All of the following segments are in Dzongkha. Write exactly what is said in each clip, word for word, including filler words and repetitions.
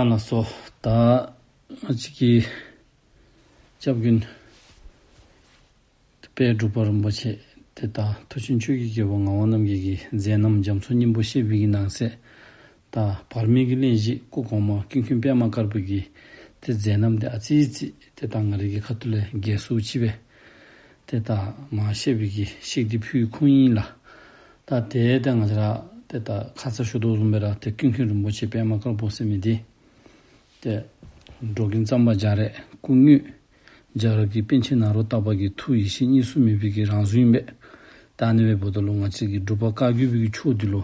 ལགས་སོ། ད་ང་བཅས་ཀྱི་སྐྱབས་མགོན་དཔལ་འབྲུག་པ་རིན་པོ་ཆེ་ཏེ་ད་མཐུ་ཆེན་ཆོས་ཀྱི་རྒྱལ་པོ་ངག་དབང་རྣམ་རྒྱལ་གྱི་མཛད་རྣམ་རྒྱ་མཚོ་སྙིང་པོ་བཤད་པའི་གི་ནང་གསེས། ད་བར་མའི་གི་གླེང་གཞི་སྐུ་གོང་མ་ཀུན་མཁྱེན་པདྨ་དཀར་པོ་གི་ཏེ་མཛད་རྣམ་དེ་ཨ་ཙི་ཙི་ཏེ་ད་ང་རའི་གི་ཁ་ཐུག་ལས་རྒྱས་སུ་ཅིག་སྦེ་ཏེ་ད་མར་བཤད་པའི་གི་ཤིག་འདི་ཕུལ་ཁུངས་ཨིན་ལགས། ད་ཏེ་ད་ང་བཅས་ར་ཏེ་ད་ཁ་ཙ་ཞུ་དོ་བཟུམ་སྦེ་ར་ཏེ་ཀུན་མཁྱེན་རིན་པོ་ཆེ་པདྨ་དཀར་པོ་ཟེར་མི་འདི་ཏེ་འགྲོ་མགོན་གཙང་པ་རྒྱ་རས་སྐུ་དངོས། རྒྱལ་རབས་ཀྱི་པཎ་ཆེན་ནཱ་རོ་ཏ་པ་གི་ཐུགས་ཡེ་ཤེས་གཉིས་སུ་མེད་པའི་གི་རང་གཟུགས་ཨིན་པས། ད་ཨ་ནི་སྦེ་འབདཝ་ད་ལུ་ང་བཅས་ཀྱི་འབྲུག་པ་བཀའ་བརྒྱུད་པའི་གི་ཕྱོགས་འདི་ལུ་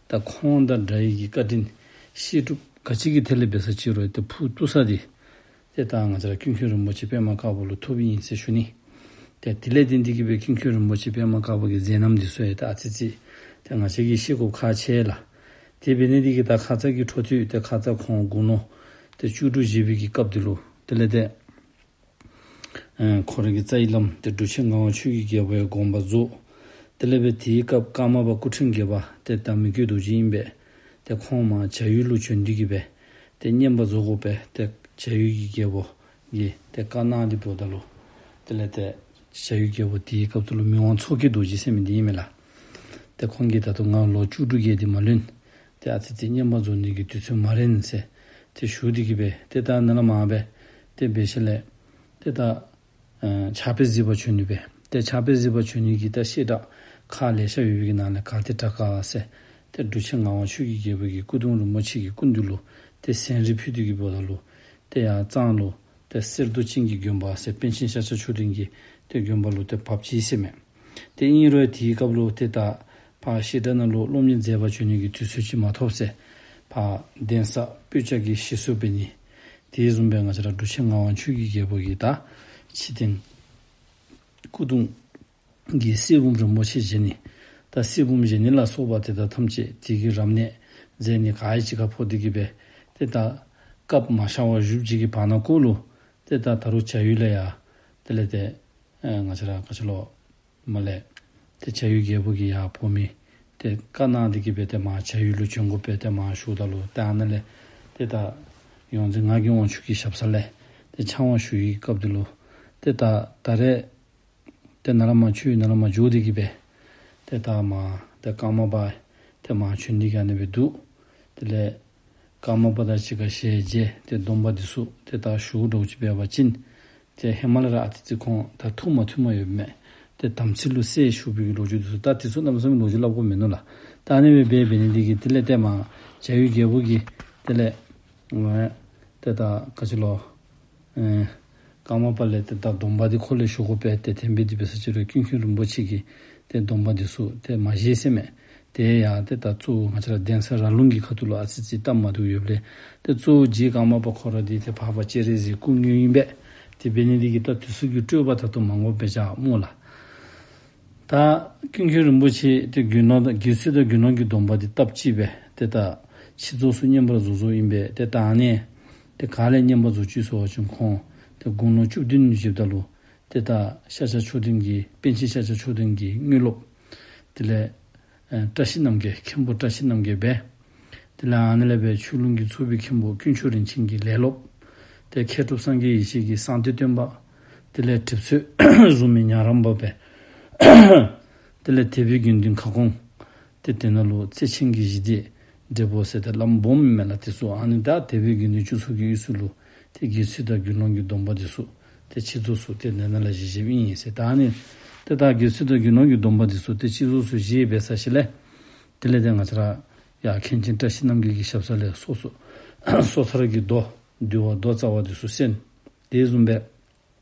ད་ཁོང་དང་འདྲ་བའི་གི་བཀའ་དྲིན་བཤད་སྒྲུབ་ག་ཅི་གི་ཐད་ལས་འབད་ས་ཅིག་རུང་ཏེ་ཕུགས་གཏུགས་ས་འདི་ཏེ་ད་ང་བཅས་ར་ཀུན་མཁྱེན་རིན་པོ་ཆེ་པདྨ་དཀར་པོ་ལུ་ཐུགཔ་ཨིན་ཟེར་ཞུ་ནི། ཏེ་དེ་ལས་ཏེ་འདི་གིས་སྦེ་ཀུན་མཁྱེན་རིན་པོ་ཆེ་པདྨ་དཀར་པོ་གི་མཛད་རྣམ་འདི་ཚུ་ཡང་ད་ཨ་ཙི་ཙི་ཏེ་ང་བཅས་ཀྱིས་ཤེས་དགོཔ་ཁག་ཆེ་ལགས། དེ་འབད་ནི་འདི་གིས་ད་ཁ་ཙ་གི་འཕྲོ་མཐུད་དེ་ཁ་ཙ་ཁོང་དགུང་ལོ་ཏེ་བཅུ་དྲུག་བཞེས་པའི་གི་སྐབས་འདི་ལུ་དེ་ལས་ཏེ་ཨེ་ཁོ་རའི་གི་རྩ་བའི་བླམ་ཏེ་འབྲུག་ཆེན་ངག་དབང་ཆོས་ཀྱི་རྒྱལ་པོ་ཡང་དགོངས་པ་རྫོགས། དེ་ལས་སྦེ་དེའི་སྐབས་ཀརྨ་པ་སྐུ་ཕྲེང་བརྒྱད་པ་ཏེ་ད་མི་བསྐྱོད་རྡོ་རྗེ་ཨིན་པས། ཏེ་ཁོང་མར་བྱ་ཡུལ་ལུ་བྱོན་ཏེ་གིས་སྦེ་ཏེ་བསྙེན་པར་རྫོགས་དགོ་པས། ཏེ་བྱ་ཡུལ་གྱི་རྒྱལ་པོ་གིས་ཏེ་བཀའ་གནང་སྟེ་འབདཝ་ད་ལུ་དེ་ལས་ཏེ་བྱ་ཡུལ་རྒྱལ་པོ་དེའི་སྐབས་སུ་ལུ་མི་དབང་མཚོ་སྐྱེས་རྡོ་རྗེ་ཟེར་མི་འདི་ཨིན་མས་ལགས། ཏེ་ཁོང་གིས་ད་ལྟོ་ང་ལོ་བཅུ་དྲུག་བརྒལ་ཏེ་མ་ལོན། ཏེ་ཨ་ཙི་ཙི་བསྙེན་པར་རྫོགས་ནི་གི་དུས་ཚོད་མ་རན་ཟེར་ཏེ་ཞུ་སྟེ་གིས་སྦེ་ཏེ་ད་ནཱ་ལས་མར་སྦེ་ཏེ་འབད་ཞིནམ་ལས་ཏེ་ད་ཨེ་ཕྱག་དཔེ་གཟིགས་པར་བྱོན་ནི་སྦེ། ཏེ་ཕྱག་དཔེ་གཟིགས་པར་བྱོན་ནི་གི་ད་བཤད་གྲྭ་ཁག་ལེ་ཤ་ཡོད་པའི་གི་ནང་ལས་ག་ཏེ་དྲག་ག་ཟེར་ཏེ་འབྲུག་ཆེན་ངག་དབང་ཆོས་ཀྱི་རྒྱལ་པོ་གི་སྐུ་གདུང་རིན་པོ་ཆེ་གི་སྐུ་མདུན་ལུ་ཏེ་ཟན་རིལ་ཕུལ་ཏེ་གིས་འབདཝ་ད་ལུ་ཏེ་ཡར་གཙང་ལུ་ཏེ་གསེར་མདོག་ཅན་གྱི་དགོན་པ་ཟེར་པཎ་ཆེན་ཤཱཀྱ་མཆོག་ལྡན་གྱི་ཏེ་དགོན་པ་ལུ་ཏེ་བབས་ཅི་ཟེར་མས། ཏེ་ཨིན་རུང་དེའི་སྐབས་ལུ་ཏེ་ད་ཕར་བཤད་གྲྭ་ནང་ལུ་སློབ་གཉེར་མཛད་པར་བྱོན་ནི་གི་དུས་ཚོད་ཅིག་མ་ཐོབ་ཟེར་ཕར་གདན་ས་སྤོས་སྐྱ་གི་ཞིག་གསོ་འབད་ནི། དེ་བཟུམ་སྦེ་ང་བཅས་ར་འབྲུག་ཆེན་ངག་དབང་ཆོས་ཀྱི་རྒྱལ་པོ་གི་ད་ཕྱི་རྟེན་སྐུ་གདུང་གི་གསེར་བུམ་རིན་པོ་ཆེ་བཞེངས་ནི། ད་གསེར་བུམ་བཞེངས་ནི་ལ་སོགས་པ་དེ་དག་ཐམས་ཅད་དེ་གི་རབ་གནས་མཛད་ནི་ག་ཡི་ཅིག་ཁར་ཕོག་སྟེ་གིས་སྦེ་ཏེ་ད་སྐབས་མ་ཤར་བར་བཞུགས་ཅིག་གི་བར་ན་ཀོ་ལུ་ཏེ་ད་ད་རུང་བྱ་ཡུལ་ལས་ཡར་དེ་ལས་ཏེ་ཨེ་ང་བཅས་ར་ག་ཅི་ལོ་མར་ལས་ཏེ་བྱ་ཡུལ་རྒྱལ་པོ་གིས་ཡར་འབོ་མི་ཏེ་བཀའ་གནང་སྟེ་གིས་སྦེ་ཏེ་མར་བྱ་ཡུལ་ལུ་བྱོན་དགོ་པས། ཏེ་མར་ཞུཝ་ད་ལུ་ཏེ་ཨ་ནཱ་ལས་ཏེ་ད་ཡོངས་འཛིན་ངག་གི་དབང་ཕྱུག་གི་ཞབས་ས་ལས་ཏེ་ཕྱག་དབང་ཞུ་བའི་སྐབས་འདི་ལུ་ཏེ་ད་ད་རེས་ཏེ་ནཱ་ལས་མར་ཆོས་ནཱ་ལས་མར་འགྱོ་སྟེ་གིས་སྦེ་ཏེ་ད་མར་ཏེ་ཀརྨ་པ་ཏེ་མར་བྱོན་ཏེ་གིས་ཨ་ནི་སྦེ་འདུག། དེ་ལས་ཀརྨ་པ་དང་གཅིག་ཁར་ཞལ་མཇལ་ཏེ་སྡོམ་པ་འདི་ཚུ་ཏེ་ད་ཞུ་དོ་ཅིག་འབད་བ་ཅིན་ཏེ་ཧེ་མ་ལས་ར་ཨ་ཙི་ཙི་ཁོང་ད་ཐུགས་མ་མཐུན་པ་ཡོདཔ་མས། ཏེ་དམ་ཚིག་ལུ་སེལ་ཞུགས་པའི་གི་ལོ་རྒྱུས་འདི་ཚུ་ད་དེ་ཚུ་གནམ་མེད་ས་མེད་ལོ་རྒྱུས་སླབ་དགོཔ་མིན་ནུག་ལགས། ད་ཨ་ནི་སྦེ་འབད་འབད་ནི་འདི་གིས་དེ་ལས་ཏེ་མར་བྱ་ཡུལ་རྒྱལ་པོ་གིས་དེ་ལས་ཨེ་ཏེ་ད་ག་ཅི་ལོ་ཨེ་ཀརྨ་པ་ལས་ཏེ་ད་སྡོམ་པ་འདི་ཁོ་ལས་ཞུ་དགོ་པས། ཏེ་དེ་སྦེ་འདི་འབད་ས་ཅིག་རུང་ཀུན་མཁྱེན་རིན་པོ་ཆེ་གིས་ཏེ་སྡོམ་པ་འདི་ཚུ་ཏེ་མ་བཞེས་ཟེར་མས། ཏེ་ཡང་ཏེ་ད་གཙོ་བོ་ང་བཅས་ར་གདན་ས་ར་ལུང་གི་ཁ་ཐུག་ལུ་ཨ་ཙི་ཙི་སྟབས་མ་བདེཝ་ཡོདཔ་ལས་ཏེ་གཙོ་བོ་རྗེ་ཀརྨ་པ་ཁོ་ར་འདི་ཏེ་འཕགས་པ་སྤྱན་རས་གཟིགས་སྐུ་དངོས་ཨིན་པས། དེ་འབད་ནི་འདི་གིས་ད་དེ་ཚུ་གི་སྤྲོས་པ་ད་ལྟོ་མ་དགོཔ་སྦེ་བཞག་སྨོ་ལགས། ད་ཀུན་མཁྱེན་རིན་པོ་ཆེ་ཏེ་དགེ་སློང་དང་དགེ་ཚུལ་དང་དགེ་སློང་གི་སྡོམ་པ་འདི་བཏབ་ཅི་སྦེ་ཏེ་ད་ཕྱི་རྫོགས་སུ་བསྙེན་པར་རྫོགས་རྫོགསཔ་ཨིན་པས། ཏེ་ད་ཨ་ནི་ཏེ་ག་ལས་བསྙེན་པར་རྫོགས་ཅི་ཟེར་བ་ཅིན་ཁོང་ཏེ་དགུང་ལོ་བཅུ་བདུན་བཞེསཔ་ད་ལུ་ཏེ་ད་ཤཱཀྱ་མཆོག་ལྡན་གྱི་པཎ་ཆེན་ཤཱཀྱ་མཆོག་ལྡན་གྱི་དངོས་སློབ་དེ་ལས་ཨེ་བཀྲ་ཤིས་རྣམ་རྒྱལ་མཁན་པོ་བཀྲ་ཤིས་རྣམ་རྒྱལ་སྦེ། དེ་ལས་ཨ་ནི་ལས་སྦེ་ཆོས་ལུང་གི་ཚོགས་པའི་མཁན་པོ་དཀོན་མཆོག་རིན་ཆེན་གྱི་ལས་སློབ། ཏེ་མཁས་གྲུབ་སངས་རྒྱས་ཡེ་ཤེས་ཀྱི་གསང་བདེ་སྟོན་པ། དེ་ལས་གྲིབ་ཚོད་བཟུང་མི་ཉང་རམས་པ་སྦེ། དེ་ལས་དད་པའི་དགེ་འདུན་ཁ་སྐོང་། ཏེ་དེ་ནང་ལུ་རྩེ་ཆེན་གྱི་ཞི་བདེ་འབྲས་བུ་ཟེར་ཏེ་བླམ་སྦོམ་མེན་ལགས། དེ་ཚུ་ཨ་ནི་ད་དད་པའི་དགེ་འདུན་བཅུ་ཚོགས་ཀྱི་དབུས་སུ་ལུ་ཏེ་དགེ་ཚུལ་དང་དགེ་སློང་གི་སྡོམ་པ་འདི་ཚུ་ཏེ་སྤྱི་ཚོགས་སུ་ཏེ་ནཱ་ལས་བཞེས་བཞེསཔ་ཨིན་ཟེར། ད་ཨ་ནི་ཏེ་ད་དགེ་ཚུལ་དང་དགེ་སློང་གི་སྡོམ་པ་འདི་ཚུ་ཏེ་སྤྱི་ཚོགས་སུ་བཞེས་འབད་ས་ཅིག་ལས་དེ་ལས་ཏེ་ང་བཅས་ར་ཡར་མཁན་ཆེན་བཀྲ་ཤིས་རྣམ་རྒྱལ་གྱི་ཞབས་ས་ལས་སོ་སོ་སོ་ཐར་གྱི་མདོ་འདུལ་བ་མདོ་རྩ་བ་འདི་ཚུ་གསན། དེ་བཟུམ་སྦེ་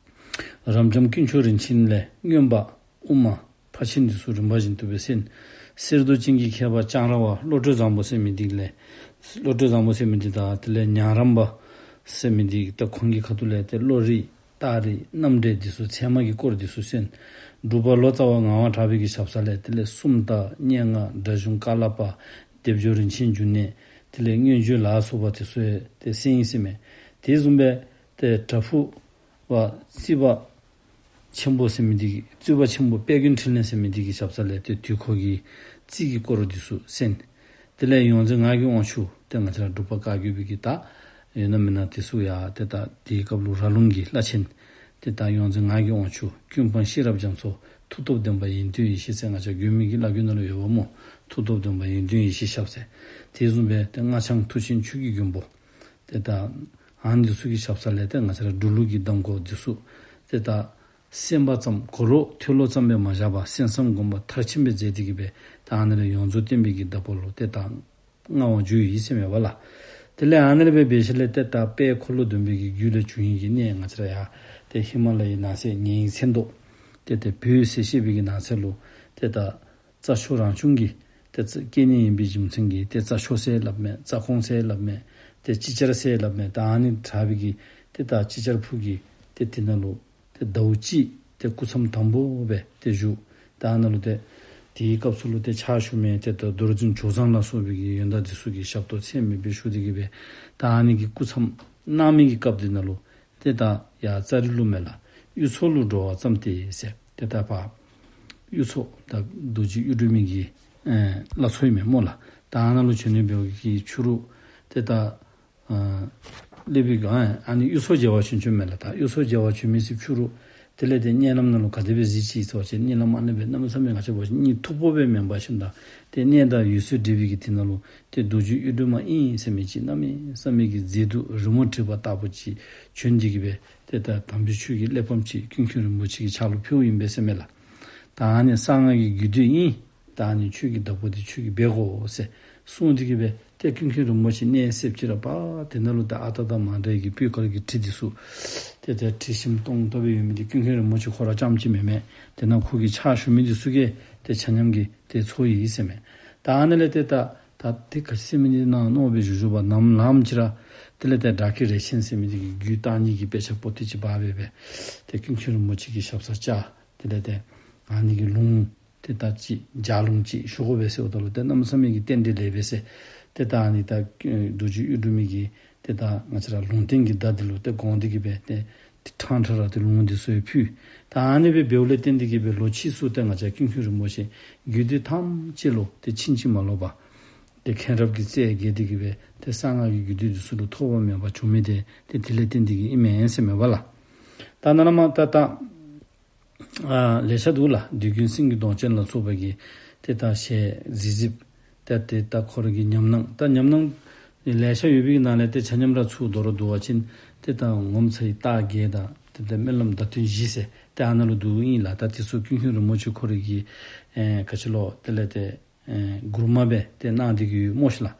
རབ་འབྱམས་དཀོན་མཆོག་རིན་ཆེན་ལས་མངོན་པ་དབུ་མ་ཕར་ཕྱིན་འདི་ཚུ་རིམ་པ་བཞིན་དུ་སྦེ་གསན། གསེར་མདོག་ཅན་གྱི་མཁས་པ་ལྕང་ར་བ་བློ་གྲོས་བཟང་པོ་ཟེར་མི་འདི་ལས་བློ་གྲོས་བཟང་པོ་ཟེར་མི་འདི་དང་དེ་ལས་ཉང་རམས་པ་ཟེར་མི་འདི་ད་ཁོང་གི་ཁ་ཐུག་ལས་ཏེ་བློ་རིག་རྟགས་རིགས་རྣམ་འགྲེལ་འདི་ཚུ་ཚད་མ་གི་སྐོར་འདི་ཚུ་གསན། འབྲུག་པ་ལོ་ཙཱ་བ་ངག་དབང་གྲགས་པའི་གི་ཞབས་ས་ལས་དེ་ལས་སུམ་རྟགས་སྙན་ངག་སྒྲ་གཞུང་ཀ་ལཱ་པ་སྡེབ་སྦྱོར་རིན་ཆེན་འབྱུང་གནས་དེ་ལས་མངོན་བརྗོད་ལ་སོགས་པ་འདི་ཚུ་ཡང་ཏེ་གསན་ཡི་ཟེར་མས། དེ་བཟུམ་སྦེ་ཏེ་བྲག་ཕུག་པ་རྩིས་པ་ཆེན་པོ་ཟེར་མི་འདི་གི་རྩིས་པ་ཆེན་པོ་དཔལ་མགོན་འཕྲིན་ལས་ཟེར་མི་འདི་གི་ཞབས་ས་ལས་ཏེ་དུས་འཁོར་གྱི་རྩིས་ཀྱི་སྐོར་འདི་ཚུ་གསན། དེ་ལས་ཡོངས་འཛིན་ངག་གི་དབང་ཕྱུག་ཏེ་ང་བཅས་ར་འབྲུག་པ་བཀའ་བརྒྱུད་པའི་གི་ད་ ཡོད་ན་མེན་ན་དེ་ཚུ་ཡང་ཏེ་ད་དེའི་སྐབས་ལུ་ར་ལུང་གི་བླ་ཆེན་ཏེ་ད་ཡོངས་འཛིན་ངག་གི་དབང་ཕྱུག་ཀུན་སྤངས་ཤེས་རབ་རྒྱ་མཚོ་མཐུ་སྟོབས་ལྡན་པ་ཡོན་ཏན་ཡེ་ཤེས་ཟེར་ང་བཅས་མགོན་པོའི་གི་བླ་བརྒྱུད་ནང་ལུ་ཡོདཔ་སྨོ། མཐུ་སྟོབས་ལྡན་པ་ཡོན་ཏན་ཡེ་ཤེས་ཞབས་ཟེར། དེ་བཟུམ་སྦེ་ཏེ་སྔགས་འཆང་མཐུ་ཆེན་ཆོས་ཀྱི་མགོན་པོ་ཏེ་ད་ཨ་ནི་ཚུ་གི་ཞབས་ས་ལས་ཏེ་ང་བཅས་ར་འབྲུག་ལུགས་ཀྱི་གདམས་སྐོར་འདི་ཚུ་ཏེ་ད་གསན་པ་ཙམ་གོ་ལོག་ཐོས་ལོག་ཙམ་སྦེ་མ་བཞག་པར་གསན་བསམ་སྒོམ་པ་མཐར་ཕྱིན་སྦེ་མཛད་དེ་གི་སྦེ་ད་ཨ་ནི་ལས་ཡོངས་རྫོགས་བསྟན་པའི་གི་བདག་པོ་ལུ་ཏེ་ད་མངའ་དབང་བསྒྱུར་ཡི་ཟེར་མས་པ་ལགས། དེ་ལས་ཨ་ནི་ལས་འབད་འབད་ཞིནམ་ལས་ཏེ་ད་དཔལ་འཁོར་ལོ་སྡོམ་པའི་གི་རྒྱུད་ལས་བྱུང་ཡི་གི་གནས་ང་བཅས་ར་ཡང་ཏེ་ཧི་མ་ལ་ཡའི་ནང་གསེས་ཉེ་ཡིག་མཚན་ཐོ་ཏེ་ཏེ་བོད་ཟེར་བཤད་པའི་གི་ནང་གསེས་ལུ་ཏེ་ད་རྩྭ་མཆོག་རང་བྱུང་གི་ཏེ་རྩ་སྐྱེ་གནས་ཡིན་པའི་རྒྱུ་མཚན་གྱིས་ཏེ་རྩྭ་མཆོག་ཟེར་སླབ་མས། རྩྭ་ཀོང་ཟེར་སླབ་མས། ཏེ་ཅིག་ཅར་ཟེར་སླབ་མས། ད་ཨ་ནི་དྲག་པའི་གི་ཏེ་ད་ཅིག་ཅར་ཕུག་གི་ཏེ་དེ་ནང་ལུ་ཏེ་ཟླཝ་གཅིག་ཏེ་སྐུ་མཚམས་དམ་པོ་སྦེ་ཏེ་བཞུགས། ད་ཨ་ནཱ་ལུ་ཏེ་དེའི་སྐབས་སུ་ལུ་ཏེ་ཕྱག་ཞུ་མི་ཏེ་ད་རྡོར་འཛིན་ཇོ་བཟང་ལ་སོགས་པའི་གི་ཡོན་བདག་འདི་ཚུ་གིས་ཞབས་ཏོག་ཚད་མེད་སྦེ་ཞུ་སྟེ་གི་སྦེ་ད་ཨ་ནི་གི་སྐུ་མཚམས་གནང་མི་གི་སྐབས་དེ་ནང་ལུ་ཏེ་ད་ཡར་ཙ་རི་ལུ་མས་ལགས། གཡུ་མཚོ་ལུ་འགྲོ་བར་བརྩམས་ཏེ་ཟེར། ཏེ་ད་ཕར་གཡུ་མཚོ་ད་རྡོ་རྗེ་གཡུ་སྒྲོན་མའི་གི་ཨེ་བླ་མཚོ་ཨིན་མས་སྨོ་ལགས། ད་ཨ་ནཱ་ལུ་བྱོན་ནི་འབདཝ་གི་ཕྱི་རུ་ཏེ་ད་ཨ་སླེབས་པའི་གི་ཨ་ཨ་ནི་གཡུ་མཚོ་མཇལ་བར་བྱོན་བྱོནམ་མས་ལགས། ད་གཡུ་མཚོ་མཇལ་བར་བྱོན་མི་ཚེ་ཕྱི་རུ་དེ་ལས་ཏེ་མནལ་ལམ་ནང་ལུ་ག་དེ་སྦེ་གཟིགས་ཅི་ཟེར་བ་ཅིན་མནལ་ལམ་ཨ་ནི་སྦེ་གནམ་མེད་ས་མེད་ང་བཅས་འབད་བ་ཅིན་གཉིད་མཐུག་པོ་སྦེ་མེན་པར་ཞིནམ་ད་ཏེ་གནས་དང་འོད་གསལ་འདྲེས་པའི་གི་དེ་ནང་ལུ་ཏེ་རྡོ་རྗེ་གཡུ་སྒྲོན་མ་ཨིན་ཟེར་མི་ཅིག་གནམ་མེད་ས་མེད་ཀྱི་མཛེས་སྡུག་རི་མོ་བྲིས་པ་ལྟ་བུ་ཅིག་བྱོན་ཏེ་གི་སྦེ་ཏེ་ད་དམ་པའི་ཆོས་ཀྱི་གླེགས་བམ་ཅིག་ཀུན་མཁྱེན་རིན་པོ་ཆེ་གི་ཕྱག་ལུ་ཕུལཝ་ཨིན་པས་ཟེར་མས་ལགས། ད་ཨ་ནི་གསང་སྔགས་ཀྱི་རྒྱུད་སྡེ་ཨིན། ད་ཨ་ནི་ཆོས་ཀྱི་བདག་པོ་འདི་ཁྱོད་ཀྱིས་འབད་དགོ་ཟེར་གསུངས་ཏེ་གི་སྦེ་ཏེ་ཀུན་མཁྱེན་རིན་པོ་ཆེ་གནས་གསེབ་ཅིག་ར་ཕར་དེ་ནང་ལུ་ད་ཨ་རྟག་དང་མ་འདྲ་བའི་གི་སྤོས་དཀར་གྱི་དྲི་འདི་ཚུ་ཏེ་ཏེ་དྲི་ཞིམ་ཏོང་ཏོ་སྦེ་ཡོད་མི་འདི་ཀུན་མཁྱེན་རིན་པོ་ཆེ་ཁོ་ར་རྐྱངམ་ཅིག་མེན་མས། དེ་ནང་ཁོ་གི་ཕྱག་ཞུ་མི་འདི་ཚུ་གིས་ཏེ་ཆ་མཉམ་གྱིས་ཏེ་ཚོར་ཡི་ཟེར་མས། ད་ཨ་ནི་ལས་ཏེ་ད་ད་ཏེ་ག་ཅི་ཟེར་མི་འདི་ནང་མནོ་སྦེ་བཞུགས་བཞུགས་པ་ནམ་ལངམ་ཅིག་ར་དེ་ལས་ཏེ་སྒྲ་སྐད་རེ་ཆེན་ཟེར་མི་འདི་གིས་རྒྱུད་བརྟག་གཉིས་ཀྱི་དཔེ་ཆ་པོ་ཏི་ཅིག་འབག་སྦེ་སྦེ་ཏེ་ཀུན་མཁྱེན་རིན་པོ་ཆེ་གི་ཞབས་སར་བཅར། དེ་ལས་ཏེ་ཨ་ནི་གི་ལུང་ཏེ་ད་ཅིག་ལྗགས་ལུང་ཅིག་ཞུ་དགོ་པས་ཟེརཝ་ད་ལུ་ཏེ་གནམ་མེད་ས་མེད་ཀྱི་རྟེན་འབྲེལ་ལེགས་པས་ཟེར། ཏེ་ད་ཨ་ནི་ད་རྡོ་རྗེ་གཡུ་སྒྲོན་མའི་གི་ཏེ་ད་ང་བཅས་ར་ལུང་བསྟན་གྱི་བརྡ་འདི་ལུ་ཏེ་དགོངས་ཏེ་གི་སྦེ་ཏེ་ཏེ་ཕྲང་ཕྲང་ར་ཏེ་ལུང་འདི་ཚུ་ཡང་ཕུལ། ད་ཨ་ནི་སྦེ་འབདཝ་ལས་བརྟེན་ཏེ་གི་སྦེ་ལོག་ཕྱིས་སུ་ཏེ་ང་བཅས་ཀུན་མཁྱེན་རིན་པོ་ཆེ་རྒྱུད་སྡེ་ཐམས་ཅད་ལུ་ཏེ་ཕྱིན་ཅི་མ་ལོག་པ་ཏེ་མཁྱེན་རབ་ཀྱི་རྩལ་རྒྱས་ཏེ་གི་སྦེ་ཏེ་གསང་སྔགས་ཀྱི་རྒྱུད་སྡེ་འདི་ཚུ་ལུ་ཐོགས་པ་མེད་པ་བྱུང་མི་འདི་ཏེ་དེ་ལས་བརྟེན་ཏེ་གི་ཨིན་མས་ཟེར་མས་པ་ལགས། ད་ནཱ་ལས་མར་ད་ད་ཨ་ལེ་ཤ་འདུག་ལགས། བདུད་ཀུན་སེང་གེའི་གདོང་ཅན་ལ་སོགས་པ་གི་ཏེ་ད་ཞལ་གཟིགས་གཟིགསཔ་ད་ཏེ་ད་ཁོ་ར་གི་ཉམས་སྣང་ད་ཉམས་སྣང་ལེ་ཤ་ཡོད་པའི་ནང་ལས་ཏེ་ཆ་མཉམ་ར་ཚུར་མདོར་བསྡུ་བ་ཅིན་ཏེ་ད་ངོ་མཚར་བའི་རྟགས་བརྒྱད་དང་ཏེ་ད་སྨོན་ལམ་བརྡ་དོན་བཞི་ཟེར་ཏེ་ཨ་ནཱ་ལུ་འདུཝ་ཨིན་ལགས། ད་དེ་ཚུ་ཀུན་མཁྱེན་རིན་པོ་ཆེ་ཁོ་ར་གིས་ཨེ་ག་ཅི་ལོ་དེ་ལས་ཏེ་ཨེ་མགུར་མ་སྦེ་ཏེ་གནང་སྟེ་གི་ཡོད་སྨོ་ཤིག་ལགས།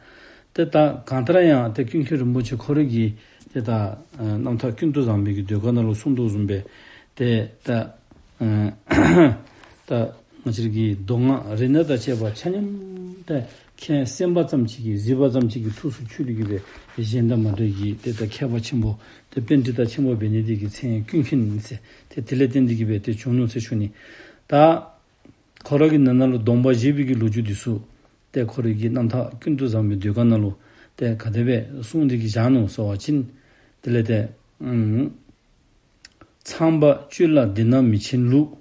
ཏེ་ད་གང་ལྟར་ཡང་ཏེ་ཀུན་མཁྱེན་རིན་པོ་ཆེ་ཁོ་ར་གིས་ཏེ་ད་ཨེ་རྣམ་ཐར་ཀུན་ཏུ་བཟང་པོའི་གི་ཟློས་གར་ནང་ལུ་གསུངས་དོ་བཟུམ་སྦེ་ཏེ་ད་ཨེ་ད་ང་བཅས་ར་གི་མདོ་སྔགས་རིག་གནས་དང་བཅས་པ་ཆ་མཉམ་ཏེ་མཁྱེན་གསན་པ་ཙམ་ཅིག་གིས་གཟིགས་པ་ཙམ་ཅིག་གིས་ཐུགས་སུ་ཆུད་དེ་གི་སྦེ་གཞན་དང་མ་འདྲ་བའི་ཏེ་ད་མཁས་པ་ཆེན་པོ་ཏེ་པཎྜི་ཏ་ཆེན་པོ་འབད་ནི་དེ་གིས་མཚན་ཀུན་མཁྱེན་ཟེར་ཏེ་དེ་ལས་བརྟེན་ཏེ་གི་སྦེ་ཏེ་བྱུང་ནུག་ཟེར་ཞུ་ནི། ད་ཁོ་ར་གི་ནང་ན་ལུ་སྡོམ་པ་བཞེས་པའི་གི་ལོ་རྒྱུས་འདི་ཚུ་ཏེ་ཁོ་ར་གི་རྣམ་ཐར་ཀུན་ཏུ་བཟང་པོའི་ཟློས་གར་ནང་ལུ་ཏེ་ག་དེ་སྦེ་གསུངས་ཏེ་གི་བཞག་ནུག་ཟེར་བ་ཅིན་དེ་ལས་ཏེ་ཨམ་ཚངས་པ་སྤྱོད་ལ་འདི་ན་མི་ཆེན་ལུགས།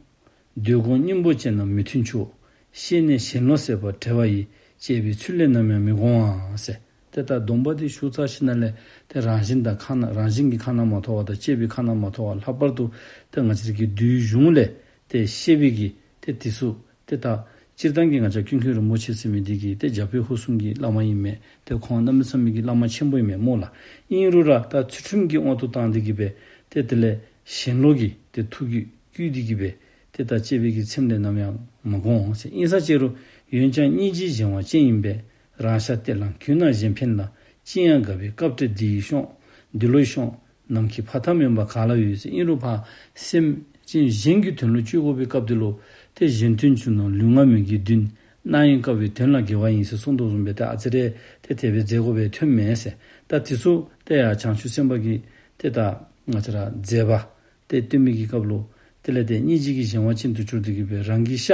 ཟློས་གོས་སྙིང་པོ་ཅན་ལ་མི་མཐུན་ཕྱོགས། ཤེས་ནས་ཞེན་ལོག་ཟད་པ་བྲལ་བ་ཡི། བཅས་པའི་ཚུལ་ལས་ནམ་ཡང་མི་འགོང་བ་ཟེར། ཏེ་ད་སྡོམ་པ་འདི་ཞུ་ཚར་ཞིནམ་ལས་ཏེ་རང་བཞིན་དང་ཁ་ན་རང་བཞིན་གྱིས་ཁ་ན་མ་ཐོ་བ་དང་བཅས་པའི་ཁ་ན་མ་ཐོ་བ་ལྷག་པར་དུ་ཏེ་ང་བཅས་ར་གི་བསྡུས་གཞུང་ལས་ཏེ་བཤད་པའི་གི་ཏེ་དེ་ཚུ་ཏེ་ད་སྤྱིར་བཏང་གི་ང་བཅས་ཀུན་མཁྱེན་རིན་པོ་ཆེ་ཟེར་མི་འདི་གི་ཏེ་རྒྱ་བོད་ཧོར་གསུམ་གྱི་བླ་མ་ཨིན་མས། ཏེ་ཁོང་གནམ་མེད་ས་མེད་ཀྱི་བླ་མ་ཆེན་པོ་ཨིན་མས་སྨོ་ལགས། ཨིན་རུང་ར་ད་ཚུལ་ཁྲིམས་ཀྱི་དབང་དུ་བཏང་སྟེ་གི་སྦེ་ཏེ་དེ་ལས་ཞེན་ལོག་གི་ཏེ་ཐུགས་རྒྱུད་བསྐུལ་ཏེ་གི་སྦེ་ཏེ་ད་བཅས་པའི་གི་ཚེམས་ལས་ནམ་ཡང་མ་འགོང་ཟེར། ཨིན་ས་ཅི་རུང་འོན་ཀྱང་སྙིང་རྗེའི་གཞན་དབང་ཅན་ཡིན་པས། རང་ཤ་སྟེར་ལ་གུས་ན་གཞན་ཕན་ལ། ཅི་ཡང་དགའ་བའི་སྐབས་བྲལ་འདི་ཡི་ཤོང་། འདི་ལོ་ཡི་ཤོང་། ནམ་མཁའི་ཕ་མཐའ་མིན་པ་ག་ལ་ཡོད་ཟེར། ཨིན་རུང་ཕར་སེམས་ཅན་གཞན་གྱི་དོན་ལུ་སྤྱོད་དགོ་པའི་སྐབས་འདི་ལུ་ཏེ་གཞན་དོན་ཆུང་ན་ལུས་ངག་མི་དགེ་བདུན། རྣམ་གཡེང་དཀའ་བས་དོན་ལ་དགེ་བ་ཡིན་ཟེར་གསུངས་དོ་བཟུམ་སྦེ་ཏེ་ཨ་ཙི་རེ་ཏེ་དེ་སྦེ་མཛད་དགོ་པའི་ཐོནམ་མས་ཟེར། ད་དེ་ཚུ་ཏེ་ཡང་བྱང་ཆུབ་སེམས་དཔའ་གི་ཏེ་ད་ང་བཅས་ར་མཛད་པ་ཏེ་སྟོན་པའི་གི་སྐབས་ལུ་དེ་ལས་ཏེ་སྙིང་རྗེ་གི་གཞན་དབང་ཅན་དུ་གྱུར་ཏེ་གི་སྦེ་རང་གི་ཤ་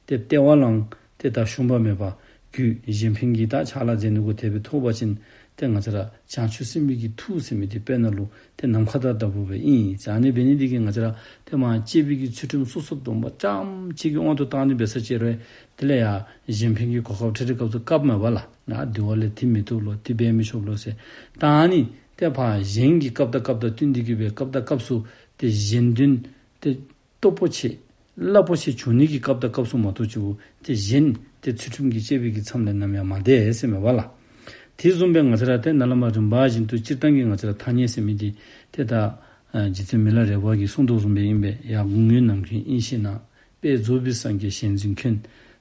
ཏེ་སྟེར་བ་ལའང་ཏེ་ད་ཞུམ་པ་མེད་པར་གུས། གཞན་ཕན་གྱི་ད་ཕྱག་ལཱ་མཛད་ནི་གུ་དེ་སྦེ་ཐོགས་པ་ཅིན་ཏེ་ང་བཅས་ར་བྱང་ཆུབ་སེམས་དཔའི་གི་ཐུགས་ཟེར་མི་འདི་དཔེར་ན་ལུ་ཏེ་ནམ་མཁའ་དང་འདྲ་བོ་སྦེ་ཨིན་ཟེར། ཨ་ནི་འབད་ནི་འདི་གིས་ང་བཅས་ར་ཏེ་མ་བཅས་པའི་གི་ཚུལ་ཁྲིམས་སོ་སོ་སྡོམ་པ་ཙམ་ཅིག་གི་དབང་དུ་བཏང་ནི་འབད་ས་ཅི་རུང་དེ་ལས་ཡང་གཞན་ཕན་གྱི་གོ་སྐབས་འཕྲལ་འཕྲལ་སྐབས་སུ་བཀབ་མས་པ་ལགས། ང་འདི་བ་ལས་འདི་མི་བཏུབ་ལོ་འདི་འབད་མི་ཆོག་ལོ་ཟེར། ད་ཨ་ནི་ ཏེ་ཕར་གཞན་གྱི་སྐབས་དང་སྐབས་དང་བསྟུན་ཏེ་གི་སྦེ་སྐབས་དང་སྐབས་སུ་ཏེ་གཞན་དོན་ཏེ་སྟོབས་པོ་ཆེ་རླབས་པོ་ཆེ་འབྱུང་ནི་གི་སྐབས་དང་སྐབས་སུ་མ་གཏོགས་ཅིག་ཏེ་གཞན་ཏེ་ཚུལ་ཁྲིམས་ཀྱི་བཅས་པའི་གི་མཚམས་ལས་ནམ་ཡང་མ་འདས་ཟེར་མས་པ་ལགས། དེ་བཟུམ་སྦེ་ང་བཅས་ར་ཏེ་ནཱ་ལས་མར་རིམ་པ་བཞིན་དུ་སྤྱིར་བཏང་གི་ང་བཅས་ར་ཐ་སྙད་ཟེར་མི་འདི་ཏེ་ད་ཨ་རྗེ་བཙུན་མི་ལ་རས་པ་གིས་གསུངས་དོ་བཟུམ་སྦེ་ཨིན་པས། ཡར་དགུང་སྔོན་ནམ་མཁའི་དབྱིངས་ཤེས་ན། དཔལ་རྫོགས་པའི་སངས་རྒྱས་ཞལ་འཛིན་མཁྱེན།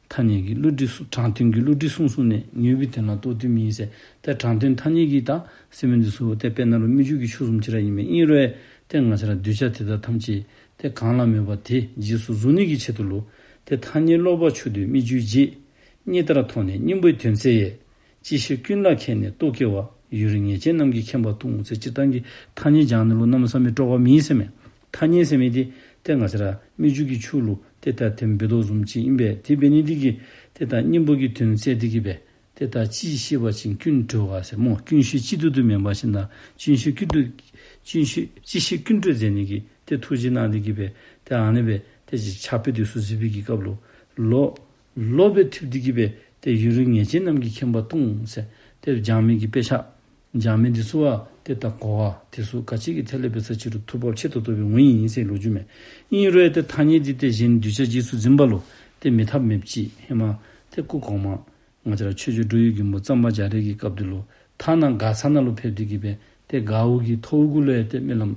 ཐ་སྙད་ཀྱི་བསླུ་བྲིད་གསུངས། དྲང་དོན་གྱི་བསླུ་བྲིད་གསུངས་གསུངས་ནས། ངེས་པའི་དོན་ལ་རྟོགས་དུས་མིན་ཟེར། ཏེ་དྲང་དོན་ཐ་སྙད་ཀྱི་ད་ཟེར་མི་འདི་ཚུ་ཏེ་དཔེར་ན་ལུ་སྨིག་རྒྱུ་གི་ཆུ་བཟུམ་ཅིག་ར་ཨིན་མས། ཨིན་རུང་ཏེ་ང་བཅས་ར་གདུལ་བྱ་དེ་དག་ཐམས་ཅད་ཏེ་གང་ལ་མོས་པ་དེ་རྗེས་སུ་གཟུང་ནི་གི་ཆེད་དུ་ལུ་ཏེ་ཐ་སྙད་ཀློག་པ་ཆུ་འདོད་སྨིག་རྒྱུའི་རྗེས། སྙིང་ལྟར་མཐོང་ནས་སྙིང་པོའི་དོན་གསལ་ཡས། ཅི་ཤེས་ཀུན་ལ་མཁྱེན་ནས་རྟོག་གེ་བ། ཡུན་རིང་ངེས་ཅན་རྣམས་ཀྱི་མཁྱེན་པ་ལྟུང་ཟེར། སྤྱིར་བཏང་གི་ཐ་སྙད་སྦྱང་ནི་ལུ་གནམ་མེད་ས་མེད་སྤྲོ་བ་མེད་ཟེར་མས། ཐ་སྙད་ཟེར་མི་འདི་ཏེ་ང་བཅས་ར་སྨིག་རྒྱུ་གི་ཆུ་ལུ་ཏེ་ད་དེམ་འབད་དོ་བཟུམ་ཅིག་ཨིན་པས། དེ་འབད་ནི་འདི་གིས་ཏེ་ད་སྙིང་པོ་གི་དོན་གསལ་ཏེ་གི་སྦེ་ཏེ་ད་ཅི་ཤེས་པ་ཅིན་ཀུན་གྲོལ་བ་ཟེར་སྨོ། ཀུན་ཤེས་གཅིག་ཏུ་དུ་མེན་པ་ཅིན་ད་ཀུན་ཤེས་ཀུན་གྲོལ་ཀུན་ཤེས་ཅི་ཤེས་ཀུན་གྲོལ་མཛད་ནི་གི་ཏེ་ཐུགས་རྗེ་གནང་སྟེ་གི་སྦེ་ཏེ་ཨ་ནི་སྦེ་ཏེ་ཕྱག་དཔེ་འདི་ཚུ་གཟིགས་པའི་གི་སྐབས་ལུ་ལོ་ལོ་སྦེ་ཐུབ་སྟེ་གི་སྦེ་ཏེ་ཡུན་རིང་ངེས་ཅན་རྣམས་ཀྱི་མཁྱེན་པ་ལྟུང་ཟེར། ཏེ་སྦྱང་མི་གི་དཔེ་ཆ་སྦྱང་མི་འདི་ཚུ་བ་ཏེ་ད་གོ་བ་འདི་ཚུ་ག་ཅི་གི་ཐད་ལས་འབད་ས་ཅིག་རུང་ཐུབ་པ་ཆེ་ཏོག་ཏོ་སྦེ་འོང་ཡི་ཟེར་ལོ་རྒྱུས་མས། ཨིན་རུང་ཏེ་ཐ་སྙད་འདི་ཏེ་གཞན་གདུལ་བྱ་རྗེས་སུ་འཛིན་པ་ལུ་ཏེ་མེད་ཐབས་མེདཔ་ཅིག། ཧེ་མ་ཏེ་སྐུ་གོང་མ་ང་བཅས་ར་ཆོས་རྗེ་འགྲོ་བའི་མགོན་པོ་གཙང་པ་རྒྱ་རས་ཀྱི་སྐབས་འདི་ལུ་ཐ་ན་མགར་ས་ནང་ལུ་ཕེབས་ཏེ་གི་སྦེ་ཏེ་མགརཝ་གི་ཐོཝ་གུ་ལུ་ཡང་ཏེ་སྨོན་ལམ་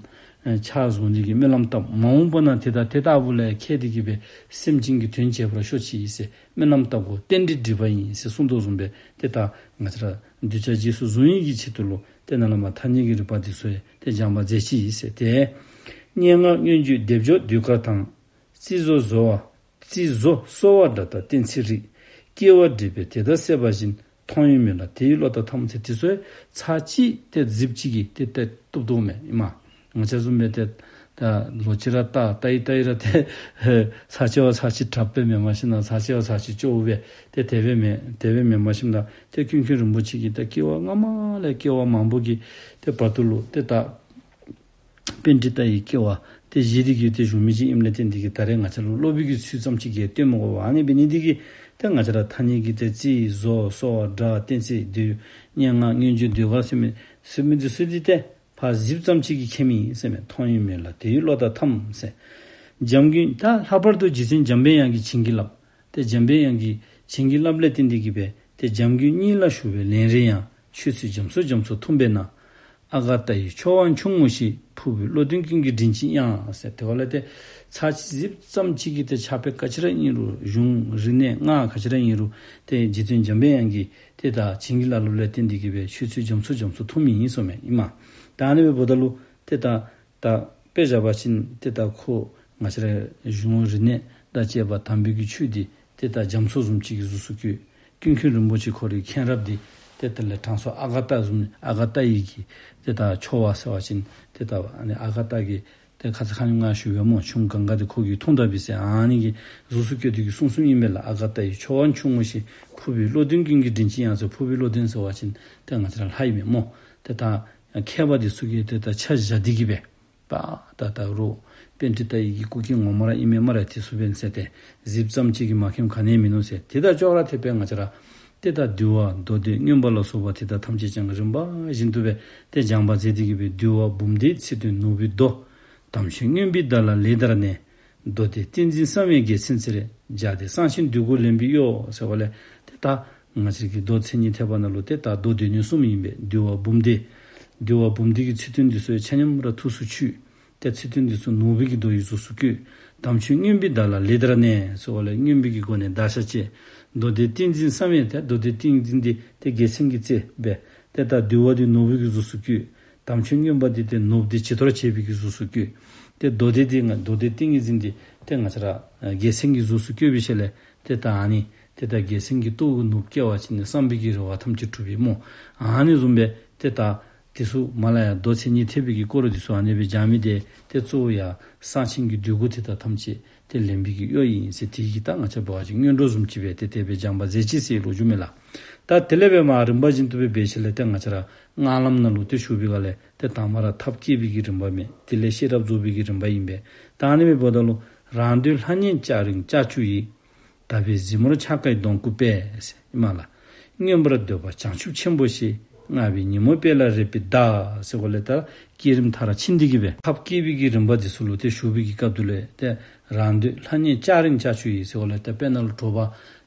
ཨེ་ཕྱག་བཟུང་སྟེ་གི་སྨོན་ལམ་བཏབ། མ་འོངས་པ་ན་དེ་དང་དེ་ལྟ་བུ་ལ་ཡང་མཁས་ཏེ་གི་སྦེ་སེམས་ཅན་གྱི་དོན་བྱེད་པར་ཤོག་ཅིག་ཟེར་སྨོན་ལམ་བཏབ་དགོ། རྟེན་འབྲེལ་འགྲིག་པ་ཡིན་ཟེར་གསུངས་དོ་བཟུམ་སྦེ་ཏེ་ད་ང་བཅས་ར་གདུལ་བྱ་རྗེས་སུ་བཟུང་ནི་གི་ཆེད་དུ་ལུ་ཏེ་ནཱ་ལས་མར་ཐ་སྙད་ཀྱི་རིག་པ་འདི་ཚུ་ཡང་ཏེ་སྦྱང་བ་མཛད་ཅི་ཟེར། ཏེ་སྙན་ངག་མངོན་བརྗོད་སྡེབ་སྦྱོར་ཟློས་གར་དང་། རྩིས་བཟོ་བཟོ་བ་རྩིས་བཟོ་གསོ་བ་སྒྲ་དང་གཏན་ཚིགས་རིག། སྐྱེ་བ་འདྲེས་པས་དེ་དག་བསལ་བ་བཞིན། མཐོང་ཡུལ་མེད་ལ་དེ་ཡི་བློ་དང་འཐམ་ཟེར། དེ་ཚུ་ཚར་གཅིག་ཏེ་གཟིགས་ཅིག་གིས་ཏེ་ཏེ་བཏུབ་བཏུབ་མས་ཨིན་མས། ང་བཅས་བཟུམ་སྦེ་ཏེ་ད་ལོག་ཅི་ར་ལྟ་ལྟ་ཡི་ལྟ་ཡི་ར་ཏེ་ཚར་གཅིག་བ་ཚར་གཅིག་དྲགཔ་སྦེ་མེན་པར་ཞིན་ན་ཚར་གཅིག་བ་ཚར་གཅིག་སྐྱོ་བོ་སྦེ་ཏེ་དེ་སྦེ་མེན་དེ་སྦེ་མེན་པར་ཞིན་ན་ཏེ་ཀུན་མཁྱེན་རིན་པོ་ཆེ་གིས་ད་སྐྱེ་བ་སྔ་མ་ལས་སྐྱེ་བ་མང་པོ་གི་ཏེ་བར་དུ་ལུ་ཏེ་ད་པཎྜི་ཏ་ཡི་སྐྱེ་བ་ཏེ་བཞེས་ཏེ་གི་ཏེ་བཞུགས་མི་ཅིག་ཨིནམ་ལས་བརྟེན་ཏེ་གི་ད་རེས་ང་བཅས་ལུ་སློབ་པའི་གི་ཚུལ་ཙམ་ཅིག་གིས་སྟོན་མི་དགོ་པས། ཨ་ནི་འབད་ནི་འདི་གིས་ཏེ་ང་བཅས་ར་ཐ་སྙད་ཀྱི་ཏེ་རྩིས་བཟོ་གསོ་བ་སྒྲ་གཏན་ཚིགས་བསྡུས་སྙན་ངག་མངོན་བརྗོད་ཟློས་གར་ཟེར་མི་ཟེར་མི་འདི་ཚུ་འདི་ཏེ་ཕར་གཟིགསཔ་ཙམ་ཅིག་གིས་མཁྱེན་མི་ཨིན་ཟེར་མས། མཐོང་ཡུལ་མེད་ལ་དེ་ཡི་བློ་དང་འཐམ་ཟེར། འཇམ་མགོན་ད་ལྷག་པར་དུ་རྗེ་བཙུན་འཇམ་དཔལ་དབྱངས་ཀྱིས་བྱིན་གྱིས་བརླབས། ཏེ་འཇམ་དཔལ་དབྱངས་ཀྱིས་བྱིན་གྱིས་བརླབས་ལས་བརྟེན་ཏེ་གི་སྦེ་ཏེ་འཇམ་མགོན་སྙིང་ལ་ཞུགས་པའི་ལན་རེ་ཡང་། ཆོས་ཚུལ་རྒྱ་མཚོ་རྒྱ་མཚོ་འཐུང་བས་ན། ཨ་ག་ཏ་ཡི་ཆོ་བ་འཆུང་ངོ་ཞེས། ཕུར་བུའི་བློ་ལྡན་ཀུན་གྱིས་མགྲིན་གཅིག་དབྱངས་ཟེར། དེ་བ་ལས་ཏེ་ཚར་གཅིག་གཟིགསཔ་ཙམ་ཅིག་གིས་ཏེ་ཕྱག་དཔེ་ག་ཅི་ར་ཨིན་རུང་གཞུང་རིག་གནས་སྔགས་ག་ཅི་ར་ཨིན་རུང་ཏེ་རྗེ་བཙུན་འཇམ་དཔལ་དབྱངས་ཀྱིས་ཏེ་ད་བྱིན་གྱིས་བརླབས་ལས་བརྟེན་ཏེ་གི་སྦེ་ཆོས་ཚུལ་རྒྱ་མཚོ་རྒྱ་མཚོ་འཐུང་མི་ཨིན་གསུངམ་མས་ཨིན་མས། ད་ཨ་ནི་འབདཝ་ད་ལུ་ཏེ་ད་ད་དཔེ་བཞག་པ་ཅིན་ཏེ་ད་ཁོ་ང་བཅས་ར་གཞུང་རིག་གནས་དང་བཅས་པ་དམ་པའི་གི་ཆོས་འདི་ཏེ་ད་རྒྱ་མཚོ་བཟུམ་ཅིག་གི་གཟུགས་སུ་བཀོད། ཀུན་མཁྱེན་རིན་པོ་ཆེ་ཁོ་རའི་མཁྱེན་རབ་འདི་ཏེ་དེ་ལས་དྲང་སྲོང་ཨ་ག་ཏ་བཟུམ་ཨ་ག་ཏ་ཡི་གི་ཏེ་ད་ཆོ་བ་ཟེར་བ་ཅིན་ཏེ་ད་ཨ་ནི་ཨ་ག་ཏ་གི་ཏེ་ཁ་ཙ་ཁ་ཉིནམ་ང་ཞུ་བའི་སྨོ། ཆུ་གངྒཱ་འདི་ཁོ་གིས་འཐུང་ད་པས་ཟེར་ཨ་ནི་གི་གཟུགས་སུ་བཀོད་དེ་གི་གསུངས་གསུངསམ་ཨིན་པས་ལགས། ཨ་ག་ཏ་ཡི་ཆོ་བ་འཆུང་ངོ་ཞེས། ཕུར་བུའི་བློ་ལྡན་ཀུན་གྱིས་མགྲིན་གཅིག་དབྱངས་ཟེར། ཕུར་བུའི་བློ་ལྡན་ཟེར་བ་ཅིན་ཏེ་ང་བཅས་ར་ལྷ་ཨིན་མས་སྨོ། ཏེ་ད་མཁས་པ་འདི་ཚུ་གིས་ཏེ་ད་ཆ་བཞག་སྟེ་གི་སྦེ་པ་ད་ད་རུང་པཎྜི་ཏ་ཡི་གི་སྐུ་སྐྱེ་ངོ་མ་ར་ཨིན་མས་སྨ་རེ། དེ་ཚུ་འབད་ཟེར་ཏེ་གཟིགསཔ་ཙམ་ཅིག་གིས་མ་མཁྱེནམ་ག་ནི་ཡང་མིན་ནུག་ཟེར། དེ་དང་ཅོག་ར་འཐདཔ་སྦེ་ང་བཅས་ར་ཏེ་ད་འདུལ་བ་མདོ་སྡེ་མངོན་པ་ལ་སོགས་པ་དེ་དག་ཐམས་ཅད་ཀྱང་རིམ་པ་བཞིན་དུ་སྦེ་ཏེ་སྦྱང་བ་མཛད་དེ་གི་སྦེ་འདུལ་བ་འབུམ་སྡེའི་ཚིག་དོན་ནོར་བུའི་མདོ། དམ་ཆོས་མངོན་པའི་བརྡ་ལ་ལེགས་བདར་ནས། མདོ་སྡེ་ཏིང་འཛིན་བསམ་ཡས་རྒྱལ་མཚན་རྩེར། སྦྱར་ཏེ་གསང་ཆེན་འདོད་དགུ་ལེན་པའི་གཡོ་ཟེར་བ་ལས་ཏེ་ད་ང་བཅས་ཀྱི་མདོ་མཚན་ཉིད་ཐེག་པ་ནང་ལུ་ཏེ་ད་མདོ་སྡེ་སྣོད་གསུམ་ཨིན་པས། འདུལ་བ་འབུམ་སྡེ། འདུལ་བ་འབུམ་སྡེ་གི་ཚིག་དོན་འདི་ཚུ་ཡང་ཆ་མཉམ་ར་ཐུགས་སུ་ཆུད། ཏེ་ཚིག་དོན་འདི་ཚུ་ནོར་བུ་གི་མདོ་ཡི་གཟུགས་སུ་བཀོད། དམ་ཆོས་མངོན་པའི་བརྡ་ལ་ལེགས་བདར་ནས་ཟེར་བ་ལས་མངོན་པའི་གི་སྒོ་ནས་བརྡར་ཤ་བཅད། མདོ་སྡེ་ཏིང་འཛིན་བསམ་ཡས་ཏེ་མདོ་སྡེ་ཏིང་འཛིན་འདི་ཏེ་རྒྱལ་མཚན་གྱི་རྩེ་སྦེ། ཏེ་ད་འདུལ་བ་འདི་ནོར་བུ་གི་གཟུགས་སུ་བཀོད། དམ་ཆོས་མངོན་པ་འདི་ཏེ་ནོར་བུ་འདི་བྱི་དོར་བྱེད་པའི་གི་གཟུགས་སུ་བཀོད། ཏེ་མདོ་སྡེ་འདི་ང་མདོ་སྡེ་ཏིང་འཛིན་འདི་ཏེ་ང་བཅས་ར་རྒྱལ་མཚན་གྱི་གཟུགས་སུ་བཀོད་པའི་ཤུལ་ལས་ཏེ་ད་ཨ་ནི་ཏེ་ད་རྒྱལ་མཚན་གྱི་ཏོག་གི་ནོར་བུ་བཀལ་བ་ཅིན་ནི་བསམ་པའི་གི་རེ་བ་ཐམས་ཅད་འགྲུབ་པས་སྨོ། ཨ་ནི་བཟུམ་སྦེ་ཏེ་ད་དེ་ཚུ་མ་ལ་ཡ་མདོ་མཚན་ཉིད་ཐེག་པའི་གི་སྐོར་འདི་ཚུ་ཨ་ནི་སྦེ་སྦྱང་མི་འདི་ཏེ་གཙོ་བོ་ཡང་གསང་ཆེན་གྱི་འདོད་དགུ་དེ་དག་ཐམས་ཅད་ཏེ་ལེན་པའི་གི་གཡོ་ཨིན་ཟེར། དེ་གིས་ད་ང་བཅས་འབད་བ་ཅིན་སྔོན་འགྲོ་བཟུམ་ཅིག་སྦེ་ཏེ་དེ་སྦེ་སྦྱང་བ་མཛད་ཅི་ཟེར་ལོ་རྒྱུས་མས་ལགས། ད་དེ་ལས་འབད་མར་རིམ་པ་བཞིན་དུ་སྦེ་འབད་ཞིནམ་ལས་ཏེ་ང་བཅས་ར་སྔགས་ལམ་ནང་ལུ་ཏེ་ཞུགས་པའི་སྒང་ལས་ཏེ་དང་པ་ར་ཐབས་བསྐྱེད་པའི་གི་རིམ་པ་མས། དེ་ལས་ཤེས་རབ་རྫོགས་པའི་གི་རིམ་པ་ཨིན་པས། ད་ཨ་ནི་སྦེ་འབདཝ་ད་ལུ་རང་འདོད་ལྷ་ཉིད་ལྕགས་རིང་ལྕགས་ཀྱུ་ཡིས། དག་པའི་གཟིགས་མོར་འཆར་ཀའི་གདོང་བཀུག་པས་ཟེར་ཨིན་མས་ལགས། མངོན་པར་འདོད་པ་བྱང་ཆུབ་ཆེན་པོ་ཞེས། བསྔགས་པའི་ཉིན་མོ་དཔལ་ལ་རེག་པའི་བདག་ཟེར་གོ་ལས་ད་བསྐྱེད་རིམ་མཐར་ཕྱིན་ཏེ་གི་སྦེ་ཐབས་བསྐྱེད་པའི་གི་རིམ་པ་འདི་ཚུ་ལུ་ཏེ་ཞུགས་པའི་གི་སྐབས་དེ་ལུ་ཏེ་རང་འདོད་ལྷ་མཉེས་ལྕགས་རིང་ལྕགས་ཀྱུ་ཡིས་ཟེར་གོ་ལས་ད་དཔེར་ན་ལུ་དྲོ་པ་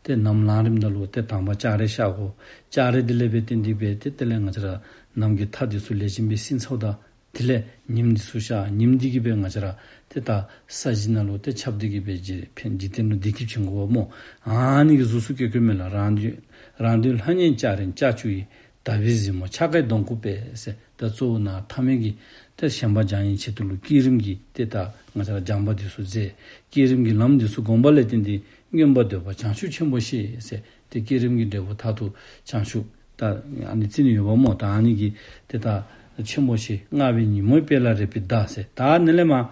ཏེ་ནམ་ལངས་རིམ་ནང་ལུ་ཏེ་དང་པ་ལྕགས་རི་ཤར་དགོ། ལྕགས་རི་དེ་ལས་སྦེ་བརྟེན་ཏེ་སྦེ་ཏེ་དེ་ལས་ང་བཅས་ར་ནམ་གྱི་མཐའ་འདི་ཚུ་ལེགས་ཤོམ་སྦེ་བསྲིང་ཚརཝ་ད་དེ་ལས་ཉིམ་འདི་ཚུ་ཤར། ཉིམ་འདི་གིས་སྦེ་ང་བཅས་ར་ཏེ་ད་ས་གཞི་ནང་ལུ་ཏེ་ཁྱབ་སྟེ་གི་སྦེ་འཇིག་ཕན་འཇིག་རྟེན་ལུ་བདེ་སྐྱིད་བྱིན་དགོཔ་སྨོ། ཨ་ནི་གི་གཟུགས་སུ་བཀོད་བཀོདཔ་མས་ལགས། རང་འདོད་རང་འདོད་ལྷ་མཉེས་ལྕགས་རིང་ལྕགས་ཀྱུ་ཡིས། དག་པའི་གཟིགས་མོ་འཆར་ཀའི་སྡོང་བུ་པས་ཟེར། ད་གཙོ་བོ་ནཱ་ཐ་མལ་གྱི་ཏེ་ཞེན་པ་སྦྱང་ནིའི་ཆེད་དུ་ལུ་བསྐྱེད་རིམ་གྱི་ཏེ་ད་ང་བཅས་ར་སྦྱངས་པ་འདི་ཚུ་མཛད། བསྐྱེད་རིམ་གྱི་ལམ་འདི་ཚུ་བསྒོམ་པ་ལས་བརྟེན་ཏེ་མངོན་པར་འདོད་པ་བྱང་ཆུབ་ཆེན་པོ་ཞེས་ཟེར། ཏེ་བསྐྱེད་རིམ་གྱི་འབྲས་བུ་མཐར་ཐུག་བྱང་ཆུབ་ད་ཨ་ནི་བརྩི་ནི་ཡོདཔ་སྨོ། ད་ཨ་ནི་གི་ཏེ་ད་ཆེན་པོ་ཞེས། བསྔགས་པའི་ཉིན་མོ་དཔལ་ལ་རེག་པའི་བདག་ཟེར། ད་ནི་ལས་མར་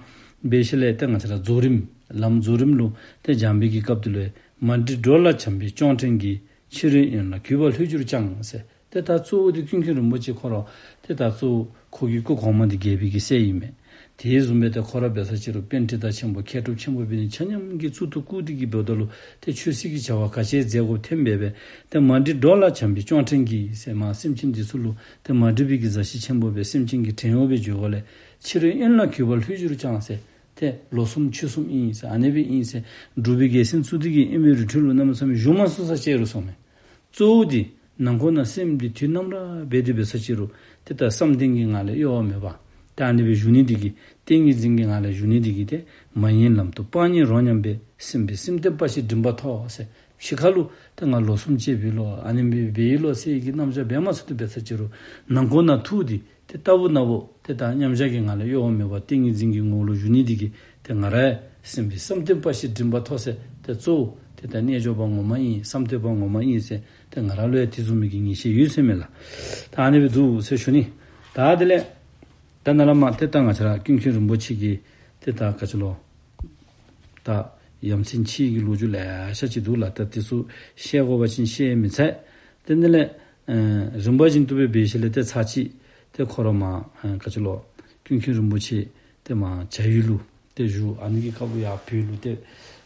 འབད་ཞིནམ་ལས་ཏེ་ང་བཅས་ར་རྫོགས་རིམ་ལམ་རྫོགས་རིམ་ལུ་ཏེ་སྦྱངས་པའི་གི་སྐབས་དེ་ལུ་མ་འདྲིས་འགྲོ་ལ་བྱམས་པའི་སྐྱོང་བྲན་གྱིས། ཕྱི་རོལ་དབེན་ལ་གུས་པ་ལྷོད་གྱུར་ཀྱང་ཟེར། ཏེ་ད་གཙོ་བོ་འདི་ཀུན་མཁྱེན་རིན་པོ་ཆེ་ཁོ་ར་ཏེ་ད་གཙོ་བོ་ཁོ་གི་སྐུ་གོང་མ་འདི་རྒྱལ་པོའི་གི་སྲས་ཨིན་མས། དེ་བཟུམ་སྦེ་ཏེ་ཁོ་ར་འབད་ས་ཅིག་རུང་པཎྜི་ཏ་ཆེན་པོ་མཁས་གྲུབ་ཆེན་པོ་འབད་ནི་ཆ་མཉམ་གྱིས་གཙུག་ཏུ་བཀུར་ཏེ་གི་འབདཝ་ད་ལུ་ཏེ་ཆོས་སྲིད་ཀྱི་བྱ་བ་ག་ཅི་མཛད་དགོཔ་ཐོནམ་སྦེ་སྦེ་ཏེ་མ་འདྲིས་འགྲོ་ལ་བྱམས་པའི་སྐྱོང་བྲན་གྱིས་ཟེར། མར་སེམས་ཅན་འདི་ཚུ་ལུ་ཏེ་མ་འདྲིས་པའི་གི་མཛའ་བཤེས་ཆེན་པོ་སྦེ་སེམས་ཅན་གྱི་བྲན་གཡོག་སྦེ་འགྱོ་དགོཔ་ལས་ཕྱི་རོལ་དབེན་ལ་གུས་པ་ལྷོད་གྱུར་ཀྱང་ཟེར། ཏེ་ལོ་གསུམ་ཕྱོགས་གསུམ་ཨིན་ཟེར། ཨ་ནི་སྦེ་ཨིན་ཟེར། འབྲུག་པའི་རྒྱལ་མཚན་བཙུགས་ཏེ་གི་དབེན་པའི་རི་ཁྲོད་ལུ་གནམ་མེད་ས་མེད་བཞུགས་མ་ཚུགས་ས་ཅིག་རུང་གསུངམ་མས། གཙོ་བོ་འདི་ནང་ཁོག་ནང་སེམས་འདི་དུས་ནམ་ར་འབད་དེ་འབད་ས་ཅིག་རུང་ཏེ་ད་བསམ་གཏན་གྱི་ངང་ལས་གཡོ་བ་མེད་པར་ཏེ་ཨ་ནི་སྦེ་བཞུགས་ནི་འདི་གིས་ཏིང་ངེ་འཛིན་གྱི་ངང་ལས་བཞུགས་ནི་འདི་གིས་ཏེ་མ་ཡེངས་ལམ་དུ་སྤང་གཉེན་རོ་མཉམ་པས། སེམས་པས་སེམས་རྟེན་དཔའ་ཞིང་སྒྲིམ་པ་ཐོབ་ཟེར། ཕྱི་ཁ་ལུ་ཏེ་ང་ལོ་གསུམ་བཅད་པའི་ལོ་ཨ་ནི་སྦེ་འབད་ཡི་ལོ་ཟེར་གྱི་རྣམ་གཞག་འབད་མ་ཚུགས་ཏེ་འབད་ས་ཅིག་རུང་ནང་ཁོག་ནང་ཐུགས་འདི་ཏེ་རྟག་བུ་ན་བུ་ཏེ་ད་མཉམ་བཞག་གི་ངང་ལས་གཡོ་བ་མེད་པར་ཏིང་ངེ་འཛིན་གྱི་ངོ་བོ་ལུ་བཞུགས་ནི་འདི་གིས་ཏེ་ང་ར་སེམས་པས་བསམ་གཏན་དཔའ་ཞིང་སྒྲིམ་པ་ཐོབ་ཟེར། ཏེ་གཙོ་བོ་ཏེ་ད་རྣལ་འབྱོར་པ་ངོ་མ་ཨིན། བསམ་གཏན་པ་ངོ་མ་ཨིན་ཟེར། ཏེ་ང་ར་ལུ་ཡང་དེ་བཟུམ་མའི་གི་ངེས་ཤེས་ཡོད་ཟེར་མས་ལགས། ད་ཨ་ནི་སྦེ་འདུག་ཟེར་ཞུ་ནི། ད་དེ་ལས་ད་ནཱ་ལས་མར་ཏེ་ད་ང་བཅས་ར་ཀུན་མཁྱེན་རིན་པོ་ཆེ་གི་ཏེ་ད་ག་ཅི་ལོ། ད་ཡ་མཚན་ཆེ་བའི་གི་ལོ་རྒྱུས་ལེ་ཤ་ཅིག་འདུག་ལགས། ད་དེ་ཚུ་བཤད་དགོ་པ་ཅིན་བཤད་མི་ཚར། ཏེ་དེ་ལས་ཨེ་རིམ་པ་བཞིན་དུ་སྦེ་འབད་ཞིནམ་ལས་ཏེ་ཚར་གཅིག་ཏེ་ཁོ་ར་མར་ཨེ་ག་ཅི་ལོ་ཀུན་མཁྱེན་རིན་པོ་ཆེ་ཏེ་མར་བྱ་ཡུལ་ལུ་ཏེ་བཞུགས། ཨ་ནི་གི་སྐབས་ལུ་ཡར་བོད་ལུ་ཏེ་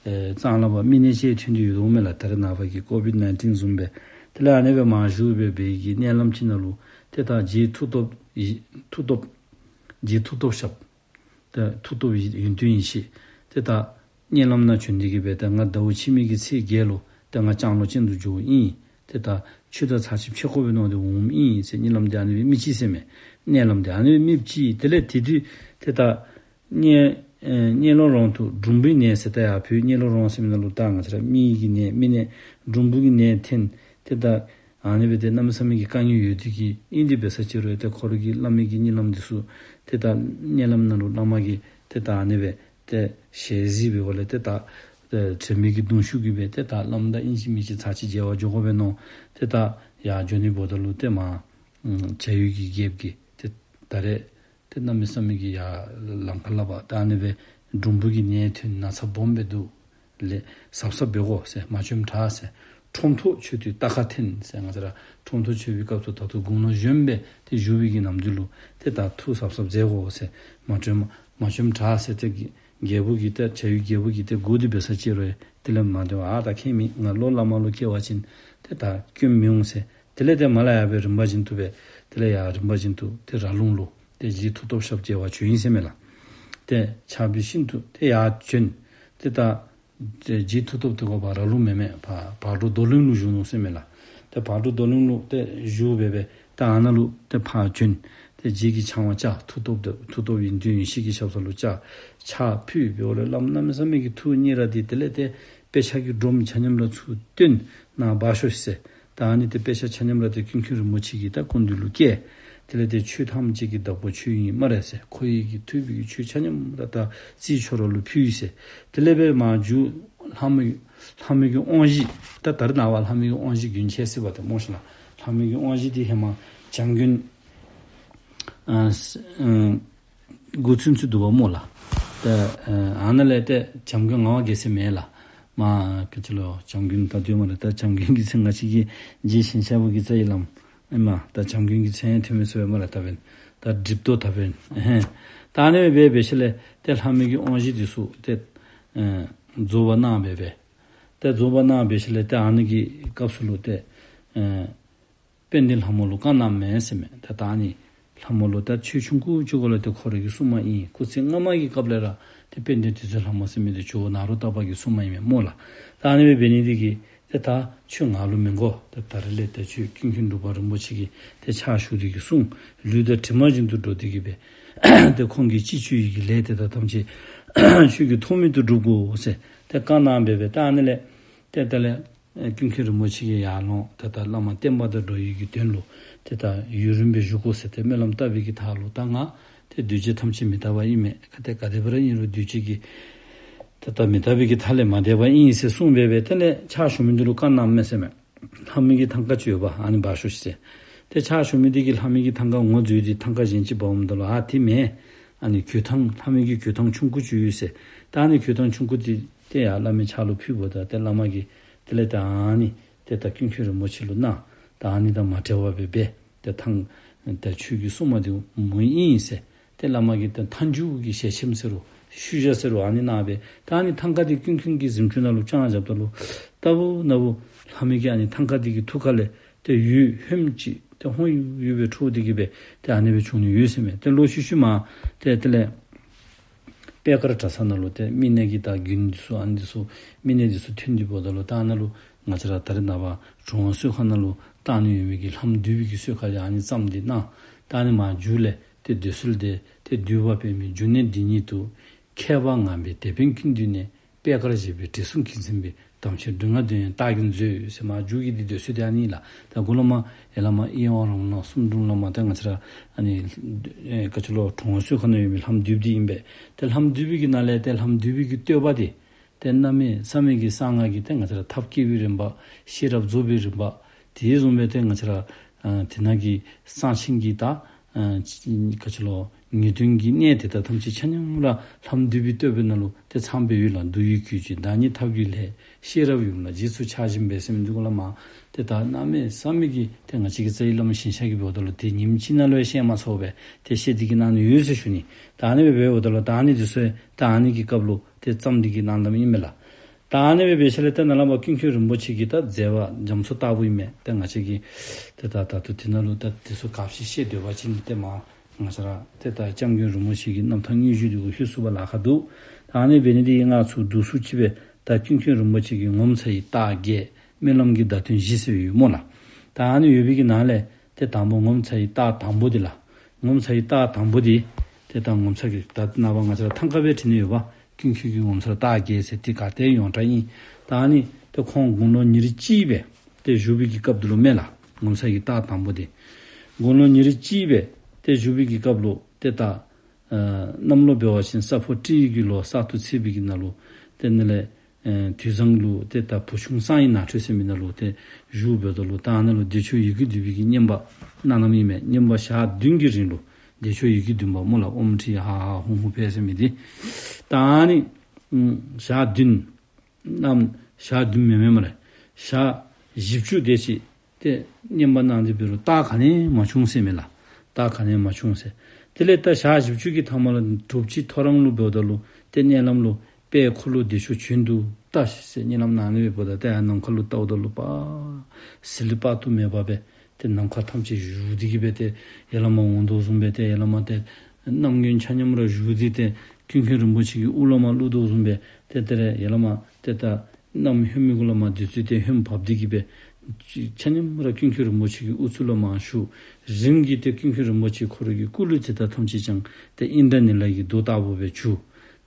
ཨེ་གཙང་ལ་བ་མི་ནད་ཅིག་ཐོན་ཏེ་ཡོདཔ་འོང་མས་ལགས། ད་རེས་ནངས་པ་གི་ཀོ་བིཌ་ནའིན་ཊིན་བཟུམ་སྦེ། དེ་ལས་ཨ་ནི་སྦེ་མར་བཞུགས་སྦེ་འབད་བའི་གི་མནལ་ལམ་ཅིག་ནང་ལུ་ཏེ་ད་རྗེ་མཐུ་སྟོབས་ཡི་མཐུ་སྟོབས་རྗེ་མཐུ་སྟོབས་ཞབས་ཏེ་མཐུ་སྟོབས་ཡོན་ཏན་ཡེ་ཤེས་ཏེ་ད་མནལ་ལམ་ནང་བྱོན་ཏེ་གི་སྦེ་ཏེ་ང་ཟླཝ་ཕྱི་མའི་གི་ཚེས་བརྒྱད་ལུ་ཏེ་ང་ལྕང་ལོ་ཅན་དུ་འགྱོཝ་ཨིན། ཏེ་ད་ཁྱོད་དང་ཚར་གཅིག་ཕྱད་དགོ་པས་མནོ་སྟེ་འོངམ་ཨིན་ཟེར་མནལ་ལམ་འདི་ཨ་ནི་སྦེ་རྨི་ཅི་ཟེར་མས། མནལ་ལམ་འདི་ཨ་ནི་སྦེ་རྨི་ཅི། དེ་ལས་དེ་དུས་ཏེ་ད་མནལ་ཨེ་མནལ་ལོང་རོང་དུ་འབྲུམ་བུའི་ནད་ཟེར། ད་ཡར་བོད་མནལ་ལོང་རོང་ཟེར་མི་ནང་ལུ་ད་ང་བཅས་ར་མིའི་གི་ནད་མི་ནད་འབྲུམ་བུ་གི་ནད་ཐོན། ཏེ་ད་ཨ་ནི་སྦེ་ཏེ་གནམ་མེད་ས་མེད་ཀྱི་དཀའ་ངལ་ཡོད་དེ་གིས་ཨིན་ཏེ་འབད་ས་ཅིག་རུང་ཏེ་ཁོ་ར་གིས་བླ་མའི་གི་གཉིད་ལམ་འདི་ཚུ་ཏེ་ད་མནལ་ལམ་ནང་ལུ་བླ་མ་གིས་ཏེ་ད་ཨ་ནི་སྦེ་ཏེ་ཞལ་གཟིགས་འབདཝ་ལས་ཏེ་ད་ཨེ་དྲན་མེད་ཀྱི་གདུང་ཤུགས་ཀྱིས་སྦེ་ཏེ་ད་བླ་མ་དང་ཨིན་ཅི་མིན་ཅི་ཚར་གཅིག་མཇལ་བར་འགྱོ་དགོ་པས་མནོ། ཏེ་ད་ཡར་འགྱོ་ནི་འབདཝ་ད་ལུ་ཏེ་མར་བྱ་ཡུལ་གྱི་རྒྱལཔོ་གིས་ཏེ་ད་རེས་ཏེ་གནམ་མེད་ས་མེད་ཀྱི་ཡར་ལམ་ཁ་ལས་ཕར་ད་ཨ་ནི་སྦེ་འབྲུམ་བུ་གི་ནད་ཐོན་ན་ཚ་སྦོམ་སྦེ་འདུག་ལགས། གཟབ་གཟབ་འབད་དགོ་ཟེར། མ་བྱོནམ་དྲག་ཟེར། ཁྲོམ་ཐོག་མཆོད་དུས་རྟ་ཁ་འཐེན་ཟེར། ང་བཅས་ར་ཁྲོམ་ཐོག་མཆོད་པའི་སྐབས་སུ་ད་ལྟོ་དགུང་ལོ་གཞོནམ་སྦེ་ཏེ་བཞུགས་པའི་གི་ནམ་དུས་ལུ་ཏེ་ད་ཐུགས་གཟབ་གཟབ་མཛད་དགོ་ཟེར། མ་བྱོནམ་མ་བྱོནམ་དྲག་ཟེར། ཏེ་རྒྱལ་པོ་གིས་ཏེ་བྱ་ཡུལ་རྒྱལ་པོ་གིས་ཏེ་སྒུག་སྟེ་འབད་ས་ཅིག་རུང་དེ་ལས་མ་འདོན་པར་ཨ་ད་ཁྱད་མེད། ང་ལོ་བླ་མ་ལུ་སྐྱེ་བ་ཅིན་ཏེ་ད་སྐྱོན་མི་འོང་ཟེར། དེ་ལས་ཏེ་མར་ལས་ཡར་སྦེ་རིམ་པ་བཞིན་དུ་སྦེ་དེ་ལས་ཡར་རིམ་པ་བཞིན་དུ་ཏེ་ར་ལུང་ལུ་ཏེ་རྗེ་མཐུ་སྟོབས་ཞབས་མཇལ་བར་བྱོན་ཡི་ཟེར་མས་ལགས། ཏེ་ཕྱག་ཕུལ་ཞིནམ་དུ་ཏེ་ཡར་བྱོན། ཏེ་ད་ཏེ་རྗེ་མཐུ་སྟོབས་དེ་གོ་བ་ར་ལུང་མེན་མས། བ་བག་དྲོ་རྡོར་གླིང་ལུ་བཞུགས་ནུག་ཟེར་མས་ལགས། ཏེ་བག་དྲོ་རྡོར་གླིང་ལུ་ཏེ་བཞུགས་སྦེ་སྦེ་ཏེ་ཨ་ནཱ་ལུ་ཏེ་ཕར་བྱོན། ཏེ་རྗེ་གི་ཕྱག་དབང་བཅར། མཐུ་སྟོབས་དེ་མཐུ་སྟོབས་ཡོན་ཏན་ཡེ་ཤེས་ཀྱི་ཞབས་ས་ལུ་བཅར། ཕྱག་ཕུལ་འབདཝ་ལས་བླ་མ་གནམ་མེད་ས་མེད་ཀྱི་ཐུགས་མཉེས་ར་ཏེ་དེ་ལས་ཏེ་དཔེ་ཆ་གི་སྒྲོམ་ཆ་མཉམ་ར་ཚུར་བཏོན། ནཱ་འབག་ཤོག་ཟེར། ད་ཨ་ནི་ཏེ་དཔེ་ཆ་ཆ་མཉམ་ར་ཏེ་ཀུན་མཁྱེན་རིན་པོ་ཆེ་གི་ད་སྐུ་མདུན་ལུ་བསྐྱལ། དེ་ལས་ཏེ་ཆོས་ཐམས་ཅད་ཀྱི་བདག་པོ་ཁྱོད་ཨིན་སྨ་རེ་ཟེར། ཁོ་ཡི་གི་ཐོས་པའི་གི་ཆོས་ཆ་མཉམ་ར་ད་རྩིས་ཆོས་ར་ལུ་ཕུལ་ཡི་ཟེར། དེ་ལས་སྦེ་མར་མཇུག་ལྷ་མོ་ལྷ་མོ་གི་དབང་བཞི། ད་ད་རེས་ནངས་པ་ལྷ་མོ་གི་དབང་བཞི་རྒྱུན་ཆད་ཟེར་བ་ཏེ་སྨོ་ཤེས་ལགས། ལྷ་མོ་གི་དབང་བཞི་འདི་ཧེ་མ་བྱམས་མགོན་ཨ་ཨ་འགོ་ཚུན་ཚོད་འདུག་པ་སྨོ་ལགས། ཏེ་ཨ་ཨ་ནཱ་ལས་ཏེ་བྱམས་མགོན་ངག་དབང་རྒྱལ་མཚན་མེད་ལགས། མར་ག་ཅི་ལོ་བྱམས་མགོན་ད་སྡོད་སྨ་རེ། ད་བྱམས་མགོན་གྱི་མཚན་ང་བཅས་ཀྱི་རྗེ་ཞིང་གཤེགས་པ་གི་རྩ་བའི་བླམ་ཨིན་མས། ད་བྱམས་མགོན་གྱི་མཚན་ཡང་ཐོན་མི་ཚུགས་པས་སྨ་རེ། ད་འབདན་ད་སྒྲིབ་ཏོ་ད་འབདན་ཨེ་ཧེ། ད་ཨ་ནི་སྦེ་འབད་ཞིནམ་ལས་ཏེ་ལྷ་མོ་གི་དབང་བཞི་འདི་ཚུ་ཏེ་ཨེ་རྫོགས་པ་གནང་སྦེ་སྦེ་ཏེ་རྫོགས་པ་གནང་འབད་ཞིནམ་ལས་ཏེ་ཨ་ནི་གི་སྐབས་སུ་ལུ་ཏེ་ཨེ་ དཔལ་ལྡན་ལྷ་མོ་ལུ་བཀའ་གནངམ་མས་ཟེར་མས། ད་ད་ཨ་ནི་ལྷ་མོ་ལུ་ད་ཆོས་ཆུང་ཀུ་ཅིག་གུ་ལས་ཏེ་ཁོ་རའི་གི་སྲུང་མ་ཨིན། སྐུ་ཚེ་སྔ་མ་གི་སྐབས་ལས་ར་ཏེ་དཔལ་ལྡན་དུད་སོལ་ལྷ་མོ་ཟེར་མི་འདི་ཇོ་བོ་ནཱ་རོ་ཏ་པ་གི་སྲུང་མ་ཨིན་མས་སྨོ་ལགས། ད་ཨ་ནི་སྦེ་འབད་ནི་འདི་གིས་ཏེ་ད་ཁྱོད་ང་ལུ་མི་དགོ། ཏེ་ད་རིས་ལས་ཏེ་ཁྱོད་ཀུན་མཁྱེན་འབྲུག་པ་རིན་པོ་ཆེ་གི་ཏེ་ཕྱག་ཞུ་སྟེ་གི་སྲུང་ལུས་དང་གྲིབ་མ་བཞིན་དུ་འགྲོགས་ཏེ་གི་སྦེ་ཏེ་ཁོང་གིས་ཅི་བཅོལ་ཡི་གི་ལས་དེ་དག་ཐམས་ཅད་ཁྱོད་ཀྱིས་ཐོགས་མེད་དུ་སྒྲུབ་དགོ་ཟེར་ཏེ་བཀའ་གནང་སྦེ་སྦེ་ད་ཨ་ནི་ལས་ཏེ་དེ་ལས་ཨེ་ཀུན་མཁྱེན་རིན་པོ་ཆེ་གིས་ཡར་ལོང་ཏེ་ད་བླ་མ་བསྟན་པ་དང་འགྲོ་བའི་གི་དོན་ལུ་ཏེ་ད་ཡུན་རིངམོ་སྦེ་བཞུགས་དགོ་ཟེར་ཏེ་སྨོན་ལམ་བཏབ་པའི་གི་མཐའ་ལུ་ད་ང་ཏེ་འདུས་བྱས་ཐམས་ཅད་མི་རྟག་པ་ཨིན་མས། ག་ཏེ་ག་དེ་སྦེ་ར་ཨིན་རུང་འདུས་བྱས་ཀྱི་ཏེ་ད་མི་རྟག་པའི་གི་མཐའ་ལས་མ་འདས་པ་ཨིན་ཟེར་གསུངས་སྦེ་སྦེ་དེ་ལས་ཕྱག་ཞུ་མི་འདི་ལུ་བཀའ་གནངམ་མས་ཟེར་མས། ལྷ་མོའི་གི་ཐང་ཀ་ཅིག་ཡོདཔ་ཨ་ནི་འབག་ཤོག་ཤིག་ཟེར། ཏེ་ཕྱག་ཞུ་མི་འདི་གིས་ལྷ་མོའི་གི་ཐང་ཀ་ངོ་འཛོལ་ཏེ་ཐང་ཀ་གཞན་ཅིག་འབག་འོངམ་ད་ལུ་ཨ་འདི་མེན། ཨ་ནི་གོས་ཐང་ལྷ་མོའི་གི་གོས་ཐང་ཆུང་ཀུ་ཅིག་ཡོད་ཟེར། ད་ཨ་ནི་གོས་ཐང་ཆུང་ཀུ་འདི་ཏེ་ཡར་བླ་མའི་ཕྱག་ལུ་ཕུལཝ་ད་ཏེ་བླ་མ་གིས་དེ་ལས་ད་ཨ་ནི་ཏེ་ད་ཀུན་མཁྱེན་རིན་པོ་ཆེ་ལུ་གནང་། ད་ཨ་ནི་དང་མ་བྲལ་བར་སྦེ་སྦེ་ཏེ་ཐང་ཏེ་ཁྱོད་ཀྱི་སྲུང་མ་འདི་མོ་ཨིན་ཟེར། ཏེ་བླ་མ་གིས་ཏེ་མཐའ་མཇུག་གི་ཞལ་ཆེམས་ཟེར་རུང་ཤུལ་བཞག་ཟེར་རུང་ཨ་ནི་གནང་སྦེ་ད་ཨ་ནི་ཐང་ཀ་འདི་ཀུན་མཁྱེན་གྱི་གཟིམ་ཆུང་ནང་ལུ་བཅང་བཞགཔ་ད་ལུ་ལྟ་བུ་ན་བུ་ལྷ་མོའི་གི་ཨ་ནི་ཐང་ཀ་འདི་གི་ཐུགས་ཁ་ལས་ཏེ་འོད་ཧོནམ་ཅིག་ཏེ་ཧོན་ཡུ་ཡུ་སྦེ་འཕྲོ་སྟེ་གི་སྦེ་ཏེ་ཨ་ནི་སྦེ་བྱུང་ནི་ཡོད་ཟེར་མས། ཏེ་ལོག་ཤུལ་ཤུལ་མ་ཏེ་དེ་ལས་པད་དཀར་གྲྭ་ཚང་ནང་ལུ་ཏེ་མི་ནད་ཀྱི་ད་རྒྱུན་འདི་ཚུ་ཨ་ནི་འདི་ཚུ་མི་ནད་འདི་ཚུ་ཐོན་ཏེ་འབདཝ་ད་ལུ་ད་ཨ་ནཱ་ལུ་ང་བཅས་ར་ད་རེས་ནངས་པ་གྲུབ་དབང་གསོལ་ཁ་ནང་ལུ་བཏང་ནི་ཡོད་མི་གི་ལྷམ་བསྡུས་པའི་གི་གསོལ་ཁ་ཨ་ནི་བརྩམས་ཏེ་གནང་། ད་ཨ་ནི་མར་མཇུག་ལས་ཏེ་འདོད་གསོལ་འདི་ཏེ་འདུས་པ་པདྨའི་འབྱུང་གནས་འདི་ཉིད་དུ། མཁས་པ་ངང་པའི་དེད་དཔོན་ཀུན་འདུས་ནས། པད་དཀར་བཞད་པའི་དྲི་བསུང་གིས་མཚན་པའི། དམ་ཆོས་སྒྲུབ་ངག་འདོན་ཡང་བདག་གིས་མཛོད་ཟེར་མར་མཇུག་གི་འདི་འདོད་གསོལ་འདི་ཨ་ནི་ལགས། ད་འགོ་ལས་མར་ཡར་ལས་མར་ཨི་ཡང་རང་ལུགས་གསུང་འབུམ་ལས་མར་ད་ང་བཅས་ར་ཨ་ནི་ཨེ་ག་ཅི་ལོ་གྲུབ་དབང་གསོལ་ཁ་ནང་ཡོད་མི་ལྷམ་བསྡུས་པ་འདི་ཨིན་པས། ཏེ་ལྷམ་བསྡུས་པའི་གི་ནང་ལས་ཏེ་ལྷམ་བསྡུས་པའི་གི་བསྟོད་པ་འདི་ཏེ་གནམ་མེད་ས་མེད་ཀྱི་གསང་སྔགས་ཀྱི་ཏེ་ང་བཅས་ར་ཐབས་བསྐྱེད་པའི་རིམ་པ་ཤེས་རབ་རྫོགས་པའི་རིམ་པ་དེ་བཟུམ་སྦེ་ཏེ་ང་བཅས་ར་ཨ་དེ་ནང་གི་གསང་ཆེན་གྱི་ད་ཨ་ག་ཅི་ལོ་ངེས་དོན་གྱི་གནད་དེ་དག་ཐམས་ཅད་ཆ་མཉམ་ར་ལྷམ་བསྡུས་པའི་བསྟོད་པའི་ནང་ལུ་ཏེ་ཚང་སྦེ་ཡོད་ལགས། མདོ་ཡི་རྒྱུད་ཀྱི་བདག་ཉིད་ཐབས་ཀྱི་ལྷས། ཤེས་རབ་ཡུམ་ལ་རྗེས་སུ་ཆགས་བཞིན་པས་ཟེར་མི་འདི་གུ་ལས་མར་ཏེ་ད་གནམ་མེད་ས་མེད་ཀྱི་ཏེ་ང་བཅས་ཀྱི་རྩ་བའི་བླ་མ་ཞིང་གཤེགས་ཀྱི་འབདཝ་ད་ལུ་ཏེ་ཉིནམ་གཅིག་ནང་ལུ་ཡང་བཤད་མ་ཚུགས་པས། ཏེ་བཤད་དེ་གི་གནང་ནི་ཡོད་ཟེར་ཞུ་ནི། ད་ཨ་ནི་སྦེ་འབདཝ་ད་ལུ་ད་ཨ་ནི་འདི་ཚུ་ད་ཨ་ནི་གི་སྐབས་ལུ་ཏེ་བརྩམས་ཏེ་གི་གནང་གནངམ་ཨིན་མས་ལགས། ད་ཨ་ནི་སྦེ་འབད་ཞིནམ་ལས་ཏེ་ནཱ་ལས་མར་ཀུན་མཁྱེན་རིན་པོ་ཆེ་གི་ད་མཛད་པ་རྒྱ་མཚོ་ལྟ་བུ་ཨིན་མས། ཏེ་ང་བཅས་ཀྱི་ཏེ་ད་ད་ལྟོ་དེ་ནང་ལུ་ད་དེ་ཚུ་ག་ཅི་བཤད་སྡོད་པ་ཅིན་ཏེ་མར་ང་བཅས་ར་ཏེ་ད་སྐྱབས་མགོན་རིན་པོ་ཆེ་གི་རྣམ་ཐར་དངོས་གཞི་འདི་གུ་ལྷོད་ཚུགས་པར་ལཱ་ཁག་འདུག། ད་ཨ་ནི་འབད་ནི་འདི་གིས་ང་ཚུ་འདུག་སུ་ཅིག་སྦེ་ད་ཀུན་མཁྱེན་རིན་པོ་ཆེ་གི་ངོ་མཚར་བའི་རྟགས་བརྒྱད་སྨོན་ལམ་གྱི་བརྡ་དོན་བཞི་ཟེར་ཡོད་སྨོ་ལགས། ད་ཨ་ནི་ཡོད་པའི་གི་ནང་ལས་ཏེ་དང་པོ་ངོ་མཚར་བའི་རྟགས་དང་པོ་འདི་ལགས། ངོ་མཚར་བའི་རྟགས་དང་པོ་འདི་ཏེ་ད་ངོ་མཚར་གྱི་ད་ནངས་པ་ང་བཅས་ར་ཐང་ཀ་སྦེ་བྲིས་ནི་ཡོདཔ། ཀུན་མཁྱེན་གྱི་ངོ་མཚར་རྟགས་བརྒྱད་ཟེར་ཏེ་ག་ཏེ་ཡོངས་གྲགས་ཨིན། ད་ཨ་ནི་ཏེ་ཁོང་དགུང་ལོ་ཉེར་གཅིག་སྦེ་ཏེ་བཞུགས་པའི་གི་སྐབས་འདི་ལུ་མས་ལགས། ངོ་མཚར་གྱི་རྟགས་དང་པོ་འདི་དགུང་ལོ་ཉེར་གཅིག་སྦེ་ཏེ་བཞུགས་པའི་གི་སྐབས་ལུ་ཏེ་ད་ཨ་གནམ་ལོ་འབད་བ་ཅིན་ས་ཕོ་སྤྲེལ་གྱི་ལོ་གསར་དུ་ཚེས་པའི་གི་ནང་ལུ་ཏེ་ཨ་ནི་ལས་ཨེ་དུས་བཟང་ལུ་ཏེ་ད་བུ་ཆུང་གསང་བའི་ནང་ཁྲོལ་ཟེར་མི་ནང་ལུ་ཏེ་བཞུགས་འབདཝ་ད་ལུ་ད་ཨ་ནཱ་ལུ་བདེ་མཆོག་ཡི་གེ་བདུན་པའི་གི་བསྙེན་པ་གནང་གནངམ་ཨིན་མས། བསྙེན་པ་ཞག་བདུན་གྱི་རིང་ལུ་བདེ་མཆོག་ཡི་གེ་བདུན་པ་སྨོ་ལགས། ཨོཾ་ཁྲི་ཧ་ཧ་ཧཱུྃ་ཧཱུྃ་ཕཊ་ཟེར་མི་འདི་ད་ཨ་ནི་ཨམ་ཞག་བདུན་ནམ་ཞག་བདུན་མེན་མེན་སྨ་རེ། ཞག་བཞི་བཅུ་དེ་ཅིག་ཏེ་བསྙེན་པ་གནང་སྟེ་འབད་རུང་རྟགས་ག་ནི་ཡང་མ་བྱུང་ཟེར་མས་ལགས། རྟགས་ག་ནི་ཡང་མ་བྱུང་ཟེར། དེ་ལས་ད་ཞག་བཞི་བཅུ་གི་མཐའ་མ་ལུ་དྲོ་པ་ཅིག་ཐོ་རངས་ལུ་འབདཝ་ད་ལུ་ཏེ་མནལ་ལམ་ལུ་དཔལ་འཁོར་ལོ་བདེ་མཆོག་བྱོན་དུ་ལྟ་ཞིག་ཟེར་མནལ་ལམ་ནང་ནི་འབདཝ་ད་ཏེ་ཡར་ནམ་མཁའ་ལུ་བལྟཝ་ད་ལུ་པ་ཟིལ་དཔག་ཏུ་མེད་པ་སྦེ་ཏེ་ནམ་མཁའ་ཐམས་ཅད་བཞུགས་ཏེ་གི་སྦེ་ཏེ་ཡར་ལས་མར་འོང་དོ་བཟུམ་སྦེ་ཏེ་ཡར་ལས་མར་ཏེ་གནམ་དགུང་ཆ་མཉམ་ར་བཞུགས་ཏེ་ཏེ་ཀུན་མཁྱེན་རིན་པོ་ཆེ་གི་དབུ་ལུ་མར་བླུག་དོ་བཟུམ་སྦེ་ཏེ་དེ་ལས་ཡར་ལས་མར་ཏེ་ད་གནམ་ཧོནམ་གུ་ལས་མར་བདུད་རྩི་དེ་ཧོནམ་བབས་ཏེ་གི་སྦེ་ཆ་མཉམ་ར་ཀུན་མཁྱེན་རིན་པོ་ཆེ་གི་དབུ་གཙུག་ལུ་མར་ཞུགས། རིམ་གྱིས་ཏེ་ཀུན་མཁྱེན་རིན་པོ་ཆེ་ཁོ་རའི་གི་སྐུ་ལུས་དེ་དག་ཐམས་ཅད་ཀྱང་ཏེ་ཨིནྡྲ་ནཱི་ལ་གི་རྡོ་ལྟ་བུ་སྦེ་གྱུར།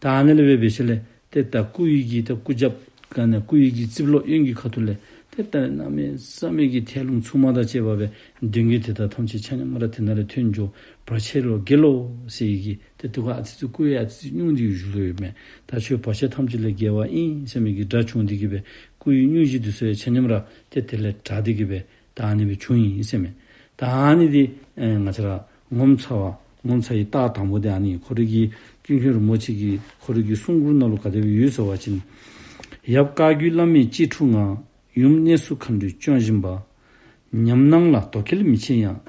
ད་ཨ་ནི་ལས་འབད་འབད་ཞིནམ་ལས་ཏེ་ད་སྐུ་ཡི་གི་ད་སྐུ་རྒྱབ་ག་ནི་སྐུ་ཡི་གི་རྩིབ་ལོགས་གཡོན་གྱི་ཁ་ཐུག་ལས་ཏེ་ད་གནམ་མེད་ས་མེད་ཀྱི་ཐལ་རླུང་འཚུབ་མ་དང་བཅས་པ་སྦེ་གདོན་བགེགས་དེ་དག་ཐམས་ཅད་ཆ་མཉམ་ར་དེ་ནང་ལས་ཐོན་འགྱོ། བར་ཆད་ལོ་བརྒྱད་ལོ་ཟེར་བའི་གི་ཏེ་དེ་ཁར་ཨ་ཙི་ཙི་སྐུ་ཡི་ཨ་ཙི་ཙི་སྙུང་སྟེ་བཞུགས་ཡོདཔ་མས། ད་ཁྱོད་བར་ཆད་ཐམས་ཅད་ལས་རྒྱལ་བ་ཨིན་ཟེར་མི་གི་སྒྲ་བྱུང་སྟེ་གི་སྦེ་སྐུ་ཡི་སྙུང་གཞི་འདི་ཚུ་ཡང་ཆ་མཉམ་ར་ཏེ་དེ་ལས་དྲག་སྟེ་གི་སྦེ་ད་ཨ་ནི་སྦེ་བྱུང་ཡི་ཟེར་མས། ད་ཨ་ནི་འདི་ཨེ་ང་བཅས་ར་ངོ་མཚར་བ་ངོ་མཚར་བའི་རྟགས་དང་པོ་འདི་ཨ་ནི་ཁོ་རའི་གི་ཀུན་མཁྱེན་རིན་པོ་ཆེ་གི་ཁོ་རའི་གི་གསུང་མགུར་ནང་ལུ་ག་དེ་སྦེ་ཡོད་ཟེར་བ་ཅིན། ཡབ་བཀའ་བརྒྱུད་བླ་མའི་གཅེས་ཕྲུག་ང་། ཡུམ་གནས་སུ་མཁའ་འགྲོས་སྐྱོང་བཞིན་པ། ཉམས་སྣང་ལ་དོ་གལ་མི་ཆེ་ཡང་།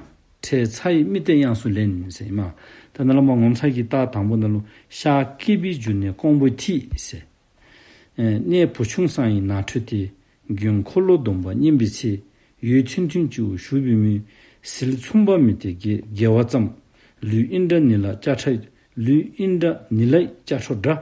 འཕྲལ་ཚ་ཡི་རྨི་ལྟས་དབྱངས་སུ་ལེན་ཟེར་ཨིན་མས། ད་ནཱ་ལས་མར་ངོ་མཚར་གྱི་རྟགས་དང་པོ་ནང་ལུ་ཤར་སྐྱེས་པའི་འབྱུང་གནས་ཀོང་པོའི་ཐིག་ཟེར། ཨེ་གནས་བུ་ཆུང་གསང་བའི་ནང་ཁྲོལ་ཏེ། མགོན་འཁོར་ལོ་སྡོམ་པ་བསྙེན་པའི་ཚེ། ཡོད་ཐུན་ཐུན་སྤྱི་བོར་བཞུགས་པའི་མོད། ཟིལ་མཚུངས་པ་མི་སྟེར་དགེ་དགེ་བ་ཙམ། ལུས་ཨིནྡྲ་ནཱི་ལ་ལྕགས་ཁྲ་ལུས་ཨིནྡྲ་ནཱི་ལའི་ལྕགས་ཁྲ་འདྲ།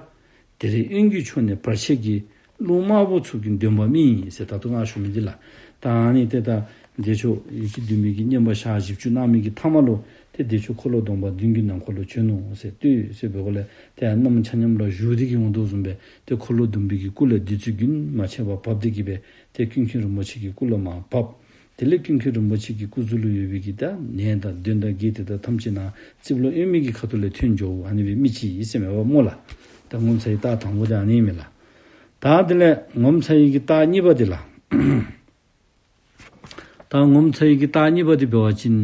དེ་རིང་གཡོན་གྱི་ཕྱོགས་ནས་བར་ཆད་ཀྱིས། རླུང་དམར་པོ་འཚུབ་ཀྱིས་འདོན་པ་རྨིས། ཟེར་ད་ལྟོ་ང་ཞུ་མི་འདི་ལགས། ད་ཨ་ནི་ཏེ་ད་བདེ་མཆོག་ཡེ་ཤེས་ལྡན་མའི་གི་བསྙེན་པ་ཞག་བཞི་བཅུ་གནང་མི་གི་ཐ་མ་ལུ་ཏེ་བདེ་མཆོག་འཁོར་ལོ་སྡོམ་པ་མདུན་གྱི་ནམ་མཁའ་ལུ་བྱོན་ནུག་ཟེར། ལྟོས་ཟེར་བའི་སྒོ་ལས་ཏེ་ཡར་གནམ་ཆ་མཉམ་ལ་བཞུགས་ཏེ་གི་འོང་དོ་བཟུམ་སྦེ་ཏེ་འཁོར་ལོ་སྡོམ་པའི་གི་སྐུ་ལས་བདུད་རྩི་རྒྱུན་མ་ཆད་པར་བབས་ཏེ་གི་སྦེ་ཏེ་ཀུན་མཁྱེན་རིན་པོ་ཆེ་གི་སྐུ་ལུ་མར་བབས། དེ་ལས་ཀུན་མཁྱེན་རིན་པོ་ཆེ་གི་སྐུ་གཟུགས་ལུ་ཡོད་པའི་གི་ད་ནད་དང་གདོན་དང་བགེགས་དེ་དག་ཐམས་ཅད་ནཱ་རྩིབས་ལོག་གཡོན་མའི་གི་ཁ་ཐུག་ལས་ཐོན་འགྱོ། ཨ་ནི་སྦེ་རྨི་ཅི་ཨིན་ཟེར་མས་པ་སྨོ་ལགས། ད་ངོ་མཚར་བའི་རྟགས་དང་པོ་དེ་ཨ་ནི་ཨིན་མས་ལགས། ད་དེ་ལས་ངོ་མཚར་བའི་གི་རྟགས་གཉིས་པ་དེ་ལགས། ད་ངོ་མཚར་བའི་གི་རྟགས་གཉིས་པ་དེ་འབད་བ་ཅིན་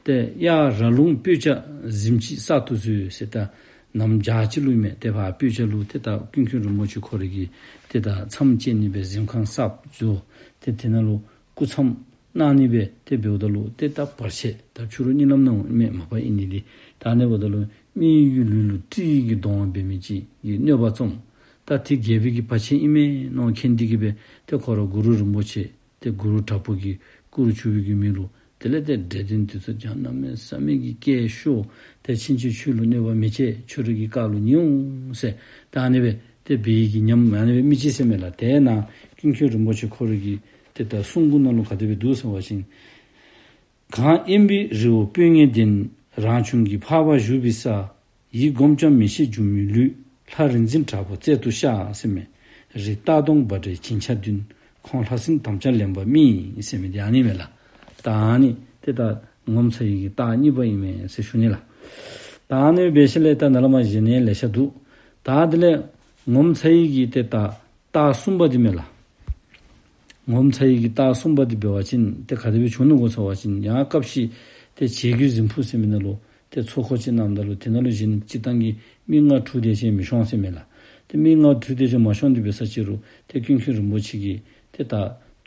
ཏེ་གཡག་ར་ལུང་སྤོས་སྐྱ་གཟིམ་ཅིང་གསར་དུ་བཟོས་ཟེར། ད་གནམ་བྱཱར་ཅིག་ལུ་མས། ཏེ་ཕར་སྤོས་སྐྱ་ལུ་ཏེ་ད་ཀུན་མཁྱེན་རིན་པོ་ཆེ་ཁོ་རའི་གི་ཏེ་ད་མཚམས་བཅད་ནི་སྦེ་གཟིམ་ཁང་གསར་བཟོ། ཏེ་དེ་ནང་ལུ་སྐུ་མཚམས་གནང་ནི་སྦེ་ཏེ་འབདཝ་ད་ལུ་ཏེ་ད་བར་ཆད་ད་ཕྱི་རུ་གཉིད་ལམ་ནང་མས་མ་པ་ཨིན་ནི་འདི། ད་ཨ་ནི་འབདཝ་ད་ལུ་མི་གི་ལུས་ལུ་སྤྲེའུ་གི་གདོང་འབད་མི་ཅིག་གིས་གནོད་པ་བརྩམས། ད་དེ་རྒྱལ་པོའི་གི་བར་ཆད་ཨིན་མས་མནོ་མཁྱེན་ཏེ་གི་སྦེ་ཏེ་ཁོ་ར་གུ་རུ་རིན་པོ་ཆེ་ཏེ་གུ་རུ་དྲག་པོ་གི་སྐུ་རུ་གྱུར་པའི་གི་མི་ལུ་དེ་ལས་ཏེ་འདྲེ་གདོན་དེ་ཚུ་ཀྱང་གནམ་མེད་ས་མེད་ཀྱི་སྐད་ཤོར། ཏེ་ཕྱིན་ཆད་ཁྱོད་ལུ་གནོད་པ་མི་བྱེད། ཁྱོད་རའི་གི་བཀའ་ལུ་ཉན་འོང་ཟེར། ད་ཨ་ནི་སྦེ་ཏེ་འབད་བའི་གི་ཉམས་ཨ་ནི་སྦེ་རྨི་ཅི་ཟེར་མས་ལགས། དེ་ནང་ཀུན་མཁྱེན་རིན་པོ་ཆེ་ཁོ་རའི་གི་ཏེ་ད་གསུང་མགུར་ནང་ལུ་ག་དེ་སྦེ་འདུག་ཟེར་བ་ཅིན། གངས་དབེན་པའི་རི་བོ་སྤོས་ངད་ལྡན། རང་བྱུང་གི་འཕགས་པ་བཞུགས་པའི་ས། ཡིད་སྒོམ་ཀྱང་མི་ཤེས་སྒྱུ་མའི་ལུས། ལྷ་རིག་འཛིན་དྲག་པོ་རྩལ་དུ་ཤར་ཟེར་མས། རི་རྟ་གདོང་འབའ་སྒྲའི་བྱིན་ཆགས་བདུན། ཁོང་ལྷ་སྲིན་དམ་བཅའ་ལེན་པ་རྨིས་ཟེར་མི་འདི་ཨ་ནི་མས་ལགས། ད་ཨ་ནི་ཏེ་ད་ངོ་མཚར་བའི་གི་རྟགས་གཉིས་པ་ཨིན་མས་ཟེར་ཞུ་ནི་ལགས། ད་ཨ་ནི་འབད་ཞིནམ་ལས་ད་ནཱ་ལས་མར་གཞན་ཡང་ལེ་ཤ་འདུག། ད་དེ་ལས་ངོ་མཚར་བའི་གི་ཏེ་ད་རྟགས་གསུམ་པ་འདི་མས་ལགས། ངོ་མཚར་བའི་གི་རྟགས་གསུམ་པ་འདི་འབད་བ་ཅིན་ཏེ་ག་དེ་སྦེ་བྱུང་ནུག་གོ་ཟེར་བ་ཅིན་ཡང་སྐབས་ཤིག་ཏེ་བྱེ་རྒོད་གཟིམ་ཕུག་ཟེར་མི་ནང་ལུ་ཏེ་ཚོགས་འཁོར་ཅིག་གནངམ་ད་ལུ་དེ་ནང་ལུ་གཞན་སྤྱིར་བཏང་གི་མི་ལྔ་དྲུག་དེ་ཅིག་མི་ཤོང་ཟེར་མས་ལགས། ཏེ་མི་ལྔ་དྲུག་དེ་ཅིག་མ་ཤོང་སྟེ་འབད་ས་ཅིག་རུང་ཏེ་ཀུན་མཁྱེན་རིན་པོ་ཆེ་གི་ཏེ་ད་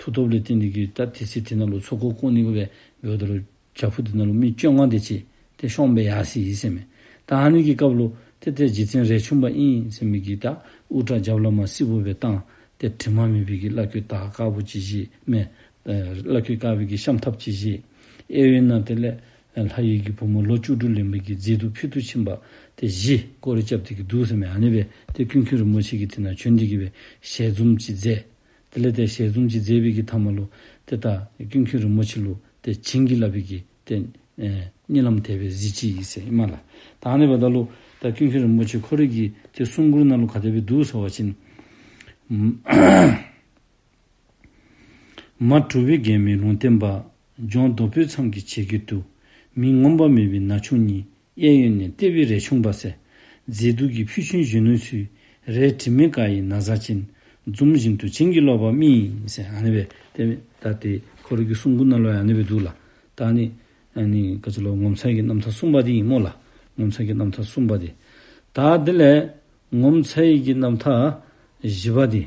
མཐུ་སྟོབས་ལས་བརྟེན་ཏེ་གི་ད་དེ་ཚེ་དེ་ནང་ལུ་ཚོགས་འཁོར་བསྐོར་ནི་གུ་སྦེ་འབདཝ་ད་ལུ་བྱག་ཕུག་དེ་ནང་ལུ་མི་བཅོ་ལྔ་དེ་ཅིག་ཏེ་ཤོང་སྦེ་ཡར་སོ་ཡི་ཟེར་མས། ད་ཨ་ནི་གི་སྐབས་ལུ་ཏེ་ཏེ་རྗེ་བཙུན་རས་ཆུང་པ་ཨིན་ཟེར་མི་གིས་ད་དབུ་སྐྲ་རྒྱབ་ལས་མར་སིལ་བུ་སྦེ་བཏང་། ཏེ་དྲི་མ་མེད་པའི་གི་བླ་གོས་དར་དཀར་པོ་ཅིག་བཞེས་མས། ཨེ་བླ་གོས་དཀར་པོའི་གི་ཤམ་ཐབས་ཅིག་བཞེས། གཡས་གཡོན་ན་དེ་ལས་ལྷ་ཡི་གི་བུ་མོ་ལོ་བཅུ་དྲུག་ལོན་པའི་གི་མཛེས་སྡུག་ཕུལ་དུ་ཕྱིན་པ་ཏེ་བཞི་སྐོར་ར་རྐྱབ་སྟེ་གི་འདུག་ཟེར་མས། ཨ་ནི་སྦེ་ཏེ་ཀུན་མཁྱེན་རིན་པོ་ཆེ་གི་དེ་ནང་བྱོན་ཏེ་གི་སྦེ་ཞལ་འཛུམ་ཅིག་མཛད། དེ་ལས་ཏེ་ཞལ་འཛུམ་ཅིག་མཛད་པའི་གི་ཐ་མ་ལུ་ཏེ་ད་ཀུན་མཁྱེན་རིན་པོ་ཆེ་ལུ་ཏེ་བྱིན་གྱིས་བརླབས་པའི་གི་ཏེ་ཨེ་གཉིད་ལམ་དེ་སྦེ་གཟིགས་ཅི་ཨིན་ཟེར་ཨིན་མས་ལགས། ད་ཨ་ནི་འབདཝ་ད་ལུ་ད་ཀུན་མཁྱེན་རིན་པོ་ཆེ་ཁོ་རའི་གི་ཏེ་གསུང་མགུར་ནང་ལུ་ག་དེ་སྦེ་འདུག་ཟེར་བ་ཅིན། མ་གྲུབ་པའི་མགོན་མེད་ལུང་བསྟན་པ། ལྗོངས་རྡོ་པོའི་མཚམས་ཀྱི་བྱེ་རྒོད་དུ། མི་ངོམས་པ་མེད་པའི་ན་ཆུང་གཉིས། གཡས་གཡོན་ནས་བལྟས་པའི་རས་ཆུང་པ་ཟེར། མཛེས་སྡུག་གི་ཕུལ་ཆུང་གཞོན་ནུ་ཚུལ། རས་དྲི་མེད་དཀར་ཡི་ན་བཟའ་ཅན། འཛུམ་བཞིན་དུ་བྱིན་གྱིས་རློབ་པ་རྨིས་ཟེར། ཨ་ནི་སྦེ་ཏེ་ད་ཏེ་ཁོ་རའི་གི་གསུང་མགུར་ནང་ལུ་ཡང་ཨ་ནི་སྦེ་འདུག་ལགས། ད་ཨ་ནི་ཨ་ནི་ག་ཅི་ལོ་ངོ་མཚར་གྱི་རྣམ་ཐར་གསུམ་པ་འདི་ཨིན་སྨོ་ལགས། ངོ་མཚར་གྱི་རྣམ་ཐར་གསུམ་པ་འདི། ད་དེ་ལས་ངོ་མཚར་གྱི་རྣམ་ཐར་བཞི་པ་འདི།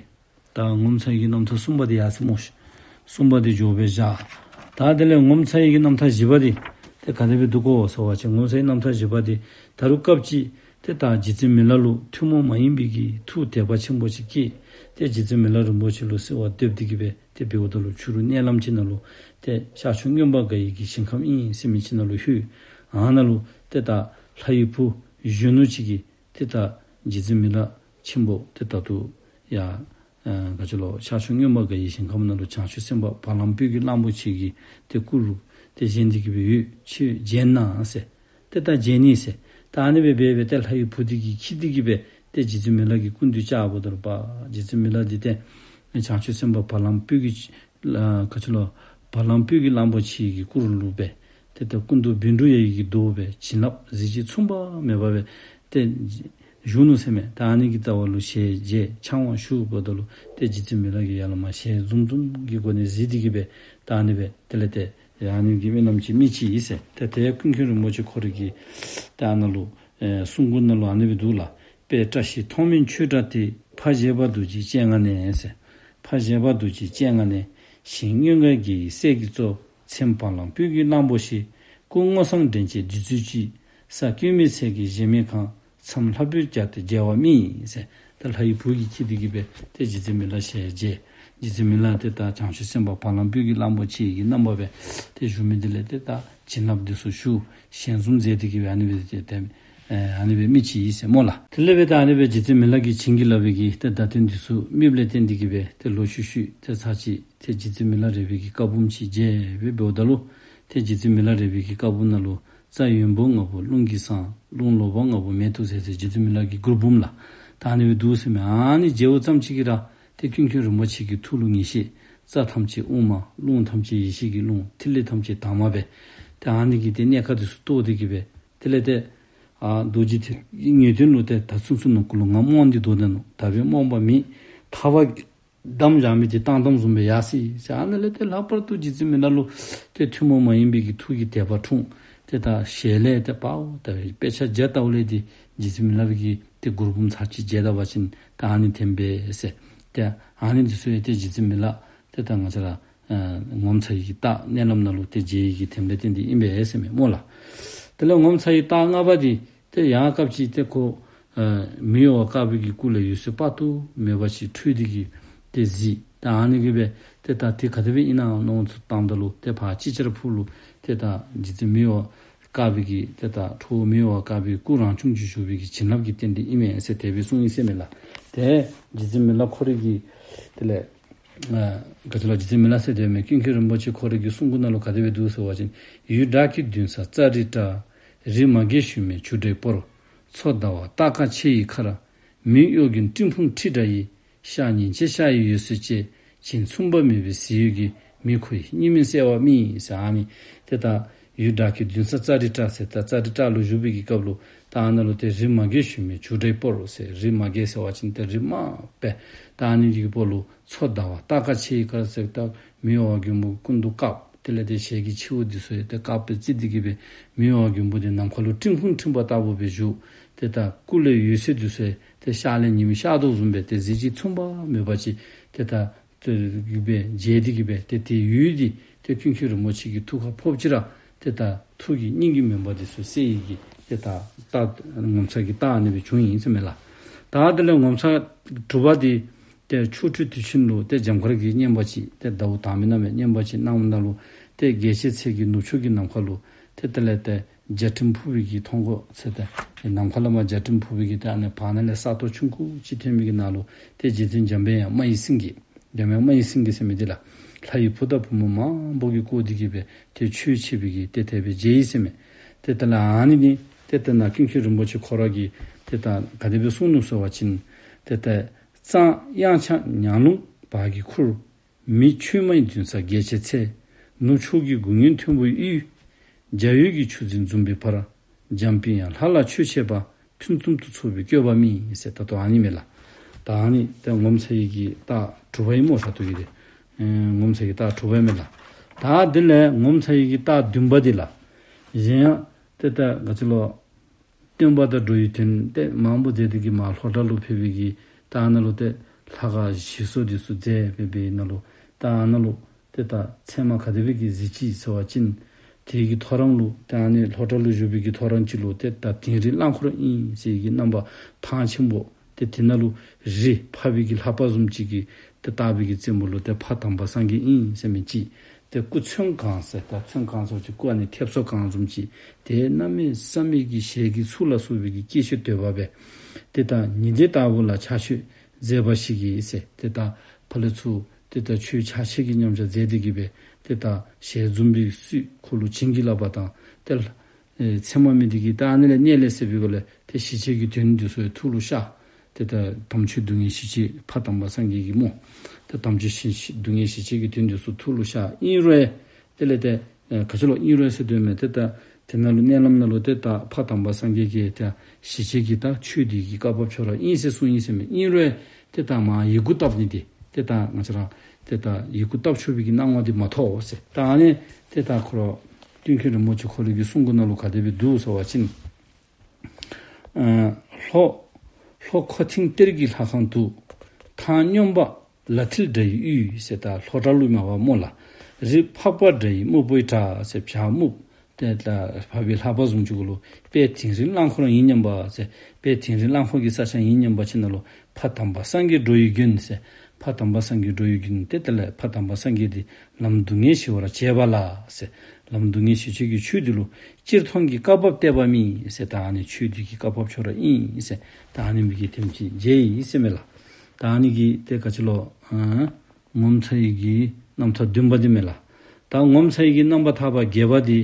ད་ངོ་མཚར་གྱི་རྣམ་ཐར་གསུམ་པ་འདི་ཡར་སོ་སྨོ་ཤིག། གསུམ་པ་འདི་མགྱོགས་སྦེ་བཞག། ད་དེ་ལས་ངོ་མཚར་གྱི་རྣམ་ཐར་བཞི་པ་འདི་ཏེ་ག་དེ་སྦེ་འདུག་གོ་ཟེར་བ་ཅིན་ངོ་མཚར་གྱི་རྣམ་ཐར་བཞི་པ་འདི་ད་རུང་སྐབས་ཅིག་ཏེ་ད་རྗེ་བཙུན་མི་ལ་ལུ་ཐུན་མོང་མ་ཡིན་པའི་གི་ཐུགས་དད་པ་ཆེན་པོ་ཅིག་སྐྱེས། ཏེ་རྗེ་བཙུན་མི་ལ་རིན་པོ་ཆེ་ལུ་གསོལ་བ་འདེབས་ཏེ་གི་སྦེ་ཏེ་འབདཝ་ད་ལུ་ཕྱི་རུ་མནལ་ལམ་ཅིག་ནང་ལུ་ཏེ་ཤར་ཕྱོགས་མངོན་པར་དགའ་བའི་གི་ཞིང་ཁམས་ཨིན་ཟེར་མི་ཅིག་ནང་ལུ་ལྷོད། ཨ་ནཱ་ལུ་ཏེ་ད་ལྷ་ཡི་བུ་གཞོན་ནུ་ཅིག་གིས་ཏེ་ད་རྗེ་བཙུན་མི་ལ་ཆེན་པོ་ཏེ་ད་ལྟོ་ཡ་ཨ་ག་ཅི་ལོ་ཤར་ཕྱོགས་མངོན་པར་དགའ་བའི་ཞིང་ཁམས་ནང་ལུ་བྱང་ཆུབ་སེམས་དཔའ་བ་ལང་སྤོས་ཀྱི་གླང་པོ་ཆེ་གི་ཏེ་སྐུ་རུ་ཏེ་བཞེངས་ཏེ་གི་སྦེ་ཡོད། ཁྱོད་མཇལ་ན་ཟེར། ཏེ་ད་མཇལ་ནི་ཟེར། ད་ཨ་ནི་སྦེ་འབད་སྦེ་ཏེ་ལྷ་ཡི་བུ་འདི་གིས་འཁྱིད་དེ་གི་སྦེ་ཏེ་རྗེ་བཙུན་མི་ལ་གི་སྐུ་མདུན་བཅརཝ་ད་ལུ་པ་རྗེ་བཙུན་མི་ལ་འདི་ཏེ་བྱང་ཆུབ་སེམས་དཔའ་བ་ལང་སྤོས་ཀྱི་ལ་ག་ཅི་ལོ་བ་ལང་སྤོས་ཀྱི་གླང་པོ་ཆེ་གི་སྐུ་རུ་ལུ་སྦེ་ཏེ་ད་སྐུ་མདོག་བཻ་ཌཱུརྱ་ཡི་གི་མདོག་སྦེ་བྱིན་རླབས་གཟི་བརྗིད་མཚུངས་པ་མེད་པ་སྦེ་ཏེ་བཞུགས་ནུག་ཟེར་མས། ད་ཨ་ནི་གི་ལྟ་བ་ལུ་ཞལ་མཇལ་ཕྱག་དབང་ཞུཝ་ད་ལུ་ཏེ་རྗེ་བཙུན་མི་ལ་གིས་ཡར་ལས་མར་ཞལ་འཛུམ་འཛུམ་གྱི་སྒོ་ནས་གཟིགས་ཏེ་གི་སྦེ་ད་ཨ་ནི་སྦེ་དེ་ལས་ཏེ་ཨ་ནི་གི་རྨི་ལམ་ཅིག་རྨིས་ཅི་ཨིན་ཟེར། ཏེ་ཏེ་ཀུན་མཁྱེན་རིན་པོ་ཆེ་ཁོ་རའི་གི་ཏེ་ཨ་ནཱ་ལུ་ཨེ་གསུང་མགུར་ནང་ལུ་ཨ་ནི་སྦེ་འདུག་ལགས། དཔལ་བཀྲ་ཤིས་མཐོང་སྨོན་ཆོས་སྒྲ་དེ། ཕ་བཞད་པ་རྡོ་རྗེའི་སྤྱན་སྔ་ནས་ཟེར། ཕ་བཞད་པ་རྡོ་རྗེའི་སྤྱན་སྔ་ནས། ཞིང་མངོན་དགའ་དགེ་བའི་སྲས་ཀྱི་གཙོ། མཚན་བ་ལང་སྤོས་ཀྱི་གླང་པོ་ཆེ། སྐུ་སྔོ་བསངས་འདྲེན་བྱེད་བདུད་རྩིའི་བཅུད། ས་སྐྱོན་མེད་ཚལ་གྱི་གཞལ་མེད་ཁང་། མཚམས་ལྷ་བུས་བྱ་སྟེ་མཇལ་བ་རྨིས་ཟེར། ད་ལྷ་ཡི་བུ་གིས་འཁྱིད་དེ་གི་སྦེ་ཏེ་རྗེ་བཙུན་མི་ལ་ཞལ་མཇལ། རྗེ་བཙུན་མི་ལ་ཏེ་ད་བྱང་ཆུབ་སེམས་དཔའ་བ་ལང་སྤོས་ཀྱི་གླང་པོ་ཆེ་གི་རྣམ་པ་སྦེ་ཏེ་བཞུགས་མི་འདི་ལས་ཏེ་ད་བྱིན་རླབས་འདི་ཚུ་ཞུ་ཞལ་འཛུམ་མཛད་དེ་གི་སྦེ་ཨ་ནི་སྦེ་ཏེ་ཏེ་ཨ་ནི་སྦེ་མི་ཅིག་ཨིན་ཟེར་སྨོ་ལགས། དེ་ལས་སྦེ་ད་ཨ་ནི་སྦེ་རྗེ་བཙུན་མི་ལ་གིས་བྱིན་གྱིས་བརླབས་པའི་གི་ཏེ་བརྡ་དོན་འདི་ཚུ་རྨིསཔ་ལས་བརྟེན་ཏེ་གི་སྦེ་ཏེ་ལོག་ཤུལ་ཤུལ་ཏེ་ཚར་ཅིག་ཏེ་རྗེ་བཙུན་མི་ལ་རས་པའི་གི་བཀའ་འབུམ་ཅིག་མཇལ་སྦེ་འབདཝ་ད་ལུ་ཏེ་རྗེ་བཙུན་མི་ལ་རས་པའི་གི་བཀའ་འབུམ་ནང་ལུ་རྩྭ་ཡོན་པོ་ལྔ་པོ་རླུང་གིས་ཟངས། རླུང་ལོག་པ་ལྔ་པོ་མེ་ཏོག་ཟད་ཟེར་རྗེ་བཙུན་མི་ལ་གི་མགུར་འབུམ་ལགས། ད་ཨ་ནི་སྦེ་འདུག་ཟེར་མས། ཨ་ནི་མཇལཝ་ཙམ་ཅིག་གིས་ར་ཏེ་ཀུན་མཁྱེན་རིན་པོ་ཆེ་གི་ཐུགས་ལུ་ངེས་ཤེས། རྩྭ་ཐམས་ཅད་དབུ་མ། རླུང་ཐམས་ཅད་ཡེ་ཤེས་ཀྱི་རླུང་། ཐིག་ལེ་ཐམས་ཅད་དྭངས་མ་སྦེ། ཏེ་ཨ་ནི་གི་ཏེ་གནད་ཁ་འདི་ཚུ་རྟོགས་ཏེ་གི་སྦེ་དེ་ལས་ཏེ་ཨ་རྡོ་རྗེ་ཐེག་པའི་ངེས་དོན་ལུ་ཏེ་ད་ཚུན་ཚོད་ནང་འཁོད་ལུ་ང་རྨོངས་ཏེ་སྡོད་ད་ནུག། ད་འབདན་རྨོངས་པ་མེད། ཐར་པ་གི་གདམས་བཞག་མི་འདི་བཏང་བཏངམ་བཟུམ་སྦེ་ཡར་སོ་ཡི་ཟེར། ཨ་ནི་ལས་ཏེ་ལྷག་པར་དུ་རྗེ་བཙུན་མི་ལ་ལུ་ཏེ་ཐུན་མོང་མ་ཡིན་པའི་གི་ཐུགས་ཀྱི་དད་པ་འཁྲུངས། ཏེ་ད་ཞལ་ལས་ཏེ་པའོ་ད་དཔེ་ཆ་མཇལ་ལྟཝ་ལས་ཏེ་རྗེ་བཙུན་མི་ལ་གི་ཏེ་མགུར་འབུམ་ཚར་ཅིག་མཇལ་ད་པ་ཅིན་ད་ཨ་ནི་ཐོན་པས་ཟེར། ཏེ་ཨ་ནི་འདི་ཚུ་ཡང་ཏེ་རྗེ་བཙུན་མི་ལ་ཏེ་ད་ང་བཅས་ར་ཨ་ངོ་མཚར་བའི་གི་རྟགས་མནལ་ལམ་ནང་ལུ་ཏེ་མཇལ་བའི་གི་ཐོན་པ་ཏེ་འདི་ཨིན་པས་ཟེར་མས་སྨོ་ལགས། དེ་ལས་ངོ་མཚར་བའི་རྟགས་ལྔ་པ་འདི་ཏེ་ཡང་སྐབས་ཅིག་ཏེ་ཁོ་ཨ་མི་གཡོ་བ་དཀར་པོའི་གི་སྐུ་ལས་འོད་ཟེར་དཔག་ཏུ་མེད་པ་ཅིག་འཕྲོས་ཏེ་གི་ཏེ་གཟིགས། ད་ཨ་ནི་གིས་སྦེ་ཏེ་ད་དེ་ག་དེ་སྦེ་ཨིན་ན་མནོ་བསམ་བཏངམ་ད་ལུ་ཏེ་ཕར་ཅིག་ཅར་ཕུག་ལུ་ཏེ་ད་རྗེ་བཙུན་མི་གཡོ་བ་དཀར་པོའི་གི་ཏེ་ད་ཁྲོ་བོ་མི་གཡོ་བ་དཀར་པོའི་སྐུ་རང་བྱུང་ཅིག་བཞུགས་པའི་གི་བྱིན་རླབས་ཀྱི་རྟེན་འབྲེལ་ཨིན་མས་ཟེར་དེ་སྦེ་གསུངས་ཡི་ཟེར་མས་ལགས། ཏེ་རྗེ་བཙུན་མི་ལ་ཁོ་རའི་གི་དེ་ལས་ཨ་ག་ཅི་ལོ་རྗེ་བཙུན་མི་ལ་ཟེར་དེ་མེན་ཀུན་མཁྱེན་རིན་པོ་ཆེ་ཁོ་རའི་གི་གསུང་མགུར་ནང་ལུ་ག་དེ་སྦེ་འདུག་ཟེར་བ་ཅིན། ཡུལ་བྲག་གི་མདུན་ས་ཙ་རི་བྲག། རི་མ་གེ་ཞུན་མའི་ཆུ་འདྲེས་སྤོར། མཚོ་ཟླ་བ་སྟག་ཁ་ཆེ་ཡི་ཁར། མི་གཡོ་རྒྱུན་སྤྲིན་ཕུང་ཁྲི་འདྲ་ཡི། ཤར་ཉིན་བྱེད་ཤར་ཡི་འོད་ཟེར་བཅས། བྱིན་མཚུངས་པ་མེད་པའི་གཟི་འོད་ཀྱིས། མི་ཁོ་ཡི་སྙིགས་མའི་གསལ་བ་རྨིས་ཟེར། ཨ་ནི་ཏེ་ད་ཡུལ་བྲག་གི་མདུན་ས་ཙ་རི་བྲག་ཟེར་ད་ཙ་རི་བྲག་ལུ་བཞུགས་པའི་གི་སྐབས་ལུ་ད་ཨ་ནཱ་ལུ་ཏེ་རི་མ་གེ་ཞུན་མའི་ཆུ་འདྲེས་སྤོར་ཟེར། རི་མ་གེ་ཟེར་བ་ཅིན་ཏེ་རི་དམར་པོ་ད་ཨ་ནི་གི་སྤོ་ལུ་མཚོ་ཟླ་བ་སྟག་ཁ་ཆེ་ཡི་ཁར་ཟེར་ད་མི་གཡོ་བ་མགོན་པོ་སྐུ་མདོག་དཀརཔོ་དེ་ལས་ཏེ་ཞལ་གྱི་མཆེ་བ་འདི་ཚུ་ཡང་ཏེ་དཀརཔོ་སྦེ་བརྩིགས་ཏེ་གི་སྦེ་མི་གཡོ་བ་མགོན་པོ་འདི་ནམ་མཁའ་ལུ་སྤྲིན་ཕུང་ཕྲིམ་པ་ལྟ་བུ་སྦེ་བཞུགས། ཏེ་ད་སྐུ་ལས་འོད་ཟེར་འདི་ཚུ་ཡང་ཏེ་ཤར་ལས་ཉིམ་ཤར་དོ་བཟུམ་སྦེ་ཏེ་གཟི་བརྗིད་མཚུངས་པ་མེད་པ་ཅིག་ཏེ་ད་ཏེ་གི་སྦེ་མཇལ་ཏེ་གི་སྦེ་ཏེ་དེ་འོད་འདི་ཏེ་ཀུན་མཁྱེན་རིན་པོ་ཆེ་གི་ཐུགས་ཁར་ཕོགཔ་ཅིག་ར་ཏེ་ད་ཐུགས་ཀྱི་སྙིང་གི་མུན་པ་འདི་ཚུ་བསལ་བའི་གི་ཏེ་ད་རྟགས་ངོ་མཚར་གྱི་རྟགས་ཨ་ནི་སྦེ་བྱུང་ཡི་ཟེར་མས་ལགས། ད་དེ་ལས་ངོ་མཚར་དྲུག་པ་འདི་ཏེ་ཆོ་འཕྲུལ་དུས་ཆེན་ལུ་ཏེ་འཇམ་དཀར་གྱི་བསྙེན་པ་ཅིག་ཏེ་ཟླཝ་དང་པའི་ནང་སྦེ་བསྙེན་པ་ཅིག་གནངམ་ད་ལུ་ཏེ་རྒྱལ་བྱེད་ཚལ་གྱི་ནུབ་ཕྱོགས་ཀྱི་ནམ་མཁའ་ལུ་ཏེ་དེ་ལས་ཏེ་འཇའ་སྤྲིན་ཕུབ་པའི་གི་མཐོངས་གོ་ཟེར་ཏེ་ནམ་མཁའ་ལས་མར་འཇའ་སྤྲིན་ཕུབ་པའི་གི་ཏེ་ཨ་ནི་བར་ན་ལས་ས་སྟོང་ཆུང་ཀུ་ཅིག་ཐོན་པའི་གི་ནང་ལུ་ཏེ་རྗེ་བཙུན་འཇམ་དཔལ་དབྱངས་རྨ་ཡི་སེང་གེ། འཇམ་དབྱངས་རྨ་ཡི་སེང་གེ་ཟེར་མི་འདི་ལགས། ལྷ་ཡི་བུ་དང་བུ་མོ་མང་པོ་གིས་བསྐོར་ཏེ་གི་སྦེ་ཏེ་ཆོས་འཆད་པའི་གི་ཏེ་དེ་སྦེ་མཇལ་ཡི་ཟེར་མས། ཏེ་དེ་ལས་ཨ་ནི་ནི་ཏེ་ད་ནཱ་ཀུན་མཁྱེན་རིན་པོ་ཆེ་ཁོ་ར་གིས་ཏེ་ད་ག་དེ་སྦེ་གསུངས་ནུག་ཟེར་བ་ཅིན། ཏེ་ད་གཙང་གཡང་ཆགས་ཉང་ལུང་བར་གྱི་ཁུར། མི་ཆོས་མའི་མདུན་ས་རྒྱལ་བྱེད་ཚལ། ནུབ་ཕྱོགས་ཀྱི་དགུང་སྔོན་མཐོན་པོའི་དབུས། འཇའ་འོད་ཀྱི་ཆུ་འཛིན་འཛུམ་པའི་བར། འཇམ་དཔལ་དབྱངས་ལྷ་ལ་ཆོས་འཆད་པ། ཕུན་སུམ་དུ་ཚོགས་པའི་བཀོད་པ་རྨིས་ཟེར་ད་ལྟོ་ཨ་ནི་མས་ལགས། ད་ཨ་ནི་ཏེ་ངོ་མཚར་བའི་གི་རྟགས་དྲུག་པ་ཨིན་སྨོ་ཟེར་དོ་གི་ཏེ། ཨེ་ངོ་མཚར་བའི་རྟགས་དྲུག་པ་མས་ལགས། ད་དེ་ལས་ངོ་མཚར་བའི་གི་རྟགས་བདུན་པ་འདི་ལགས། གཞན་ཡང་ཏེ་ད་ག་ཅི་ལོ། སྟོན་པ་དང་འགྲོ་བའི་དོན་ཏེ་མང་པོ་མཛད་དེ་གི་མར་ལྷོ་བྲག་ལུ་ཕེབས་པའི་གི་ད་ཨ་ནཱ་ལུ་ཏེ་ལྷ་ཁང་ཞིག་གསོ་འདི་ཚུ་མཛད་སྦེ་འབད་ནང་ལུ་ད་ཨ་ནཱ་ལུ་ཏེ་ད་མཚན་མ་ག་དེ་སྦེ་གི་གཟིགས་ཅི་ཟེར་བ་ཅིན། དེ་གི་ཐོ་རངས་ལུ་ཏེ་ཨ་ནི་ལྷོ་བྲག་ལུ་བཞུགས་པའི་གི་ཐོ་རངས་ཅིག་ལུ་ཏེ་ད་དིང་རི་གླང་འཁོར་ཨིན་ཟེར་གི་རྣམ་པ་ཐང་ཆེན་པོ་ཏེ་དེ་ནང་ལུ་རི་ཕབ་པའི་གི་ལྷ་པ་བཟུམ་ཅིག་གིས་ཏེ་བཏགས་པའི་གི་རྩེ་མོ་ལུ་ཏེ་ཕ་དམ་པ་སངས་རྒྱས་ཨིན་ཟེར་མི་ཅིག། ཏེ་སྐུ་ཚོན་གང་ཟེར་ད་ཚོན་གང་ཟེར་བ་ཅིན་སྐུ་ཨ་ནི་མཐེབ་སོ་གང་བཟུམ་ཅིག། ཏེ་གནམ་མེད་ས་མེད་ཀྱི་ཞལ་གྱི་ཚུལ་ལ་སོགས་པའི་གི་སྐྱེ་མཆེད་དོད་པ་སྦེ། ཏེ་ད་ཉི་ཟླ་ལྟ་བུ་ལ་ཕྱག་མཆོད་མཛད་པ་ཞིག་གིས་ཟེར། ཏེ་ད་ཕར་ལས་ཚུར་ཏེ་ད་ཆོས་ཕྱག་ཕྱིད་ཀྱི་མཉམ་བཞག་མཛད་དེ་གི་སྦེ་ཏེ་ད་ཞལ་འཛུམ་པའི་ཚུལ་ཁོ་ལུ་བྱིན་གྱིས་བརླབས་པ་དང་ཏེ་ཨེ་མཚན་མ་མེད་དེ་གི་ད་ཨ་ནི་ལས་གནས་ལས་ཟེར་བའི་སྒོ་ལས་ཏེ་ཞི་བྱེད་ཀྱི་དོན་འདི་ཚུ་ཡང་ཐུགས་ལུ་ཤར། ཏེ་ད་དམ་ཆོས་སྡུག་བསྔལ་ཞི་བྱེད་ཕ་དམ་པ་སངས་རྒྱས་ཀྱི་སྨོ། ཏེ་དམ་ཆོས་ཞི་སྡུག་བསྔལ་ཞི་བྱེད་ཀྱི་དོན་འདི་ཚུ་ཐུགས་ལུ་ཤར། ཨིན་རུང་དེ་ལས་ཏེ་ཨེ་ག་ཅི་ལོ་ཨིན་རུང་ཟེར་དོན་མེད། ཏེ་ད་དེ་ནང་ལུ་གནས་ལམ་ནང་ལུ་ཏེ་ད་ཕ་དམ་པ་སངས་རྒྱས་ཀྱིས་ཏེ་ཞི་བྱེད་ཀྱི་ད་ཆོས་འདི་གི་བཀའ་བབས་ཆོས་ར་ཨིན་ཟེར་གསུངས་ཡི་ཟེར་མས། ཨིན་རུང་ཏེ་ད་མར་ཡི་གུ་བཏབ་ནི་འདི་ཏེ་ད་ང་བཅས་ར་ཏེ་ད་ཡི་གུ་བཏབ་ཆོག་པའི་གི་གནང་བ་འདི་མ་ཐོབ་ཟེར། ད་ཨ་ནི་ཏེ་ད་ཁོ་ར་ཀུན་མཁྱེན་རིན་པོ་ཆེ་ཁོ་རའི་གི་གསུང་མགུར་ནང་ལུ་ག་དེ་སྦེ་འདུག་ཟེར་བ་ཅིན། ཨ་ལྷོ་ལྷོ་ཁོ་ཐིང་གཏེར་གྱི་ལྷ་ཁང་དུ། ཐང་སྙོམས་པ་ལ་ཐིལ་འདྲ་ཡི་དབུས་ཟེར། ད་ལྷོ་བྲག་ལུ་མ་པ་སྨོ་ལགས། རི་ཕག་པ་འདྲ་ཡི་སྨུག་པོའི་བྲག་ཟེར། བྱག་སྨུག་ཏེ་ད་ཕག་པའི་ལྷ་པ་བཟུམ་ཅིག་གུ་ལུ་དཔལ་དིང་རི་གླང་འཁོར་ཨིན་སྙམ་པ་ཟེར། དཔལ་དིང་རི་གླང་འཁོར་གྱི་ས་ཆ་ཨིན་སྙམ་པ་ཅིག་ནང་ལུ་ཕ་དམ་པ་སངས་རྒྱས་འགྲོ་བའི་མགོན་ཟེར། ཕ་དམ་པ་སངས་རྒྱས་འགྲོ་བའི་རྒྱུན་ཏེ་དེ་ལས་ཕ་དམ་པ་སངས་རྒྱས་འདི་ལམ་སྡུག་བསྔལ་ཞི་བར་བྱེད་པ་ལ་ཟེར། ལམ་སྡུག་བསྔལ་ཞི་བྱེད་ཀྱི་ཆོས་འདི་ལུ་སྤྱིར་མཐོང་གི་བཀའ་བབས་གཏད་པ་མེད་ཟེར། ད་ཨ་ནི་ཆོས་འདི་གི་བཀའ་བབས་ཁྱོད་ར་ཨིན་ཟེར། ད་ཨ་ནི་མི་གི་ཐེམ་ཅིག་མཇལ་ཡི་ཟེར་མས་ལགས། ད་ཨ་ནི་གི་ཏེ་ག་ཅི་ལོ། ཨ་ངོ་མཚར་ཡི་གི་རྣམ་ཐར་བདུན་པ་འདི་མས་ལགས། ད་ངོ་མཚར་ཡི་གི་རྣམ་པར་ཐར་པ་བརྒྱད་པ་འདི་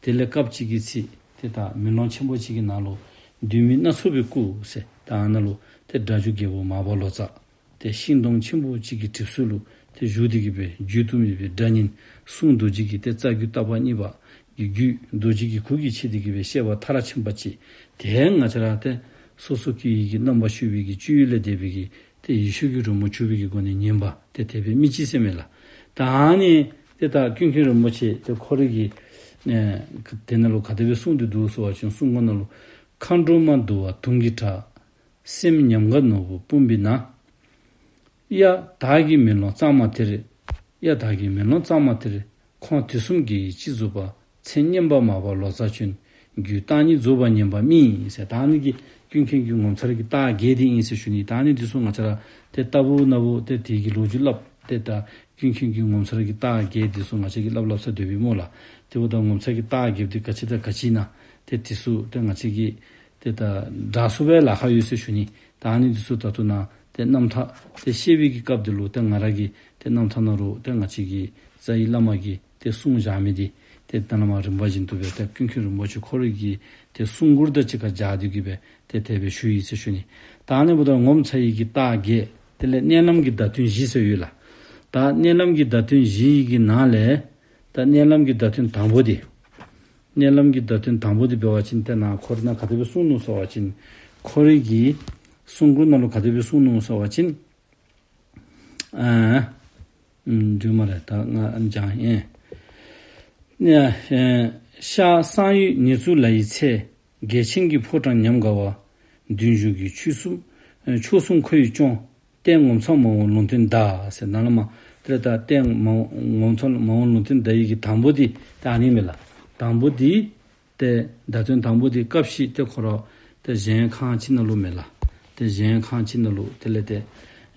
དེ་ལས་སྐབས་གཅིག་གི་ཚེ་ཏེ་ད་མེ་ལོང་ཆེན་པོ་གཅིག་གི་ནང་ལུ་བདུད་མི་སྣ་ཚོགས་པའི་སྐུ་ཟེར། ད་ཨ་ནཱ་ལུ་ཏེ་སྒྲ་སྒྱུར་རྒྱལ་པོ་མར་པ་ལོ་ཙཱ། ཏེ་ཤིང་སྡོང་ཆེན་པོ་གཅིག་གི་གྲིབ་སོ་ལུ་ཏེ་བཞུགས་ཏེ་གི་སྦེ་བརྗོད་དུ་མེད་པའི་སྒྲ་སྙན་གསུང་རྡོ་རྗེ་གི་ཏེ་རྩ་རྒྱུད་བརྟག་པ་གཉིས་པ་གི་རྒྱུད་རྡོ་རྗེ་གི་གུར་གྱིས་ཕྱེ་སྟེ་གི་སྦེ་བཤད་པ་མཐར་ཕྱིན་པ་ཅིག། ཏེ་ང་བཅས་ར་ཏེ་སོ་སོ་སྐྱེ་བོའི་གི་རྣམ་པར་ཤེས་པའི་གི་སྤྱོད་ཡུལ་ལས་འདས་པའི་གི་ཏེ་ཡེ་ཤེས་ཀྱི་རོལ་མོ་གྱུར་པའི་གི་སྒོ་ནས་ཉན་པ་ཏེ་དེ་སྦེ་མི་ཅིག་ཟེར་མས་ལགས། ད་ཨ་ནི་ཏེ་ད་ཀུན་མཁྱེན་རིན་པོ་ཆེ་ཏེ་ཁོ་རའི་གི་ཨེ་དེ་ནང་ལུ་ག་དེ་སྦེ་གསུངས་ཏེ་འདུག་ཟེར་བ་ཅིན་གསུང་མགུར་ནང་ལུ། མཁའ་འགྲོ་མ་འདུ་བ་དུང་གི་སྒྲ། སེམས་ཉམས་དགའ་ནོར་བུ་སྤུངས་པའི་ནང་། གཡའ་དག་གི་མེ་ལོང་གཙང་མ་དེར། གཡའ་དག་གི་མེ་ལོང་གཙང་མ་དེར། ཁོང་དུས་གསུམ་དགེ་བའི་སྤྱི་གཟུགས་པ། མཚན་སྙན་པ་མར་པ་ལོ་ཙཱ་སྤྱོད། རྒྱུད་བརྟག་གཉིས་རྫོགས་པ་ཉན་པ་རྨིས་ཟེར། ད་ཨ་ནི་གི་ཀུན་མཁྱེན་གྱི་ངོ་མཚར་གྱི་རྟགས་བརྒྱད་འདི་ཨིན་ཟེར་ཞུ་ནི། ད་ཨ་ནི་འདི་ཚུ་ང་བཅས་ར་ཏེ་ལྟ་བུ་ན་བུ་ཏེ་དེ་གི་ལོ་རྒྱུས་སླབ་ཏེ་ད་ཀུན་མཁྱེན་གྱི་ངོ་མཚར་གྱི་རྟགས་བརྒྱད་འདི་ཚུ་ང་བཅས་ཀྱིས་སླབ་སླབ་ས་སྡོད་པས་སྨོ་ལགས། དེ་འབདཝ་ད་ངོ་མཚར་གྱི་རྟགས་བརྒྱད་འདི་ག་ཅི་དང་ག་ཅི་ཨིན་ན་ཏེ་འདི་ཚུ་ཏེ་ང་བཅས་ཀྱིས་ཏེ་ད་དྲག་སུ་སྦེ་ལཱ་ཁག་ཡོད་ཟེར་ཞུ་ནི། ད་ཨ་ནི་འདི་ཚུ་ད་ལྟོ་ནཱ་ཏེ་རྣམ་ཐར་ཏེ་བཤད་པའི་གི་སྐབས་འདི་ལུ་ཏེ་ང་ར་གིས་ཏེ་རྣམ་ཐར་ནང་ལུ་ཏེ་ང་བཅས་ཀྱི་རྩ་བའི་བླ་མ་གིས་ཏེ་གསུངས་བཞག་མི་འདི་ཏེ་ད་ནཱ་མར་རིམ་པ་བཞིན་དུ་སྦེ་ཏེ་ཀུན་མཁྱེན་རིན་པོ་ཆེ་ཁོ་རའི་གི་ཏེ་གསུང་མགུར་དང་གཅིག་ཁར་སྦྱར་ཏེ་གི་སྦེ་ཏེ་དེ་སྦེ་ཞུ་ཡི་ཟེར་ཞུ་ནི། ད་ཨ་ནི་འབདཝ་ད་ངོ་མཚར་ཡི་གི་རྟགས་བརྒྱད། དེ་ལས་མནལ་ལམ་གྱི་བརྡ་དོན་བཞི་ཟེར་ཡོད་ལགས། ད་མནལ་ལམ་གྱི་བརྡ་དོན་བཞི་ཡི་གི་ནང་ལས་ད་མནལ་ལམ་གྱི་བརྡ་དོན་དང་པོ་འདི། མནལ་ལམ་གྱི་བརྡ་དོན་དང་པོ་འདི་འབད་བ་ཅིན་ཏེ་ནཱ་ཁོ་ར་ནཱ་ག་དེ་སྦེ་གསུངས་ནུག་ཟེར་བ་ཅིན་ཁོ་རའི་གི་གསུང་མགུར་ནང་ལུ་ག་དེ་སྦེ་གསུངས་ནུག་ཟེར་བ་ཅིན་ཨ་ཨམ་འདུག་སྨ་རེ། ད་ང་ཨ་ནི་སྦྱང་ཡི། ཨེ་ཤར་གསང་ཡུལ་ཉེ་ཚུལ་ལ་ཡི་ཚེ། རྒྱལ་ཆེན་གྱི་ཕོ་བྲང་ཉམས་དགའ་བ། མདུན་བཞུགས་ཀྱི་ཆོས་གསུམ་ཨེ་ཆོས་གསུམ་ཁོ་ཡིས་སྐྱོང་། ལྟས་ངོ་མཚར་མ་འོངས་ལུང་བསྟན་གདའ་ཟེར། ནཱ་ལས་མར་ཏེ་ད་ལྟས་མ་ངོ་མཚར་མ་འོངས་ལུང་བསྟན་གདའ་ཡི་གི་དང་པོ་འདི་ད་ཨ་ནི་མས་ལགས། དང་པོ་འདི་ཏེ་བརྡ་དོན་དང་པོ་འདི་སྐབས་ཤིག་ཏེ་ཁོ་ར་ཏེ་གཞལ་ཡས་ཁང་ཅིག་ནང་ལུ་མས་ལགས། ཏེ་གཞལ་ཡས་ཁང་ཅིག་ནང་ལུ་དེ་ལས་ཏེ་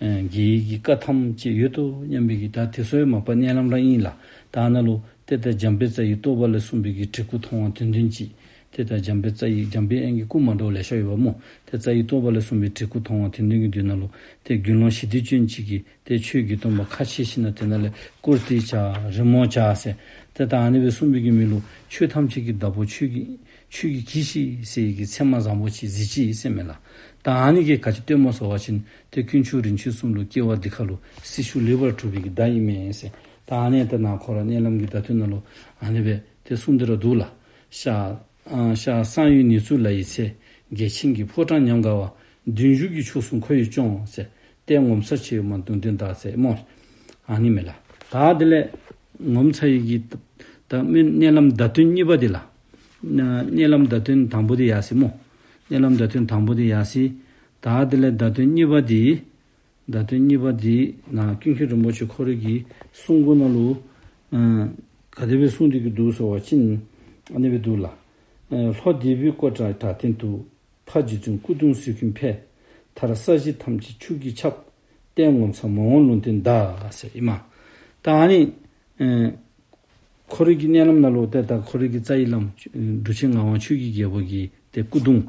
ཨེ་དགེ་བའི་གི་བཀའ་ཐམས་ཅད་ཡོད་དོ་སྙམ་པའི་གི་ད་དེ་ཚུ་ཡང་མ་པ་མནལ་ལམ་ར་ཨིན་ལགས། ད་ནཱ་ལུ་ཏེ་ད་འཇམ་དཔལ་རྩ་བའི་རྟོགས་པ་ལས་གསུངས་པའི་གི་བྲིས་སྐུ་མཐོང་བ་དོན་ལྡན་ཅིག། ཏེ་ད་འཇམ་དཔལ་རྩ་བའི་འཇམ་དཔལ་དབྱངས་ཀྱི་སྐུ་མ་འདྲཝ་ལེ་ཤ་ཡོདཔ་སྨོ། ཏེ་རྩ་བའི་རྟོགས་པ་ལས་གསུངས་པའི་བྲིས་སྐུ་མཐོང་བ་དོན་ལྡན་གྱི་མདུན་ནང་ལུ་ཏེ་དགེ་སློང་ཞི་བདེ་ཅན་ཅིག་གིས་ཏེ་ཆོས་ཀྱི་སྟོན་པ་ཁ་ཕྱེ་ཞིནམ་ལས་དེ་ནང་ལས་བཀུར་སྟི་བྱ་རི་མོ་བྱ་ཟེར། ཏེ་ད་ཨ་ནི་སྦེ་གསུངས་པའི་གི་མི་ལུ་ཆོས་ཐམས་ཅད་ཀྱི་བདག་པོ་ཁྱོད་ཀྱིས་ཁྱོད་ཀྱིས་གྱིས་ཤིག་ཟེར་བའི་གི་མཚན་མ་བཟང་པོ་ཅིག་གཟིགས་ཅི་ཟེར་མས་ལགས། ད་ཨ་ནི་གིས་ག་ཅི་སྟོནམ་སྨོ་ཟེར་བ་ཅིན་ཏེ་དཀོན་མཆོག་རིན་ཆེན་གསུམ་ལུ་སྐྱེ་བ་འདི་ཁ་ལུ་སྲི་ཞུ་ལེགས་པར་གྲུབ་པའི་གི་བརྡ་ཨིན་མས་ཟེར། ད་ཨ་ནི་ད་ནཱ་ཁོ་ར་མནལ་ལམ་གྱི་བརྡ་དོན་ནང་ལུ་ཨ་ནི་སྦེ་ཏེ་གསུངས་ཏེ་ར་འདུག་ལགས། ཤར་ཨ་ཤར་གསང་ཡུལ་ཉེ་ཚུལ་ལ་ཡི་ཚེ། རྒྱལ་ཆེན་གྱི་ཕོ་བྲང་ཉམས་དགའ་བ། མདུན་བཞུགས་ཀྱི་ཆོས་གསུམ་ཁོ་ཡིས་སྐྱོང་ཟེར། ལྟས་ངོ་མཚར་ཆེ་བའི་མ་ལུང་བསྟན་གདའ་ཟེར་སྨོ། ཨ་ནི་མས་ལགས། ད་དེ་ལས་ངོ་མཚར་ཡི་གི་ད་མནལ་ལམ་བརྡ་དོན་གཉིས་པ་འདི་ལགས། མནལ་ལམ་བརྡ་དོན་དང་པོ་འདི་ཡར་སོ་ཡི་སྨོ། མནལ་ལམ་བརྡ་དོན་དང་པོ་འདི་ཡར་སོ་ཡི། ད་དེ་ལས་བརྡ་དོན་གཉིས་པ་འདི་བརྡ་དོན་གཉིས་པ་འདི་ནཱ་ཀུན་མཁྱེན་རིན་པོ་ཆེ་ཁོ་རའི་གི་གསུང་མགུར་ནང་ལུ་ཨ་ག་དེ་སྦེ་གསུངས་ཏེ་གི་འདུག་ཟེར་བ་ཅིན་ཨ་ནི་སྦེ་འདུག་ལགས། ཨ་ལྷོ་འདོད་པའི་ཀོ་བྲག་བྲག་སྟེང་དུ། ཕ་རྗེ་བཙུན་སྐུ་གདུང་ཟིལ་གྱིས་ཕེབས། མཐར་ས་གཞི་ཐམས་ཅད་ཆུ་གིས་ཁྱབ། ལྟས་ངོ་མཚར་མ་འོངས་ལུང་བསྟན་གདའ་ཟེར་ཨིན་མས། ད་ཨ་ནི་ཨེ་ཁོ་རའི་གི་མནལ་ལམ་ནང་ལུ་ཏེ་ད་ཁོ་རའི་གི་རྩ་བའི་བླམ་འབྲུག་ཆེན་ངག་དབང་ཆོས་ཀྱི་རྒྱལ་པོ་གི་ཏེ་སྐུ་གདུང་།